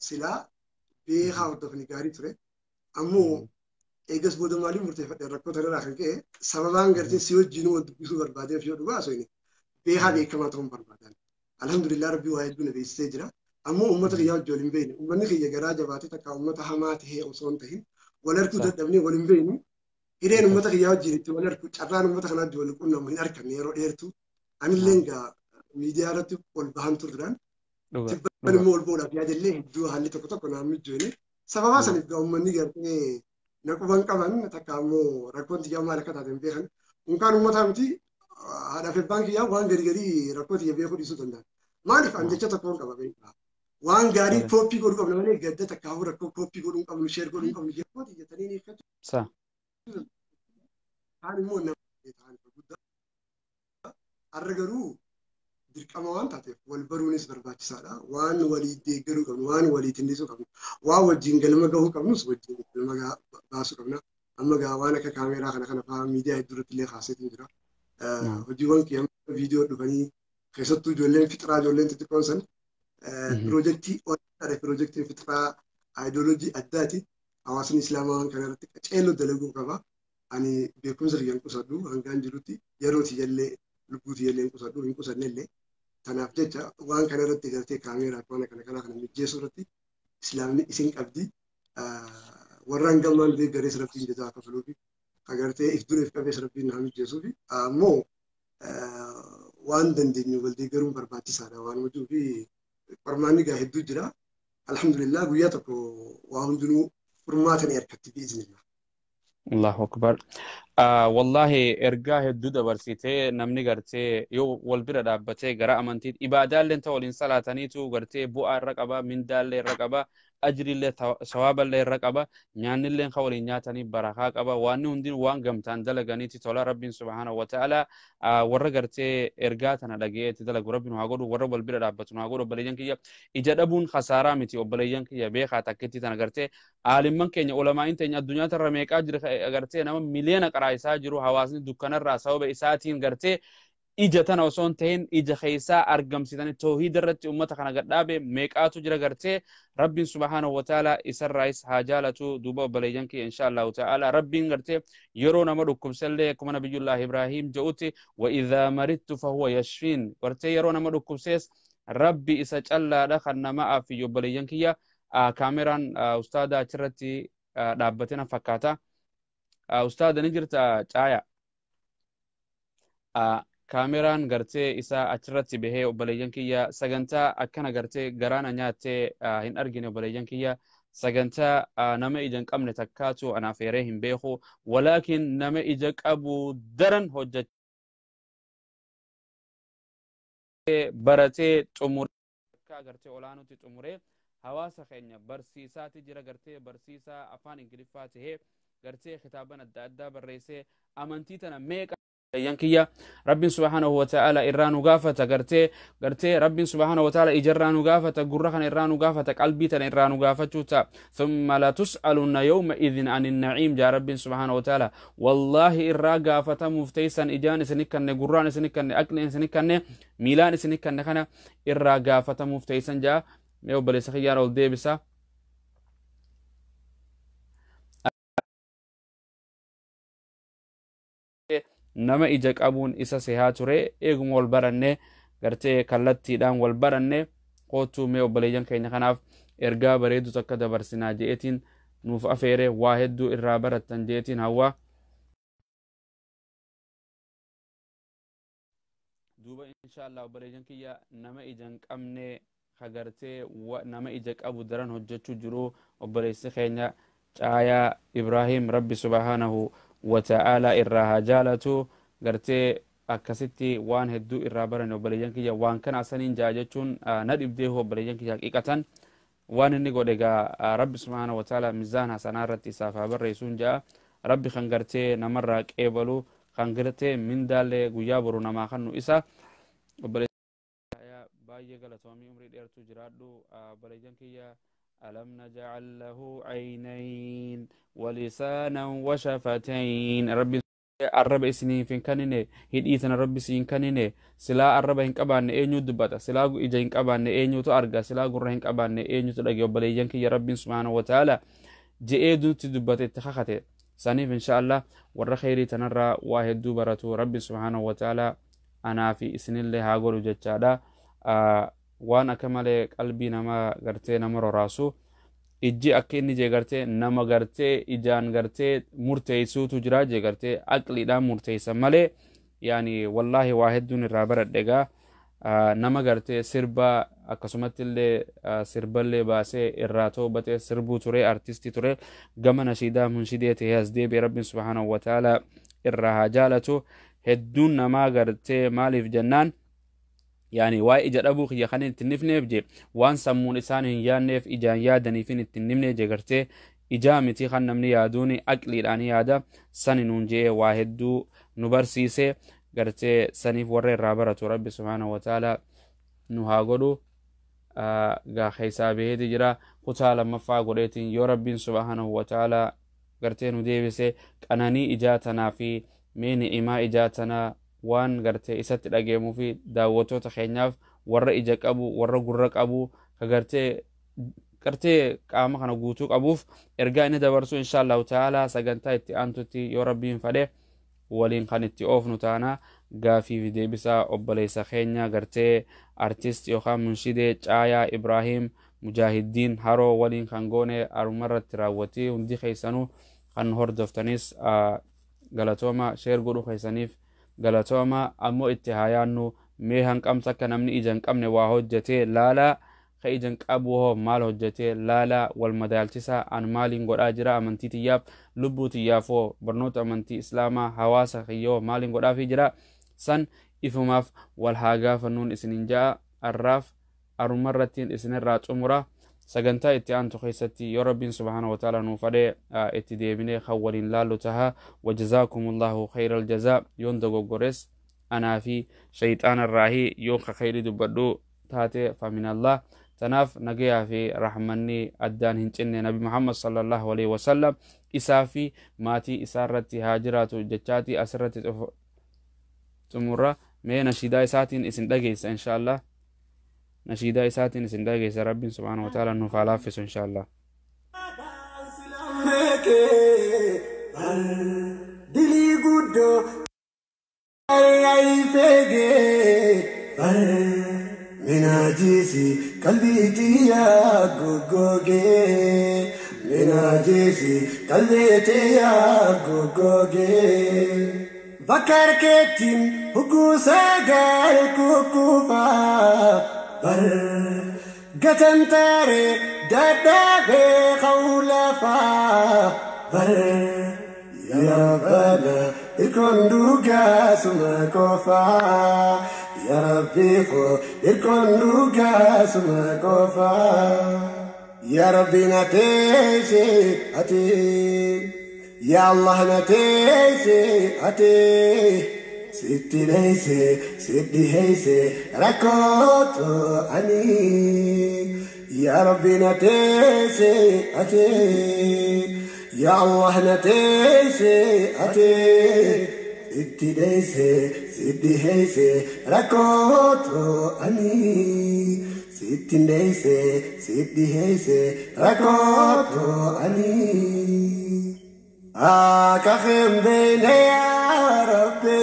Silaa beekaa hordofni gaarii ture. Ammoo eegas booda maaliif murteeffadhe rakkoo tanarraa kan ka'e sababaan gartee si wajjin wal dubbisuu barbaadeef yoo dhugaa osoo hin beekaa beekamaa ta'uun barbaadan. Alhamdulillah rabbii waa hedduu na beeksisee jira. Ammoo uummata kiyyaa wajjin wal hin beekne. Uummanni kiyya garaa jabaatee takka uummata hamaa tahee osoo hin tahin wal harkuu dadhabnee wal hin beeknu. Hireen uummata kiyyaa wajjin itti wal harku carraan uummata kanaa wajjin wal quunnamu hin arganne yeroo dheertuu. Anillee egaa miidiyaa irratti ol bahan turraan. Tibban immoo ol bahuudhaaf yaadallee hedduu haalli tokko tokko naan mijoone. Sababaa saniif gaa uummanni gartee na quban qaban takka ammoo rakkoon xiyyaa maal akka taate hin beekan. Unkaan uummataa miti haadhaaf abbaan kiyyaa waan gadi gadi rakkoo xiyya beekuu dhiisuu danda'an. Maaliif an jecha tokkoon qaba beekaa. Waan gaarii kooppii godhuu qabna malee gadda takka hafuu rakkoo kooppii godhuu hin qabnu sheer godhuu hin qabnu jettoo xiyyettanii ni hiikkatu. Kaan immoo nama ta'an guddaa. Har'a garuu dirqama waan taateef wal baruunis barbaachisaadha. Waan walii deeggaruu qabnu, waan walii tinnisuu qabnu, waan wajjin galma gahuu qabnus wajjin galma baasuu qabna. Amma gaa waan akka kaameeraa kana kana fa'aa miidiyaa hedduu irratti illee kaaseetiin jira. Hojiiwwan kiyya viidiyoo dhufanii keessattuu ijoolleen fixraa ijoolleen xixiqqoon san piroojeektii olaanaadha. Piroojeektiin fixraa aayidooloojii addaati. Hawaasni islaamaa waan kana irratti qaceelloo dalaguu qaba. Ani beekumsa kiyya hin qusadhu hangaan jirutti yeroo tiyyallee lubbuu tiyyallee hin qusadhu hin qusanne illee. Kanaaf jecha waan kana irratti gartee kaameeraa waan kana kana kana mijeessuu irratti islaamni isin qabdi. Warra hangamaan deeggarees rabbiin jazaa kafaluufi agartee if dura if qabees rabbiin haa mijeessuufi ammoo waan dandeenyu wal deeggaruun barbaachisaadha waan hojii fi qormaanni gaa hedduu jira. Alhamdulillah guyyaa tokko waa hundinuu furmaata ni argatti biiznillah. Allahu akbar. Wallahi ergaa hedduu dabarsitee namni gartee yoo wal bira dhaabbatee gara amantii ibaadaallee ta'u waliin salaataniitu gartee bu'aa irra qaba mindaallee irra qaba ajriillee sawaaballee irra qaba nyaannillee kan waliin nyaatanii barakaa qaba waan hundinuu waan gamtaan dalaganiiti tola rabbiin subhaanahu wa ta'ala warra gartee ergaa tana dhaga'eetti dalagu rabbiin haa godhu warra wal bira dhaabbatu haa godhu obboleeyyan kiyya ija dhabuun khasaaraa miti obboleeyyan kiyya beekaa takkitti tana gartee aalimman keenya ulamaa'in teenya addunyaa tarra meeqaa jira gartee nama miliyoona qaraa isaa jiru hawaasni dukkanarraa sababa isaatiin gartee ija tana osoo hin ta'in ija keessaa argamsiisanii toohida irratti uummata kana gadhaabe meeqaatu jira gartee rabbiin subhaanahu wa ta'ala isarraayis haa jaalatu duuba obboleeyyan kiyya insha allahu ta'ala rabbiin gartee yeroo nama dhukkubsallee akkuma nabiyyullahi Ibraahim jedhutti wa idhaa maridtu fahuwa yashfiin gartee yeroo nama dhukkubsees rabbi isa callaadha kan nama afiyyu obboleeyyan kiyya kaameraan ustaada achirratti dhaabbatee na fakkaata. Ustaada ni jirta caaya. Kaameraan gartee isaa achirratti bahee obboleeyyan kiyya sagantaa akkana gartee garaana nyaattee hin argine. Obboleeyyan kiyya, sagantaa nama ija hin qabne takkaatu anaaf eeree hin beeku, walaakin nama ija qabu daran hojjechee baratee xumuree gartee olaanutti xumuree hawaasa keenya barsiisaati jira. Gartee barsiisaa afaan Ingiliffaa tahee gartee kitaaban adda addaa barreessee amantii tana meeqa kiyya Rabbiin subhaanahu wa ta'ala irraa nu gaafata. Gartee Rabbiin subhaanahu wa ta'ala ijarraa nu gaafata, gurra kana irraa nu gaafata, qalbii tana irraa nu gaafachuu ta'a. Thumma latus'alunna yawma idhin anin na'iim jaa Rabbiin subhaanahu wa ta'ala. Wallaahi irraa gaafatamuuf teessan. Ijaan isini kanne, gurraan isini kanne, aqliin isini kanne, miilaan isini kanne, kana irraa gaafatamuuf teessan jaa. Mee obboleessa kiyyaan ol deebisa. Nama ija qabuun isa sehaa ture. Eeguma wal baranne, gartee kallattiidhaan wal baranne, kootuu mee obboleeyyan keenya kanaaf ergaa bareedu takka dabarsinaa je'eetiin nuuf afeere. Waa hedduu irraa barattan je'eetiin hawwaa. Duuba insha Allah obboleeyyan kiyya, nama ija hin qabne ka gartee nama ija qabu daran hojjechuu jiru obboleessi keenya Caayaa Ibraahim, Rabbi subhaanahu wa ta'ala irraa haa jaalatu. Gartee akkasitti waan hedduu irraa baran obboleeyyan kiyya. Waan kana asaniin jaa jechuun na dhibdee. Obboleeyyan kiyya, haqiqatan waan inni godhe gaa Rabbi subhaanahu wa ta'ala mizaan hasanaa irratti isaaf haa barreessuun jaa. Rabbi kan gartee namarraa qeebalu, kan gartee mindaallee guyyaa boru namaa kannu isa. Obboleeyyan baay'ee galatoomii, umrii dheertuu jiraadhu. Obboleeyyan kiyya, ألم نجعل له عينين ولسانا وشفتين. ربي arraba isiniif hin kennine, hidhii tana Rabbi siin kennine. Silaa arraba hin qabaanne eenyu dubbata? Silaa ija hin qabaanne eenyutu arga? Silaa gurra hin qabaanne eenyutu dhage? Obboleeyyan kiyya, Rabbiin subhaanahu wa ta'ala je'ee duutti dubbate, itti kakate. Saniif insha Allah warra kheyrii tanarraa waa hedduu baratu Rabbi subhaanahu wa ta'ala anaa fi isinillee haa godhu jechaadha. Waan akka malee qalbii nama gartee nama roraasu, ijji akka inni jee gartee nama gartee ijaan gartee murteessuutu jira jee, gartee aqliidhaan murteessa malee. Yaani wallaahi waa hedduun irraa baradhe gaa. Nama gartee sirba akkasumatti illee sirballee baasee irraa toobate, sirbuu ture, artistii ture, gama nashiidaa munshidee ta'ee as deebi'e. Rabbiin subhaanahu wa ta'ala irraa haa jaalatu. Hedduun namaa gartee maaliif jennaan, yaani waa'ee ija dhabuu kiyya kan itti nifneef je, waan sammuun isaan hin yaadneef ijaan yaadaniif hin itti nifne je. Gartee ijaa miti kan namni yaaduun, aqliidhaan yaada sani nuun jee waa hedduu nu barsiise. Gartee saniif warra irraa baratu Rabbi subhaanahu wa ta'ala nu haa godhu. Gaa keessaa baheeti jira. Kutaa lammaffaa godheetiin yoo Rabbiin subhaanahu wa ta'ala gartee nu deebise, qananii ijaa tanaa fi mee ni'imaa ijaa tanaa waan gartee isatti dhageemuu fi daawwattoota keenyaaf, warra ija qabu, warra gurra qabu, ka gartee qaama kana guutuu qabuuf ergaa inni dabarsu insha Allahu ta'ala sagantaa itti aantutti yoo Rabbiin fedhe waliin kan itti oofnu taana. Gaafii fi deebisaa obboleessa keenya gartee artist yookaan munshidee Caayaa Ibraahim Mujaahidiin Haroo waliin kan goone arumarratti raawwatii. Hundi keessanuu kan hordoftanis galatooma, share godhuu keessaniif galatooma. Ammoo itti haa yaannu mee, hanqamta akka namni ija hin qabne waa hojjetee laalaa, ka ija hin qabu hoo maal hojjetee laalaa, wal madaalchisaa. An maaliin godhaa jira amantii tiyyaaf, lubbuu tiyyaaf hoo, barnoota amantii islaamaa, hawaasa kiyyoo maaliin godhaafii jira? San ifumaaf wal haa gaafannuun isinin ja'a. Arraaf arumarrattiin isinirraa xumura. Sagantaa itti aantu keessatti yoo Rabbiin subhaanahu wa ta'ala nuu fadhee itti deebinee kan waliin laallu taha. Wajazaakum Allahu khayra aljazaa. Yoon dogoggores anaa fi shayxaana irraahi, yoo ka khayrii dubbadhu taate famin Allah. Tanaaf nagayaa fi rahmanni addaan hin cinne Nabi Muhammad sallallahu alaihi wasallam, isaa fi maatii isaa irratti haa jiraatu jechaati asirratti xumurra. Mee nashiidaa isaatiin isin dhageessa insha Allah, nashiidaa isaatiin isin dhageessa. Rabbiin subhaanahu wa ta'ala nuuf haa laaffisu insha Allah. Dilii guddoo feegee minaajeesi qalbii tiyyaa goggogee, minaajeesi qalbii tiyyaa goggogee. Bakka harkeettiin hugguu sagal kukkufa bar gatantaare dadhabee qawlafa bar yaa Rabbana irkoon dhugaa suma qofa yaa Rabbi koo irkoon dhugaa suma qofa yaa Rabbi na teessee ati yaa Allah na teessee ati sitti dheessee sitti heessee rakkootu ani yaa Rabbi na teessee ati yaa Allah na teessee ati sitti dheessee sitti heessee rakkootu ani sitti dheessee sitti heessee rakkootu ani. Akka hin beekne yaa Rabbi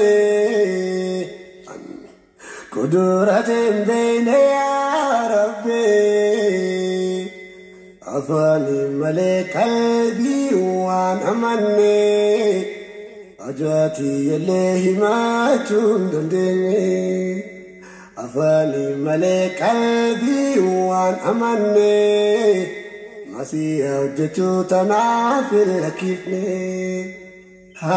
kudurate hin beekne yaa Rabbi afaanii malee qalbii waan amanne ajaatii illee himachuu hin dandeenye afaanii malee qalbii waan amanne masiihaa hojjechuu tanaaf hin lakkifne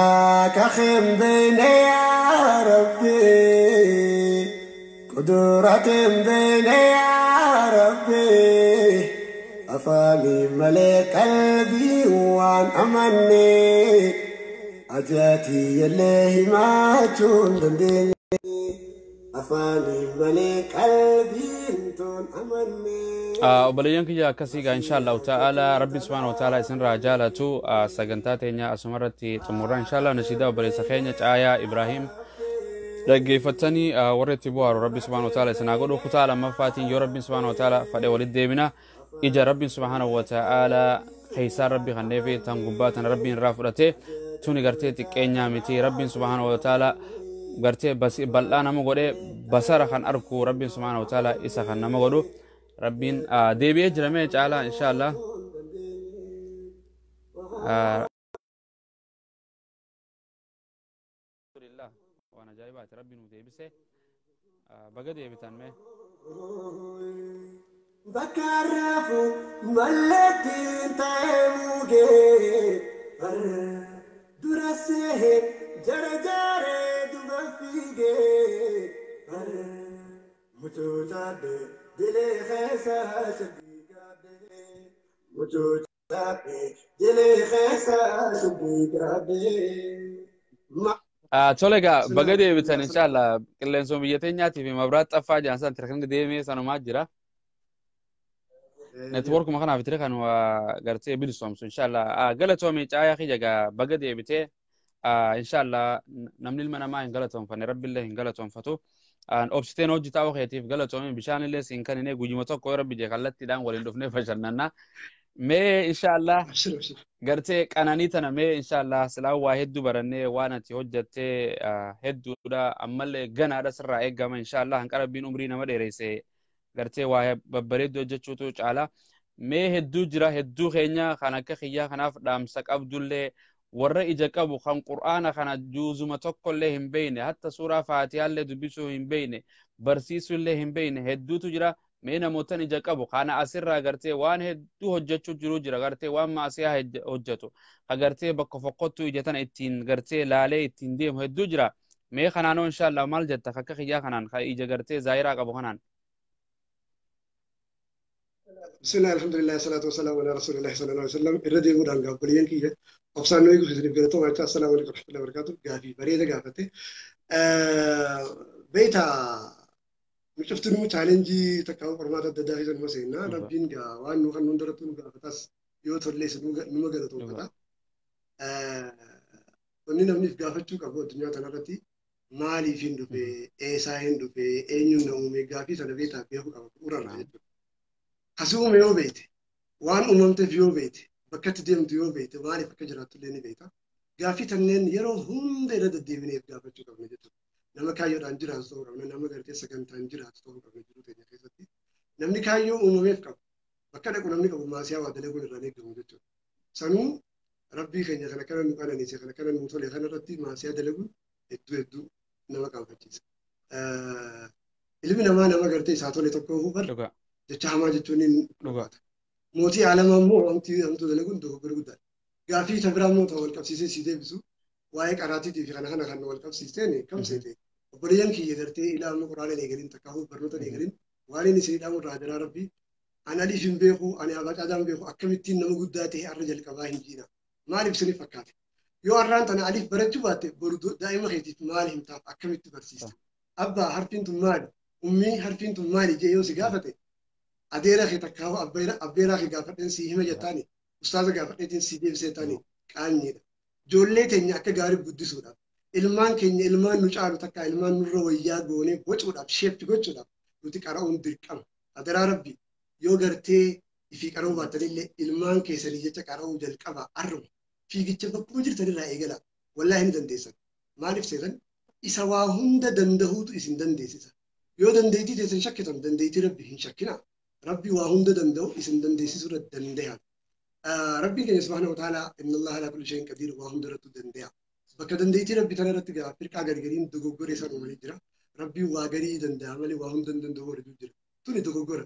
Akka hin beekne yaa Rabbi kudurate hin beekne yaa Rabbi afaanii malee qalbii waan amanne ajaatii illee himachuu hin dandeenye afaanii malee qalbiin toon amanne. Obboleeyyan kiyya akkasii gaa insha Allahu ta'ala rabbi subhaanahu wa ta'ala isinirraa jaalatu sagantaa teenya asumarratti xumurra insha Allah nashiidaa obboleessa keenya Caayaa Ibraahim dhaggeeffattanii warra itti bu'aaru rabbi subhaanahu wa ta'ala isinaa godhu kutaa lammaffaatiin yoo rabbi subhaanahu wa ta'ala fadhe walitti deebina ija rabbi subhaanahu wa ta'ala keessaa rabbi kanneefi tan gubbaa tan rabbiin irraa fudhate tuni gartee xiqqeenyaa miti rabbiin subhaanahu wa ta'ala gartee bal'aa nama godhe basara kan arku rabbiin subhaanahu wa ta'ala isa kan nama godhu rabbiin deebi'ee jira mee caalaa insha Allah. Alhamdulillah waan ajaa'ibaati rabbi nu deebise baga deebitan mee. Bakka raafu mallattiin ta'ee mugee dura sehee jara jaaree duba fiigee mucucaadhe dilee keessa shubbii gaadhe mucucaadhe dilee keessa shubbii gaadhe. Tole egaa baga deebitan inshallah qilleensuma biyya teenyaatii fi mabraat xaffaa jiran san tirkan deemee sanumaa jira. Networkuma kanaaf tire kan waa gartee bilisoomsu inshallah. Galatoomii Caayaa kiyya egaa baga deebitee inshallah namni ilma namaa hin galatoonfanne rabbillee hin galatoonfatu. Obsiteen hojii taa'uu keetiif galatoomii bishaanillee siin kaninee guyyuma tokko yoo rabbi jee kallattiidhaan waliin dhufnee bashannanna. Mee inshallah gartee qananii tana mee inshallah silaa waa hedduu barannee waan ati hojjattee hedduudha ammallee ganaadha sirraa eegama inshallah hanqa rabbiin umrii nama dheeresse gartee waa babbareedduu hojjechuutu caala. Mee hedduu jira hedduu keenya kan akka kiyyaa kanaaf dhaamsa qabdullee warra ija qabu kan qur'aana kana juuzuma tokkollee hin beeyne hatta suuraa faatihaallee dubbisuu hin beeyne barsiisuullee hin beeyne hedduutu jira. Mee namootan ija qabu kana asirraa gartee waan hedduu hojjechuu jiru jira gartee waan maasiyaa hojjetu ka gartee bakka fokkottuu ija tana ittiin gartee laalee ittiin deemu hedduu jira. Mee kanaanoo inshallah maal jetta akka kiyyaa kanaan ka ija gartee zaayiraa qabu kanaan. بسم الله الحمد لله والصلاة والسلام على رسول الله صلى الله عليه وسلم الردي يقول عن قابلين كي أفسان نويق في سنة قلتهم السلام عليكم ورحمة الله وبركاته قافي بريدة قافتي بيتا شفت نو تشالنجي تكاو فرمات الدداهي زن مسينا ربين قا وان نو خنون درتون قافتاس يوتر ليس نو قلتون فتا وني نمني في قافتشو قابو الدنيا تنرتي مالي فين دفي إيسا دفي إينيو نومي قافي سنة بيتا بيهو قابو أورا Kasuuma yoo beekte waan uumamteef yoo beekte bakka itti deemtu yoo beekte maaliif akka jiraattu illee ni beekta. Gaaffii tanneen yeroo hunda irra deddeebineef gaafachuu qabna jechuudha. Nama kaayyoodhaan jiraatu ta'uu qabna, nama gartee sagantaan jiraatu ta'uu qabna jiruu teenya keessatti. Namni kaayyoo uumameef qabu bakka dhaqu namni qabu maasiyaa waa dalaguun irraan eegamu jechuudha. Sanuu rabbii keenya kana kana nu qananiise kana kana nu tole kana irratti maasiyaa dalaguun Hedduu hedduu nama qaanfachiisa. Ilmi namaa nama gartee isaa tole tokko bar jecha hamaa jechuun hin Dhugaa. Mootii alamaa immoo wanti hamtuu dalaguun dogoggora guddaadha. Gaaffii isa biraa immoo wal qabsiisee si deebisu waa'ee qaraatiitii fi kana kana kan wal qabsiisteen kam seete. Obboleeyyan kiyya gartee ilaa amma quraana hin eegalin takka barnoota hin eegalin waan inni isin hidhamu irraa adaraa rabbii ani aliif hin beeku ani abacaadaan beeku akkamittiin nama guddaa ta'e har'a jalqabaa hin jiina. Maaliif isiniif fakkaate? Yoo har'aan tana aliif barachuu baatte boru daa'ima keetiif maal himtaaf akkamitti barsiista? Abbaa harfiin tun maali? Ummii harfiin tun maali jee yoo si gaafate adeera kee takka abbeeraa kee gaafadheen si hima jettaani ustaaza gaafadheetiin si deebisee taani qaanyiidha. Ijoollee teenya akka gaarii guddisuudhaaf ilmaan keenya ilmaan nu caalu takka ilmaan nurra wayyaa goonee bocuudhaaf sheefti gochuudhaaf nuti qara'uun dirqama. Adaraa rabbi yoo gartee ifii qara'uu baattanillee ilmaan keessanii jecha qara'uu jalqaba arruma fiigicha bakkuma jirtanirraa eegala wallaahi ni dandeessan. Maaliif seetan isa waa hunda dandahuutu isin dandeessisa. Yoo dandeettii teessan shakkitan dandeettii rabbi hin shakkina. Rabbi waa hunda danda'u isin dandeessisuu irra danda'a. Rabbiin keenya subhaanahu wa ta'ala inna Allah ala kulli shay'in qadiir waa hunda irrattuu danda'a. Bakka dandeettii rabbi tana irratti gaa firqaa gargariin dogoggora isaan uumanii jira. Rabbiin waa garii danda'a malee waa hunda hin danda'u warri jira. Tuni dogoggora.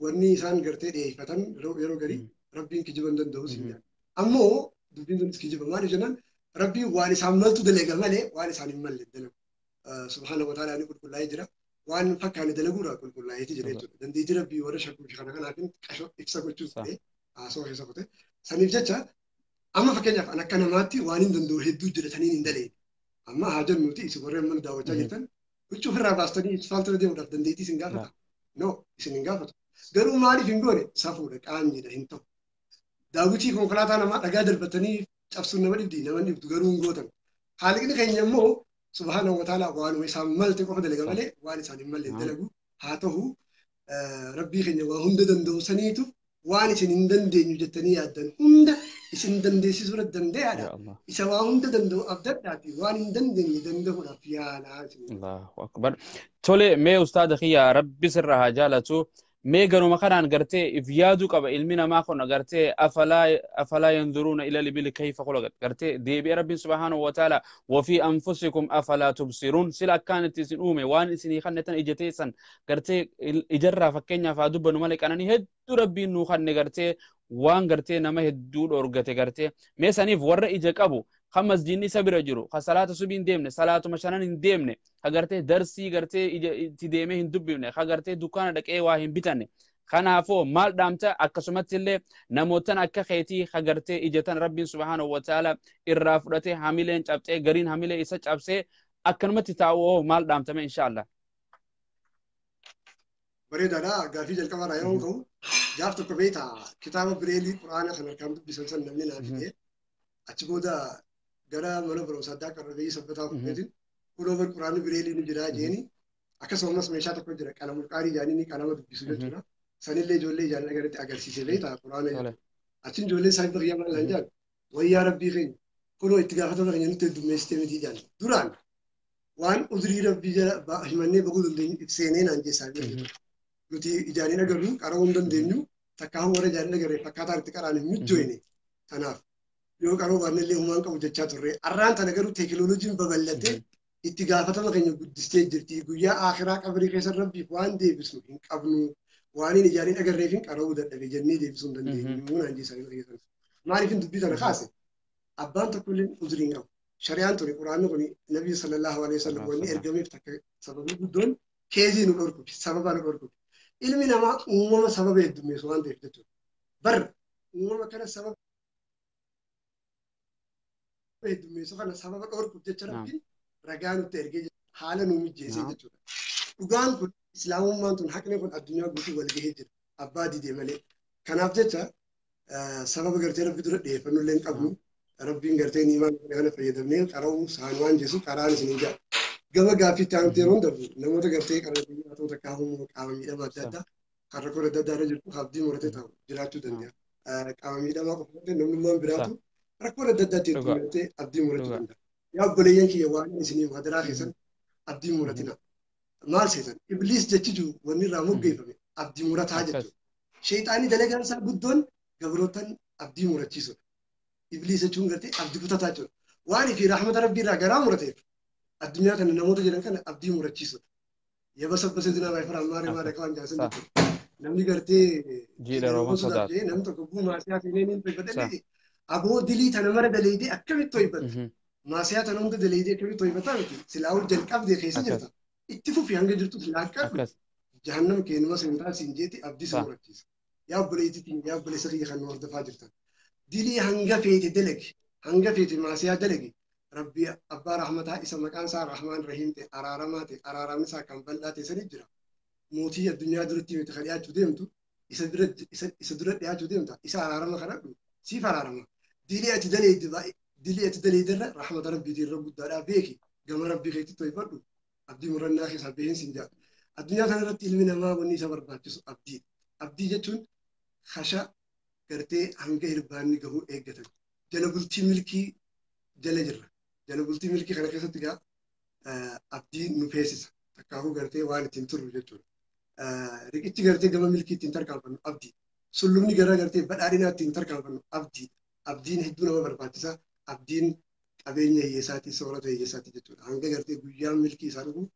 Wanni isaan gartee dhiyeeffatan yeroo garii rabbiin kijiba hin danda'u siin jedha. Ammoo dubbiin sunis kijiba maaliif jennaan rabbiin waan isaan maltu dalaga malee waan isaan hin malle dalagu. Subhaanahu wa ta'ala ni qulqullaa'ee jira. Waan fakkaane dalaguudha qulqullaa'eeti jira jechuudha. Dandeettii rabbii warra shakkuu fi kana kanaafin qashoo ibsa gochuuf ta'e haasawaa keessa kute. Saniif jecha amma fakkeenyaaf an akka namaatti waan hin danda'u hedduu jira saniin hin daleen. Amma haa jennuuti isin warreen mana daawwachaa jirtan huccuu ofirraa baastanii isfaaltira deemuudhaaf dandeettii isin gaafata. No isin hin gaafatu. Garuu maaliif hin goone safuudha qaanyiidha hin ta'u. Daawwitii konkolaataa namaa dhagaa darbatanii cabsuun nama dhibdi nama dhibdu garuu hin gootan. Haaliqni keenya immoo subhaanahu wa ta'ala waanuma isaan malte qofa dalaga malee waan isaan hin malle dalagu haa ta'u rabbii keenya waa hunda danda'u saniitu waan isin hin dandeenyu jettanii yaaddan hunda isin dandeessisuu irra danda'aadha. Isa waa hunda danda'u abdadhaati waan hin dandeenye danda'uudhaaf yaalaa. Allahu akbar. Tole mee ustaada kiyya rabbi sirra haa jaalatu. Mee ganuma kanaan gartee if yaaduu qaba ilmi namaa kun gartee afalaa yanzuruuna ila libili kayfa khulaqat gartee deebi'ee rabbiin subhaanahu wa ta'ala wa fi anfusikum afalaa tubsiruun sila akkaan itti isin uume waan isinii kannetan ija teessan gartee ijarraa fakkeenyaaf haa dubbannu malee qananii hedduu rabbiin nuu kanne gartee waan gartee nama hedduu dhoorgate gartee mee saniif warra ija qabu kan masjidni isa bira jiru kan salaata subii hin deemne salaatuma shanan hin deemne kan gartee darsii gartee itti deemee hin dubbifne kan gartee dukkaana dhaqee waa hin bitanne kanaafoo maal dhaamta akkasumatti illee namootan akka keetii kan gartee ijatan rabbiin subhaanahu wa ta'ala irraa fudhatee hamileen cabsee gariin hamilee isa cabsee akkanumatti taa'u maal dhaamtame inshaallah. Bareedaadha gaaffii jalqabaadha yeroo ta'u gaaf tokko beektaa kitaaba bireelii quraana kan harkaan dubbisan san namni naa fide achi booda gara mana barumsaa addaa qarrabeeyyii sabbataa fudhatiin kunoo bar quraanni bireelii ni jira jeeni akkasumas meeshaa tokko jira qalamul qaarii jaanii ni qalama dubbisu jechuudha. Sanillee ijoollee ijaan agaratti agarsiise beektaa quraana jechuudha. Achiin ijoolleen saayiba kiyya maal jaan wayyaa rabbii keenya kunoo itti gaafatama keenya nutti heddummeessitee miti jaan duraan waan udrii rabbii jala himannee bahuu dandeenyu ibseenee naan jeessaa jechuudha. Nuti ijaan hin agarru qara'uu hin dandeenyu takkaa warra ijaan hin agarre fakkaataa itti qara'an hin mijjooyne kanaaf yoo qaroo baannellee humaan qabu jechaa turre arraan tana garuu teekinooloojiin babal'atee itti gaafatama keenya guddistee jirti guyyaa akhiraa qabrii keessa rabbiif waan deebisnu hin qabnu waan hin ijaan hin agarreef hin qara'uu dadhabe jennee deebisuu hin dandeenyu naan jeessaa jiru. Maaliif hin dubbii tana kaase abbaan tokkollee udrii hin qabu. Shari'aan ture quraanni kun nabii sallallahu alaihi wasallam wanni ergameef takka sababni guddoon keezii nu dhorkuti sababa nu dhorkuti. Ilmi namaa uumama sababa heddummeessu waan ta'eef jechuudha. Bar uumama kana sababa heddummeessu kana sababa dhorkuuf jecha rabbiin ragaa nutti ergee haala nu mijeessee jechuudha. Dhugaan kun islaamummaan tun haqni kun addunyaa guutuu wal gahee jira. Abbaa didee malee. Kanaaf jecha sababa gartee rabbi dura dhiyeeffannoo illee hin qabnu. Rabbiin gartee niimaan kana fayyadamnee qara'uu saan waan jeesu qaraan isin hin jedha. Gama gaaffiitti aanutti yeroo darbu namoota gartee qarabiyyaa ta'uu takkaa humna qaama miidhamaa adda addaa kan rakkoo adda addaa irra jirtu abdii muratee ta'u jiraachuu danda'a. Qaama miidhamaa qofa namnummaan biraatu rakkoo adda addaatti heddummattee abdii murachuu danda'a. Yaa obboleeyyan kiyya waan isiniif hadaraa keessan abdii muratina. Maal seetan ibliis jechi jiru wanni irraa moggeeffame abdii murataa jechuudha. Sheexaanni dalagaan isaa guddoon gabrootan abdii murachiisudha. Ibliis jechuun gartee abdii kutataa jechuudha. Waan fi rahmata rabbii irraa garaa murateef Addunyaa kana namoota jedhan kana abdii murachiisudha. Yabasabbase zinaa baay'ifara ammaaree maal akka waan jaasan jechuudha. Namni gartee jiidha rooba sodaatu. Namni tokko guu maasiyaa seenee ni to'ifadha. Aboo dilii tana mara daleedee akkamitti to'ifata? Maasiyaa tana hunda daleedee akkamitti to'ifataa miti? Silaa'uu jalqabdee keessa jirta. Itti fufi hanga jirtu silaa qabdu. Jahannam keenuma seentaa siin jeeti abdii si murachiisa. Yaa obboleettii yaa obboleessa kiyya kan nu hordofaa jirtan. Dilii hanga feete dalagi hanga feete maasiyaa dalagi Rabbi abbaa rahmataa isa maqaan isaa Rahmaan Rahiim ta'e araaramaa ta'e araaramni isaa kan bal'aa ta'e sani jira. Mootii addunyaa duratti miti kan dhiyaachuu deemtu isa bira isa dura dhiyaachuu deemta isa araarama kadhadhu siif araarama. Dilii ati daleedde baay'ee dilii ati daleedde irra rahmata Rabbiitiin irra guddaadhaa beeki gama Rabbii keetti to'ifadhu abdii murannaa keessaa baheen siin jedha. Addunyaa kana irratti ilmi namaa wanni isa barbaachisu abdii. Abdii jechuun kasha gartee hanga irbaanni gahuu eeggatan. Jala bultii milkii jala jirra. Jala bultii milkii kana keessatti gaa abdii nu feesisa. Takkaafuu gartee waan ittiin turru jechuudha. Riqichi gartee gama milkii ittiin tarkaanfannu abdii. Sullumni gara gartee badhaadhinaa ittiin tarkaanfannu abdii. Abdiin hedduu nama barbaachisa. Abdiin qabeenya hiyyeessaatii soorata hiyyeessaatii jechuudha. Hanga gartee guyyaan milkii isaa dhufu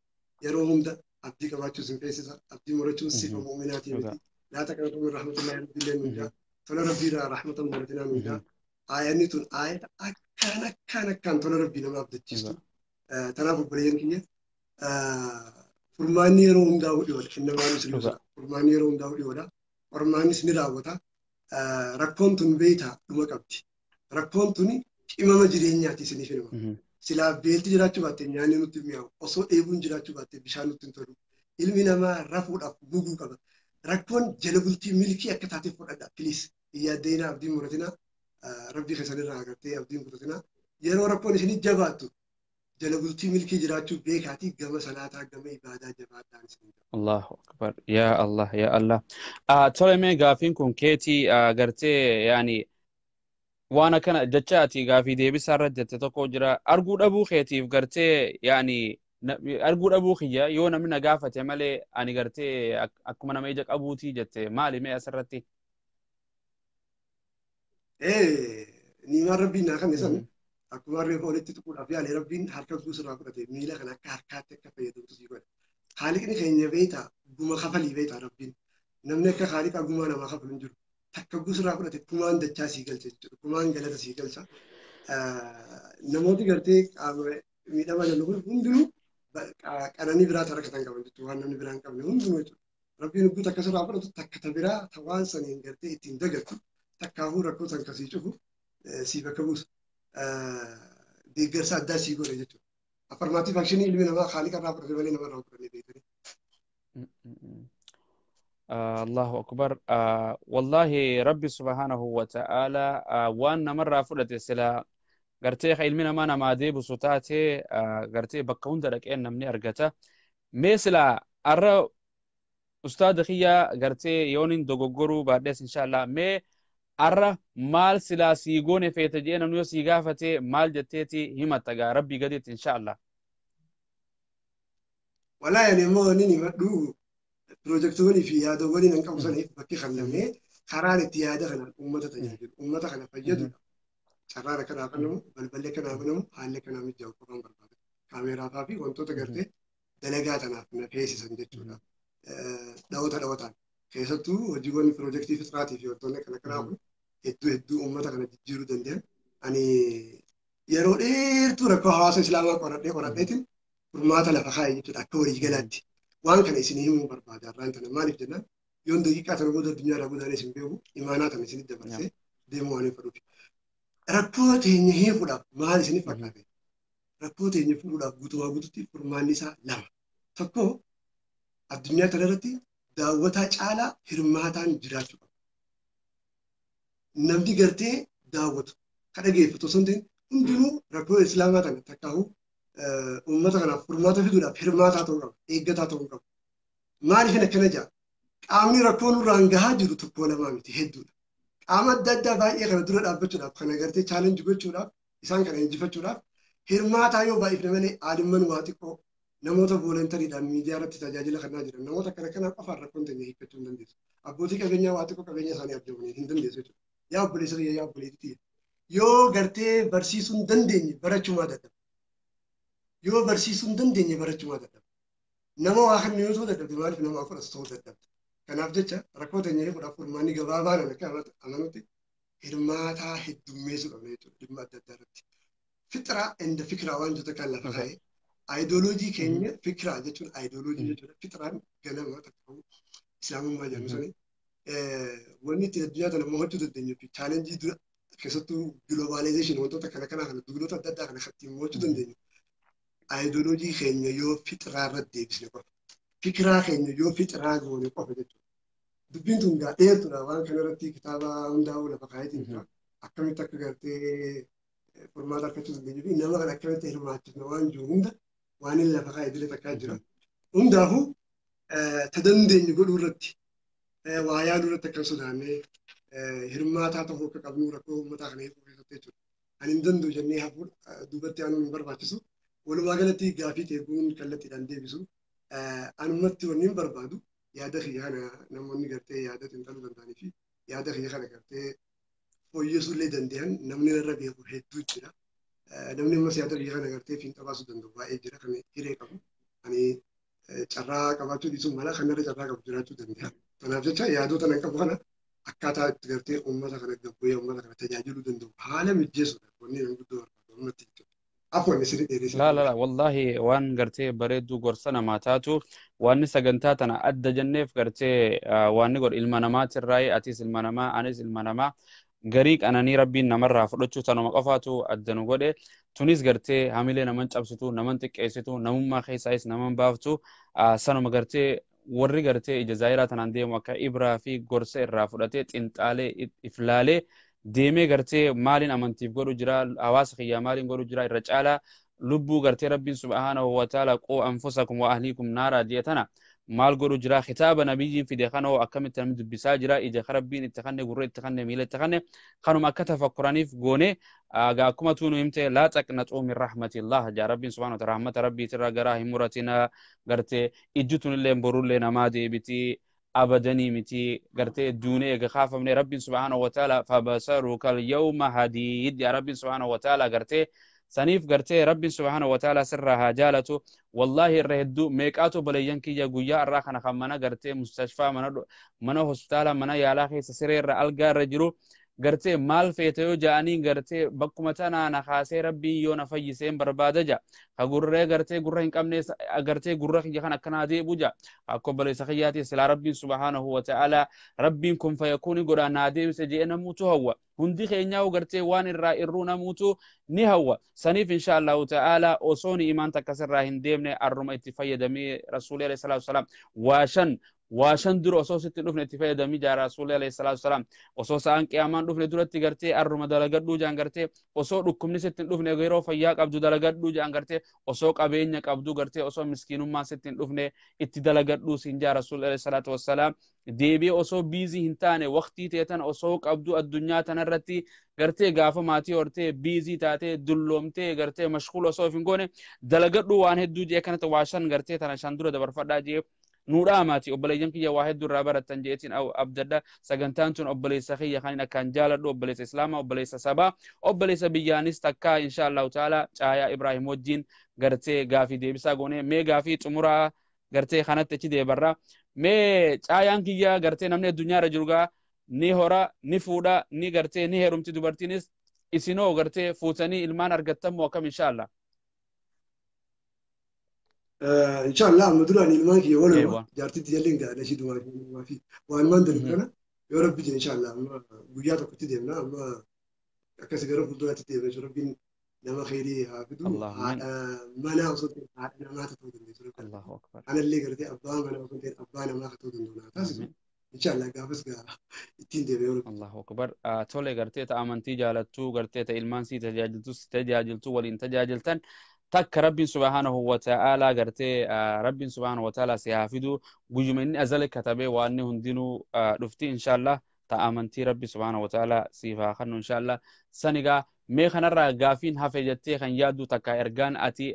yeroo hunda abdii qabaachuus hin feesisa. Abdii murachuun sifa mu'uminaatii miti. Laa taqnatu min rahmatillahi rabbiillee nuun jaa. Tola rabbiirraa rahmatan muratinaa nuun jaa. Aayanni tun aayata akkaan akkaan akkaan tola rabbii nama abdachiistu. Tanaaf obboleeyyan kiyya furmaanni yeroo hundaa'u dhiyoodha. Innamaa musliimsa. Furmaanni yeroo hundaa'u dhiyoodha. Qormaannis ni raawwata. Rakkoon tun beeytaa dhuma qabdi. Rakkoon tun qimama jireenyaati isiniif hima. Silaa beelti jiraachuu baatte nyaanni nutti mi'aawu. Osoo dheebuun jiraachuu baatte bishaan nutti hin tolu. Ilmi namaa rafuudhaaf guguu qaba. Rakkoon jala bultii milkii akka taateef fudhadha. Piliis hin yaaddeenaa abdiin muratinaa. Rabbii keessanirraa agartee abdiin kutatinaa. Yeroo rakkoon isinii jabaattu jala bultii milkii jiraachuu beekaatii gama salaataa gama ibaadaa jabaadhaan isin. Allahu akbar yaa Allah yaa Allah. Tole mee gaafiin kun keetii gartee yaani waan akkana jecha ati gaafii deebisaa irra jette tokko jira arguu dhabuu keetiif gartee yaani arguu dhabuu kiyya yoo namni na gaafate malee ani gartee akkuma nama ija qabuutii jette maali mee asirratti? Niimaan rabbiin naa kenne san akkuma reefa olitti tuquudhaaf yaale rabbiin harka guusurraa fudhate miila kana akka harkaatti akka fayyadamtu sii godhe. Haaliqni keenya beektaa guma kafalii beektaa rabbiin namni akka haaliqa gumaa namaa kafalu hin jiru. Takka guusurraa fudhate kumaan dachaa sii galcha jechuudha. Kumaan galata sii galcha. Namooti gartee qaama miidhamaa jennu kun hundinuu qananii biraa rakkatan qaban jechuudha. Waan namni biraa hin qabne hundinuu jechuudha. Rabbiin ugguu takka sirraa fudhatu takka ta biraa ta waan saniin gartee ittiin dagattu takkaafuu rakkoo san kasii cufu sii bakka buusu. Deeggarsa addaa sii godhe jechuudha. Affarmaatii faakshinii ilmi namaa haaliqa irraa fudhate malee namarraa fudhannee beekanii. Allahu akbar. Wallahi Rabbi subhanahu wa ta'ala waan namarraa fudhate sila gartee ilmi namaa namaa deebisu taate gartee bakka hunda dhaqeen namni argata. Mee sila arra ustaada kiyya gartee yoonin dogoggoruu baadhees inshallah mee arra maal silaa sii goone feete jee namni yoo sii gaafate maal jetteeti himatta gaa rabbii gaditti inshallah. Walaa ani immoo ni himadhu piroojektonni fi yaadawwan nan qabu saniif bakki kannamee karaan itti yaada kanaan uummata tajaajilu uummata kana fayyadudha. Carraan akkanaa kennamu balballi akkanaa banamu haalli akkanaa mijaa'u qofaan barbaada. Kaameeraa fa'aa fi wantoota gartee dalagaa tanaaf na feesisan jechuudha. Dhawoota dhawotaan keessattuu hojiiwwan piroojeektii fixraatii fi wantoonni akkana akkanaa kun hedduu hedduu uummata kana jijjiiruu danda'an. Ani yeroo dheertuu rakkoo hawaasa islaamaa qoradhee qoradheetiin furmaata lafa kaa'e jechuudha akka walii galaatti. Waan kana isinii himuu barbaada har'aan tana maaliif jennaan yoon daqiiqaa tana booda addunyaa irraa godaanee isin beeku imaanaa tana isinitti dabarsee deemuu waan hin fedhuuf. Rakkoo teenya hiikuudhaaf maal isiniif fakkaate? Rakkoo teenya furuudhaaf guutumaa guututti furmaanni isaa lama. Tokko addunyaa kana irratti daawwataa caalaa hirmaataan jiraachuu qaba. Namni gartee daawwatu ka dhageeffatu osoo hin ta'in hundinuu rakkoo islaamaa tana takkaa'uu uummata kanaaf furmaata fiduudhaaf hirmaataa ta'uu qaba, eeggataa ta'uu qaba. Maaliif akkana jedha? Qaamni rakkoo nurraan gahaa jiru tokko lamaa miti hedduudha. Qaama adda addaa baay'ee kana dura dhaabbachuudhaaf kana gartee chaalenjii gochuudhaaf isaan kana injifachuudhaaf hirmaataa yoo baay'ifne malee aalimman waa xiqqoo namoota voolantariidhaan miidiyaa irratti tajaajila kennaa jiran namoota akkana kanaa qofaan rakkoon teenya hiikkachuu hin dandeessu. Abbootii qabeenyaa waa xiqqoo qabeenya isaanii arjomanii hin dandeessu jechuudha. Yaa obboleessa kiyya yaa obboleettii tiyya. Yoo gartee barsiisuu hin dandeenye barachuumaa dadhaba. Yoo barsiisuu hin dandeenye barachuu maa dadhabda. Nama waa kan yoo ta'u dadhabde maaliif nama afur as ta'uu dadhabda. Kanaaf jecha rakkoo teenya hiikuudhaaf furmaanni gabaabaan akka amanutti hirmaataa heddummeessuu qabna jechuudha dhimma adda addaa irratti. Fixraa and fikiraa waan jettu kan lafa kaa'ee Ayidooloojii keenya fikiraa jechuun ayidooloojii jechuudha. Fixraan ganama takka islaamummaa jennu sani. Wanni itti addunyaa kana mo'achuu dandeenyu fi chaalenjii dura keessattuu globalization wantoota kana kanaa kana duuloota adda addaa kana ittiin mo'achuu dandeenyu. Ayidooloojii keenya yoo fixraa irratti deebisne qofa. Fikiraa keenya yoo fixraa goone qofa jechuudha. Dubbiin tun gaa dheertuudha waan kana irratti kitaaba hundaa'uu lafa kaayetiin jira. Akkamitti akka gartee furmaata argachuu dandeenyu fi nama kana akkamitti hirmaachisna waan jiru hunda waan inni lafa kaayee dile takkaa jira. Hundaafuu ta dandeenyu godhuu irratti waa yaaduu irratti akka hin sodaanne hirmaataa ta'uu akka qabnu rakkoo uummataa kana hiikuu keessatti jechuudha. Ani hin danda'u jennee hafuu duubatti aanuun hin barbaachisu. Walumaa galatti gaafii teeguun kallattiidhaan deebisu. Anumatti wanni hin barbaadu yaada kiyya kana namoonni gartee yaada xiinxaluu danda'anii fi yaada kiyya kana gartee fooyyessuu illee danda'an namni irra beeku hedduu jira. Namni ammas yaada kiyya kana gartee fiinxa baasuu danda'u baay'ee jira kan hiree qabu. Ani carraa qabaachuu dhiisuu mala kan irra carraa qabu jiraachuu danda'a. Kanaaf jecha yaadota nan qabu kana akkaataa itti gartee uummata kana gabbu'ee uummata kana tajaajiluu danda'u haala mijeessuudha. Wanni nan guddoo barbaadu ummatti jechuudha. Afwan isin dheeressee. La la la wallahi waan gartee bareedduu gorsa namaa taatu waan sagantaa tana adda jenneef gartee waan godhu ilma namaatirraa atis ilma namaa anis ilma namaa garii qananii rabbiin namarraa fudhachuu tanuma qofaatu adda nu godhe tunis gartee hamilee naman cabsitu naman xiqqeessitu namummaa keessaayis naman baaftu sanuma gartee warri gartee ija zaayiraa tanaan deemu akka ibraa fi gorsa irraa fudhatee xinxaalee iflaalee deemee gartee maaliin amantiif godhu jira hawaasa kiyyaa maaliin godhu jira irra caalaa lubbuu gartee rabbiin subhaanahu wa ta'ala quu anfusakum wa ahliikum naaraa jee tana maal godhu jira kitaaba nabiyyiin fide kanoo akkamitti namni dubbisaa jira ija rabbiin itti kanne gurra itti kanne miila itti kanne kanuma akka tafakkuraniif goone gaa akkuma tuunu himte laa taqnaxuu min rahmatillah jaa rabbiin subhaanahu wa ta'ala rahmata rabbiitirraa garaa hin muratina gartee ijji tunillee borullee namaa deebitii abadanii miti gartee duunee eega kaafamne rabbiin subhaanahu wa ta'ala fabasaruka alyawma hadiid yaa rabbiin subhaanahu wa ta'ala gartee saniif gartee rabbiin subhaanahu wa ta'ala sirraa haa jaalatu wallaahi irra hedduu meeqaatu obboleeyyan kiyya guyyaa irraa kana kan mana gartee mustashfaa mana hospitaala mana yaalaa keessa siree irra algaa irra jiru gartee maal feete yoo ja'anii gartee bakkuma tanaa na kaasee rabbiin yoo na fayyiseen barbaada ja ka gurree gartee gurra hin qabne gartee gurra kiyya kan akkanaa deebu ja akka obboleessa kiyyaati silaa rabbiin subhaanahu wa ta'ala rabbiin kun fayakuuni godhaa naa deebise je'e namuutu hawwa hundi keenyaa gartee waan irraa irruu namuutu ni hawwa saniif insha allahu ta'ala osoo ni imaan takka sirraa hin deemne arruma itti fayyadamee rasuulii alayhi salaatu wasalaam waa shan dura osoo sitti dhufne itti fayyadamii jaa rasuulii alayhi salaatu wasalaam osoo sa'aan qiyaamaan dhufne duratti gartee arruma dalagadhuu jaan gartee osoo dhukkubni sitti hin dhufne yeroo fayyaa qabdu dalagadhuu jaan gartee osoo qabeenya qabdu gartee osoo miskiinummaan sitti hin dhufne itti dalagadhuu siin jaa rasuulii alayhi salaatu wasalaam deebi'ee osoo biizii hin taane waqtii teetan osoo qabdu addunyaa tanarratti gartee gaafa maatii hortee biizii taatee dulloomtee gartee mashquul osoo of hin goone dalagadhuu waan hedduu jee kanatti waa shan gartee tana shan dura dabarfadhaa jee nuudhaa maatii obboleeyyan kiyya waa hedduu irraa barattan jeetiin abdadha sagantaan tun obboleessa kiyya kan akkaan jaaladhu obboleessa islaamaa obboleessa sabaa obboleessa biyyaanis takkaa insha allahu ta'ala caayaa Ibraahim wajjin gartee gaafii deebisaa goone mee gaafii xumuraa gartee kanatti achi deebarra mee caayaan kiyya gartee namni addunyaa irra jiru gaa ni hora ni fuudha ni gartee ni heerumti dubartiinis isinoo gartee fuutanii ilmaan argattan moo akkam insha allah. Inshallah amma duraan ilmaan kiyya waluma jaartitti jalleen gaadha ishii dumaa fi waan maan dalagu kana yoo rabbi jedhe inshallah amma guyyaa tokkotti deemna amma akkasi gara fuulduraatti deemna jechuudha rabbiin nama kheyrii haa fidu haadha manaa osoo ta'e haadha namaa ta'uu dandeessu rabbi anallee gartee abbaa manaa osoo ta'e abbaa namaa ta'uu danda'u naa taasisu inshallah gaafas gaa ittiin deeme yoo rabbi. Allahu akbar tole gartee ta amantii jaalattuu gartee ta ilmaan sii tajaajiltu si tajaajiltu waliin tajaajiltan takka rabbiin subhaanahu wa ta'ala gartee rabbiin subhaanahu wa ta'ala si haa fidu guyyuma inni azale katabee waan hundinuu dhufti inshallah ta amantii rabbi subhaanahu wa ta'ala siif haa kennu inshallah sanigaa mee kanarraa gaafiin hafe jettee kan yaaddu takka ergaan ati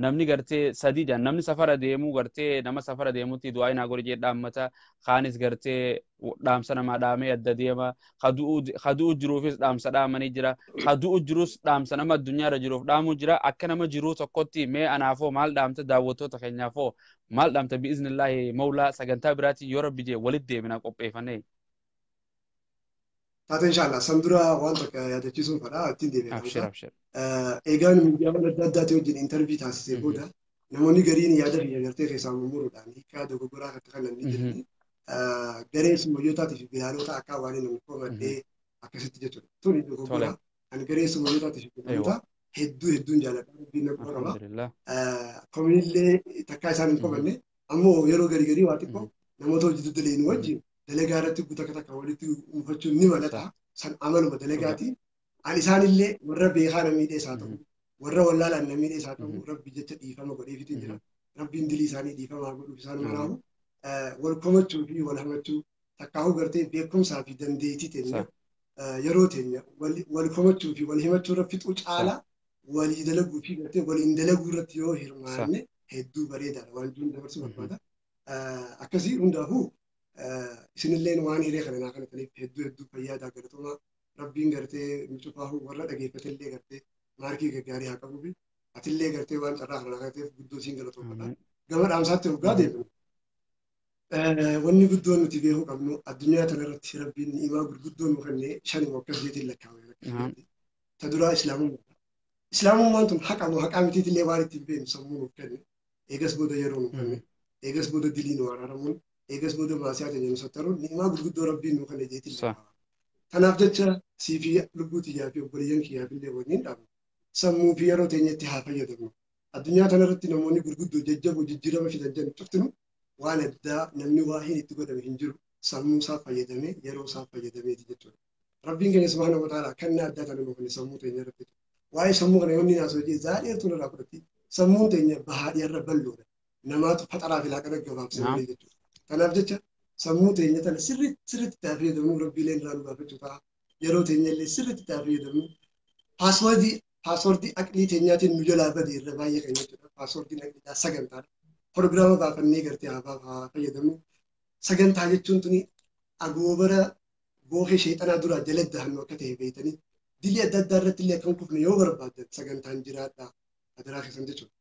Namni gartee sadii jaan namni safara deemuu gartee nama safara deemutti du'aa naa godhi jedhee dhaammata. Kaanis gartee dhaamsa namaa dhaamee adda deema. Kadu'u jiruufis dhaamsa dhaamanii jira. Kadu'u jirus dhaamsa nama addunyaarra jiruuf dhaamuu jira. Akka nama jiruu tokkotti mee anaafoo maal dhaamta daawwattoota keenyaafoo maal dhaamta bi'iznillaahi mawlaa sagantaa biraatiin yoo rabbi jee walitti deemina qopheeffannee. Taate inshallah san dura waan takka yaadachiisuun fedha ittiin deebi'a. Abshir abshir. Eegaan miidiyaawwan adda addaatii wajjin intarvii taasisee booda namoonni gariin yaada kiyya gartee keessaa mummuruudhaan hiikaa dogoggoraa kan kanan ni jirani. Garee sumayyootaatii fi bilaalota akka waan inni komadhee akkasitti jechuudha. Tuni dogoggoraa kan garee sumayyootaatii fi bilaalota hedduu hedduun jaalladha. Rabbiin na quba qaba. Kominillee takkaa isaan hin komanne ammoo yeroo garii garii waa xiqqoo namoota hojii dudduleen wajjin dalagaa irratti takka takka walitti mufachuun ni malata. San amaluma dalagaati. Ani isaanillee warra beekaa na miidhee isaa ta'u, warra wallaalaan na miidhee isaa ta'u, rabbi jecha dhiifama godheefitiin jira. Rabbiin dilii isaanii dhiifamaa godhuuf isaan maraamu. Wal komachuu fi wal hamachuu takkaahuu gartee beekumsaa fi dandeettii teenya yeroo teenya wal komachuu fi wal himachuu irra fixuu caalaa walii dalaguu fi gartee waliin dalaguu irratti yoo hirmaanne hedduu bareedaadha. Waan jiruun dabarsuu barbaada. Akkasii hundaafuu isinilleen waan hiree kana naa kanataniif hedduu hedduu fayyaadaa galatoomaa. Rabbiin gartee mucufaahu warra dhageeffatellee gartee maarkii gaggaarii haa qabuufi atillee gartee waan carraa kana kanateef guddoo siin galatoomfadha. Gama dhaamsaatti hoggaa deebinu. Wanni guddoon nuti beekuu qabnu addunyaa tanarratti rabbiin ni'imaa gurguddoo nu kennee shanuma akkas jeetiin lakkaa'ame. Ta duraa islaamummaa. Islaamummaan tun haqa moo haqaa mitiitillee waan ittiin beeknu sammuu nuuf kenne. Eegas booda yeroo nuuf kenne. Eegas booda dilii nu araaramuun. Eegas booda maasiyaa teenya nu sattaruun ni'imaa gurguddoo rabbiin nu kenne jeetiin lakkaa'ame. Kanaaf jecha sii fi lubbuu tiyyaa fi obboleeyyan kiyyaaf illee waliin dhaabnu. Sammuu fi yeroo teenyatti haa fayyadamnu. Addunyaa kanarratti namoonni gurguddoo jajjaboo jijjiirama fidan jedhan cuftinu waan addaa namni waa hin itti godhame hin jiru. Sammuu isaa fayyadamee yeroo isaa fayyadameeti jechuudha. Rabbiin keenya subhaanahu wa ta'ala kennaa addaa kana nuuf kenne sammuu teenya irratti. Waa'ee sammuu kana yoonni naasoo jee zaadheertuu irraa fudhatti sammuun teenya bahaadhiyarra bal'oodha. Namaatu faxaraa fi laaqana gabaabsee malee jechuudha. Kanaaf jecha sammuu teenya tana sirriitti sirriitti itti fayyadamnu rabbiileen irraa nu gaafachuu ta'a. Yeroo teenya illee sirriitti itti fayyadamnu. Paaswoordii aqlii teenyaatiin nu jalaa bade irra baay'ee kan jechuudha. Paaswoordiin aqliidhaa sagantaadha. Proogiraama baafannee gartee haa fayyadamnu. Sagantaa jechuun tuni agoobara bookee sheexanaa duraa jala dahannu akka ta'e beektanii dilii adda addaa irratti illee akka hin kufne yoo barbaaddan sagantaan jiraadhaa adaraa keessan jechuudha.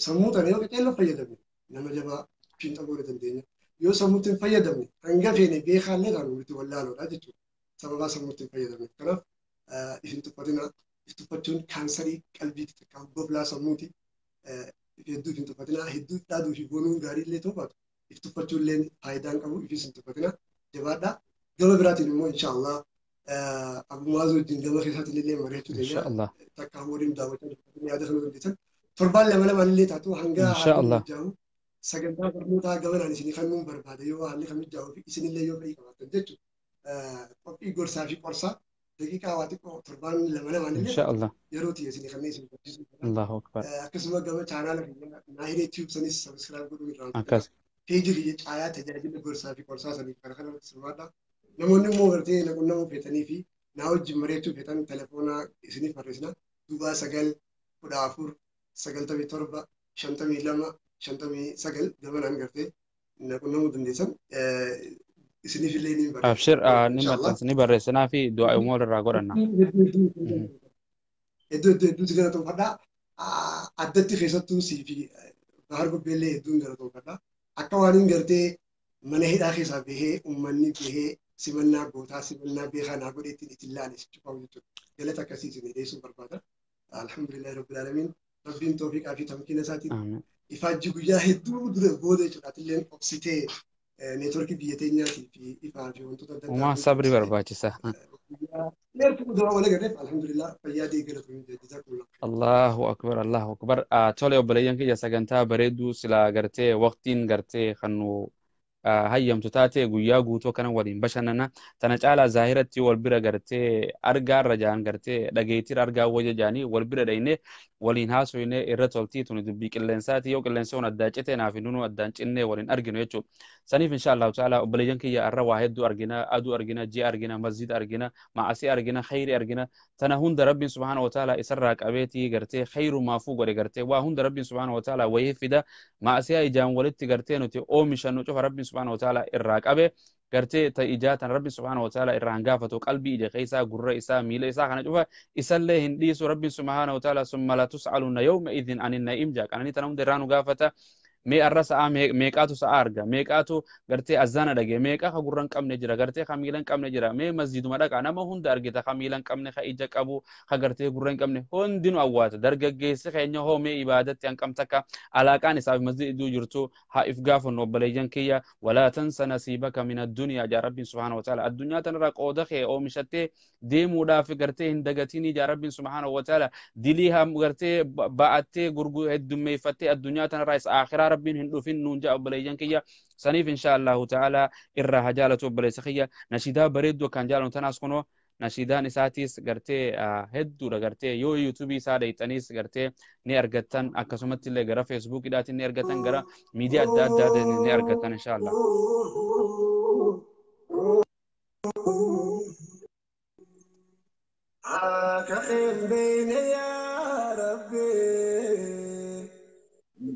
Sammuu tana yoo qaceelloo fayyadamne nama jabaa fiinxa goonuu dandeenya. Yoo sammuutti hin fayyadamne hanga feene beekaallee taanu nuti wallaaloodha jechuudha. Sababaa sammuutti hin fayyadamne. Kanaaf isin tuffatinaa. If tuffachuun kaansarii qalbiitti takka goflaa sammuuti. Hedduu if hin tuffatinaa. Hedduu dhaaduu fi bonuun gaarii illee ta'uu baatu. If tuffachuun illee faayidaan qabu ifis hin tuffatinaa. Jabaadhaa. Gama biraatiin immoo inshaallah Abu Mu'aaz wajjin gama keessaatiin illee mari'achuu dandeenya. Takka waliin daawwachaa yaada sana dandeessan. Torbaan lama lamaan illee taatu hanga haalli mijaa'u sagantaa barnootaa gamanaan isinii kennuun barbaada yoo haalli kan mijaa'uu fi isinillee yoo fedhii qabaattan jechuudha. Qophii gorsaa fi qorsaa daqiiqaa waa xiqqoo torbaan lama lamaan illee yeroo ta'e isinii kennee isin barsiisuu. Allahu akbar. Akkasuma gama chaanaala kiyya Naahiree Tube sanis sabiskiraayib godhuu irraa. Akkas. Peejii kiyya caayaa tajaajila gorsaa fi qorsaa saniif kana kanarratti sirbaadha. Namoonni immoo gartee na qunnamuu feetanii fi naa wajjin mari'achuu feetan telefoonaa isiniif barreessina. Duubaa 9 14 97 52 59 gamanaan gartee na qunnamuu dandeessan. Isiniif illee ni barreessa. Abshir ni maxxansa ni barreessinaa fi du'aa immoo irraa godhanna. Hedduu hedduu hedduutu galatoomfadha. Addatti keessattuu sii fi Bahar Gobbeellee hedduun galatoomfadha. Akka waan hin gartee mana hidhaa keessaa bahee uummanni bahee simannaa gootaa simannaa beekaa naa godhee ittiin ittiin laale sitti qabu jechuudha. Galata akkasii isin dhiyeessuun barbaada. Alhamdulillahi rabbil aalamiin. Rabbiin toofiqaa fi tamkiina isaatiin ifaajji guyyaa hedduu dura booda jechuudha. Atilleen obsitee neetworkii biyya teenyaatii fi ifaa fi wantoota adda addaa. Uumaa sabri barbaachisa. Allahu akbar Allahu akbar. Tole obboleeyyan kiyya sagantaa bareedduu silaa gartee waqtiin gartee kan nu hayyamtu taate guyyaa guutuu kana waliin bashannana. Tana caalaa zaahiratti wal bira gartee argaarra jaan gartee dhageettiirra argaa wayya jaanii wal bira dhayne Waliin haasofne irra toltii tuni dubbii qilleensaati yoo qilleensa kun addaan cite naaf nunu addaan cinnee waliin arginu jechuudha. Saniif insha Allahu ta'ala obboleeyyan kiyya arra waa hedduu argina, aduu argina, ji'a argina, masjida argina, ma'asii argina, khayri argina. Tana hunda Rabbiin subhaana wa ta'ala isarraa qabeetii gartee khayrumaafuu godhe gartee waa hunda Rabbiin subhaana wa ta'ala wayii fida ma'asiyaa ijaan walitti gartee nuti oomishannu cufa Rabbiin subhaana wa ta'ala irraa qabe gartee ta ijaa tan Rabbiin subhaana wa ta'ala irraa hin gaafatu qalbii ija keessaa gurra isaa miila isaa kana cufa isallee hin dhiisu Rabbiin subhaana wa ta'ala summa la tus'aluna yawma idhin anin na'im jaa qananii tana hunda irraa nu gaafata. Mee arra sa'a meeqaatu sa'a arga, meeqaatu gartee azzaana dhage, meeqa ka gurra hin qabne jira, gartee ka miila hin qabne jira. Mee masjiduma dhaqa nama hunda argita, ka miila hin qabne, ka ija qabu, ka gartee gurra hin qabne hundinuu awwaata. Dargaggeessi keenya hoo mee ibaadatti hanqam takka alaaqaan isaaf masjid iddoo jirtu haa if gaafannu obboleeyyan kiyya. Walaa tansa nasiibaka min addunyaa jaa Rabbiin subhaanahu wa ta'ala. Addunyaa tanarraa qooda kee oomishattee deemuudhaaf gartee hin dagatinii jaa Rabbiin subhaanahu wa ta'ala. Dilii haa gartee ba'attee heddummeeffattee addunyaa tanarraa isa akhiraa Rabbiin hin dhufin nuun jaa obboleeyyan kiyya. Saniif insha Allahu ta'ala irraa haa jaalatu obboleessa kiyya. Nashiidaa bareedduu akkaan jaalatu tanaas kunoo nashiidaan isaatiis gartee hedduudha gartee yoo yuutuubii isaa dhayxaniis gartee ni argattan, akkasumatti illee gara feesbuukidhaatiin ni argattan, gara miidiyaa adda addaatiin ni argattan insha Allah. Akka hin beekne yaa Rabbi,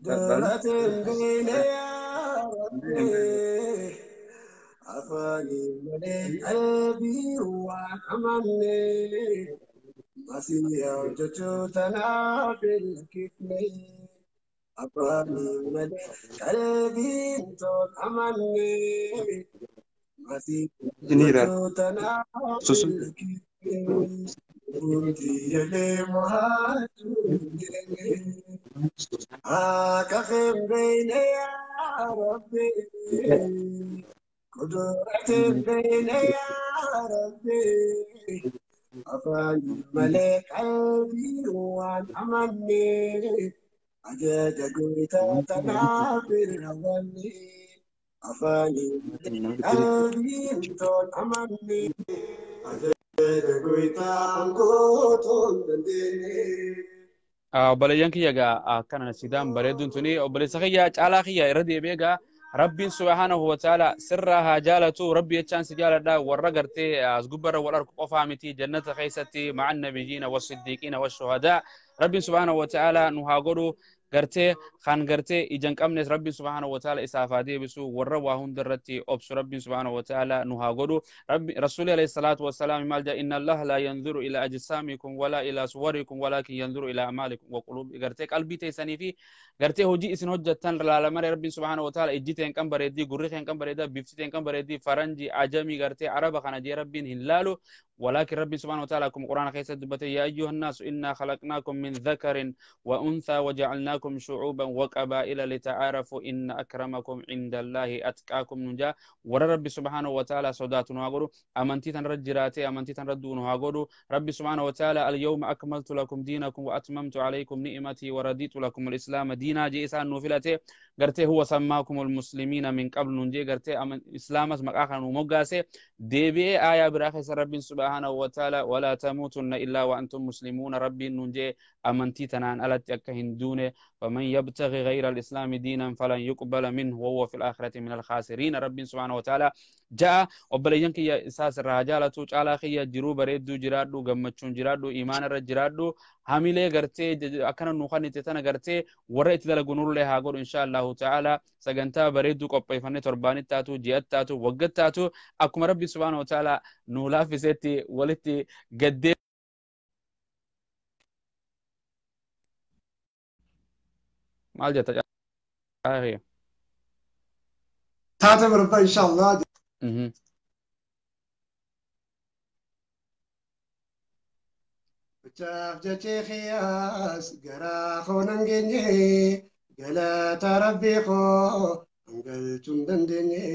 Dhalate hin beekne yaa Rabbi, afaaniin malee qalbii waan amanne, masiiyaa hojjechuu tanaaf hin lakkifne. Afaaniin malee qalbiin toon amanne, masiiyaa hojjechuu tanaaf hin lakkifne. Murtii mo'achuu hin Akka hin beekne yaa Rabbi, kudurate hin beekne yaa Rabbi, afaaniin malee qalbii waan amanne, ajaja goitaa tanaaf hin raawwanne. Afaaniin malee qalbiin toon amanne, ajaja goitaa angootoon dandeenye. Obboleeyyan kiyya egaa akkana nashiidaan bareedduun tuni obboleessa kiyya caalaa kiyya irra deebi'ee egaa Rabbiin subhaanahu wa ta'ala sirraa haa jaalatu. Rabbi jechaan si jaaladha warra gartee as gubbarra wal arku qofaa miti jannata keessatti ma'a nabiyyiina wasiddiiqiina washuhadaa Rabbiin subhaanahu wa ta'ala nu haa godhu gartee kan gartee ija hin qabnes Rabbiin subhaanahu wa ta'ala isaaf haa deebisu warra waa hunda irratti obsu Rabbiin subhaanahu wa ta'ala nu haa godhu. Rabbi Rasuuli alayhi salaatu wassalaam maal jedha? Inna Allaha laa yanzuru ila ajsaamikum walaa ila suwarikum walaakin yanzuru ila amaalikum wa quluubi gartee qalbii teessanii fi gartee hojii isin hojjettan laala malee Rabbiin subhaanahu wa ta'ala ijji teen kan bareeddii, gurri keen kan bareedaa, bifti teen kan bareeddii, faranji ajamii gartee araba kana jee Rabbiin hin laalu. ولكن ربي سبحانه وتعالى كم قرآن خيسة دبته يا أيها الناس إنا خلقناكم من ذكر وأنثى وجعلناكم شعوبا وقبائل لتعارفوا إن أكرمكم عند الله أتقاكم نجا. ور ربي سبحانه وتعالى صدات نهاغرو أمنتي تنرجراتي أمنتي تنردو نهاغرو. ربي سبحانه وتعالى اليوم أكملت لكم دينكم وأتممت عليكم نعمتي ورضيت لكم الإسلام دينا جيسان نوفلتي قرتي هو سماكم المسلمين من قبل ننجي قرتي أمن إسلامس مقاخر ومقاسي دي آية براخي ربي سبحانه وتعالى ولا تموتن إلا وأنتم مسلمون. ربي ننجي أمنتي تنان ألت أكهندون فمن يبتغي غير الإسلام دينا فلن يقبل منه وهو في الآخرة من الخاسرين. ربي سبحانه وتعالى جاء وبلينك يا إساس الرجالة تعالى خيا جروب ريدو جرادو قمتشون جرادو إيمان الرجرادو hamilee gartee akkana nu kanite tana gartee warra itti dalagu nurlee haa godhu insha Allahu ta'ala. Sagantaa bareedduu qopheeffannee torbaanitti taatu, ji'atti taatu, waggatti taatu akkuma Rabbi subhaanahu wa ta'ala nu laaffisetti walitti gaddee maal jetta caalaa? Taate barba insha Allah. Jechaaf jechee kiyyaas garaa koo nan geenye, galata Rabbii koo hangalchuu hin dandeenye.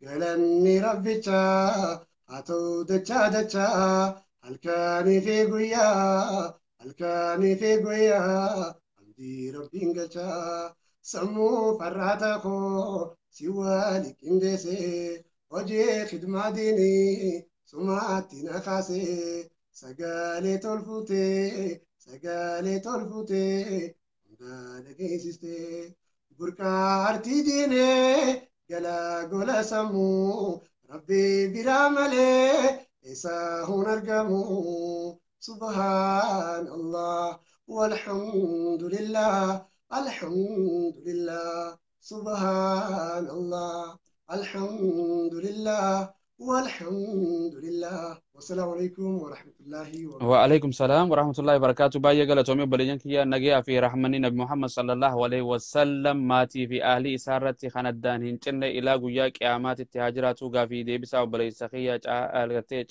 Galanni Rabbichaa haa ta'u dachaa dachaa, halkanii fi guyyaa, halkanii fi guyyaa hamdii Rabbiin galchaa. Sammuu farraata koo si wali qindeesse, hojii khidmaa diinii sumaatti na kaase. Sagalee tolfutee Sagalee tolfutee hunda dhageessistee burqaa artii diinee gala gola sammuu rabbi biraa malee eessa hun argamu. Subhaan Allah walhamdulillah alhamdulillah subhaan Allah alhamdulillah walhamdulillah. Wassalaamu alaikum warahmatullahi wabarakatuh. وعليكم السلام ورحمة الله وبركاته. باية قالت بلجن كيا نجيا في رحمن نبي محمد صلى الله عليه وسلم ماتي في أهلي سارتي خندان هنچن إلى قويا قيامات التهاجرات في ديبسا وبلي سخية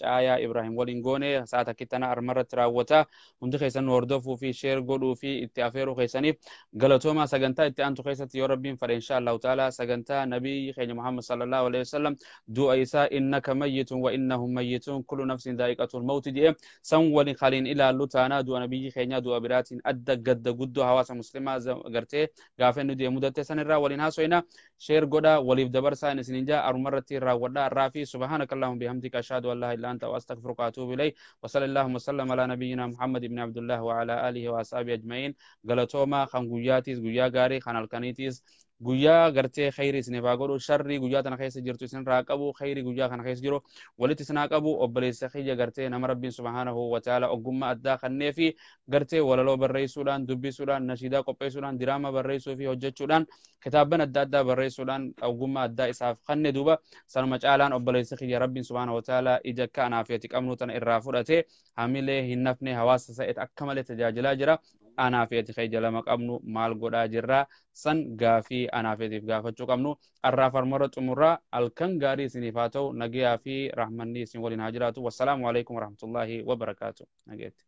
آيا إبراهيم ولينغوني ساعة كتنا أرمرت راوتا وند خيسن وردفو في شير قولو في اتعافيرو خيسانيف قالتوما سجنتا اتأنتو خيست يا ربين فإن شاء الله تعالى سجنتا نبي خير محمد صلى الله عليه وسلم دو إيسا إنك ميت وإنهم ميتون كل نفس ذائقة الموت دي سن ولين خالين إلى لوتانا دو نبي خينيا دو أبراتين أدى قد قدو هواس مسلمة قرتي غافن دي مدة سن الرا ولين هاسوينا شير قدا وليف دبر ساين سننجا أرمرتي را ودا رافي. سبحانك اللهم بحمدك أشهد أن لا إله إلا أنت وأستغفرك وأتوب إليك وصلى اللهم وسلم على نبينا محمد بن عبد الله وعلى آله وأصحابه أجمعين. غلطوما خنگوياتيس گویا غاري خنالكنيتيس guyyaa gartee khayrii isiniif haa godhu sharrii guyyaa tana keessa jirtu isin raa qabu khayrii guyyaa kana keessa jiru walitti isin haa qabu. Obboleessa kiyya gartee nama rabbiin subhaanahu wa ta'ala ogummaa addaa kannee fi gartee walaloo barreessuudhaan dubbisuudhaan nashiidaa qopheessuudhaan diraama barreessuu fi hojjechuudhaan kitaabban adda addaa barreessuudhaan ogummaa addaa isaaf kanne duuba sanuma caalaan obboleessa kiyya rabbiin subhaanahu wa ta'ala ija akka anaafiyati qabnu tana irraa fudhatee hamilee hin nafne hawaasa sa'eet akka malee tajaajilaa jira. Anaafiyati khayja lama qabnu maal godhaa jirra san gaafii anaafiyatiif gaafachuu qabnu arraa farmara xumurraa halkan gaarii isiniif haa ta'u nagayaa fi rahmanni isin waliin haa jiraatu. Wassalaamu alaikum warahmatullaahi wabarakaatu. Nageetti.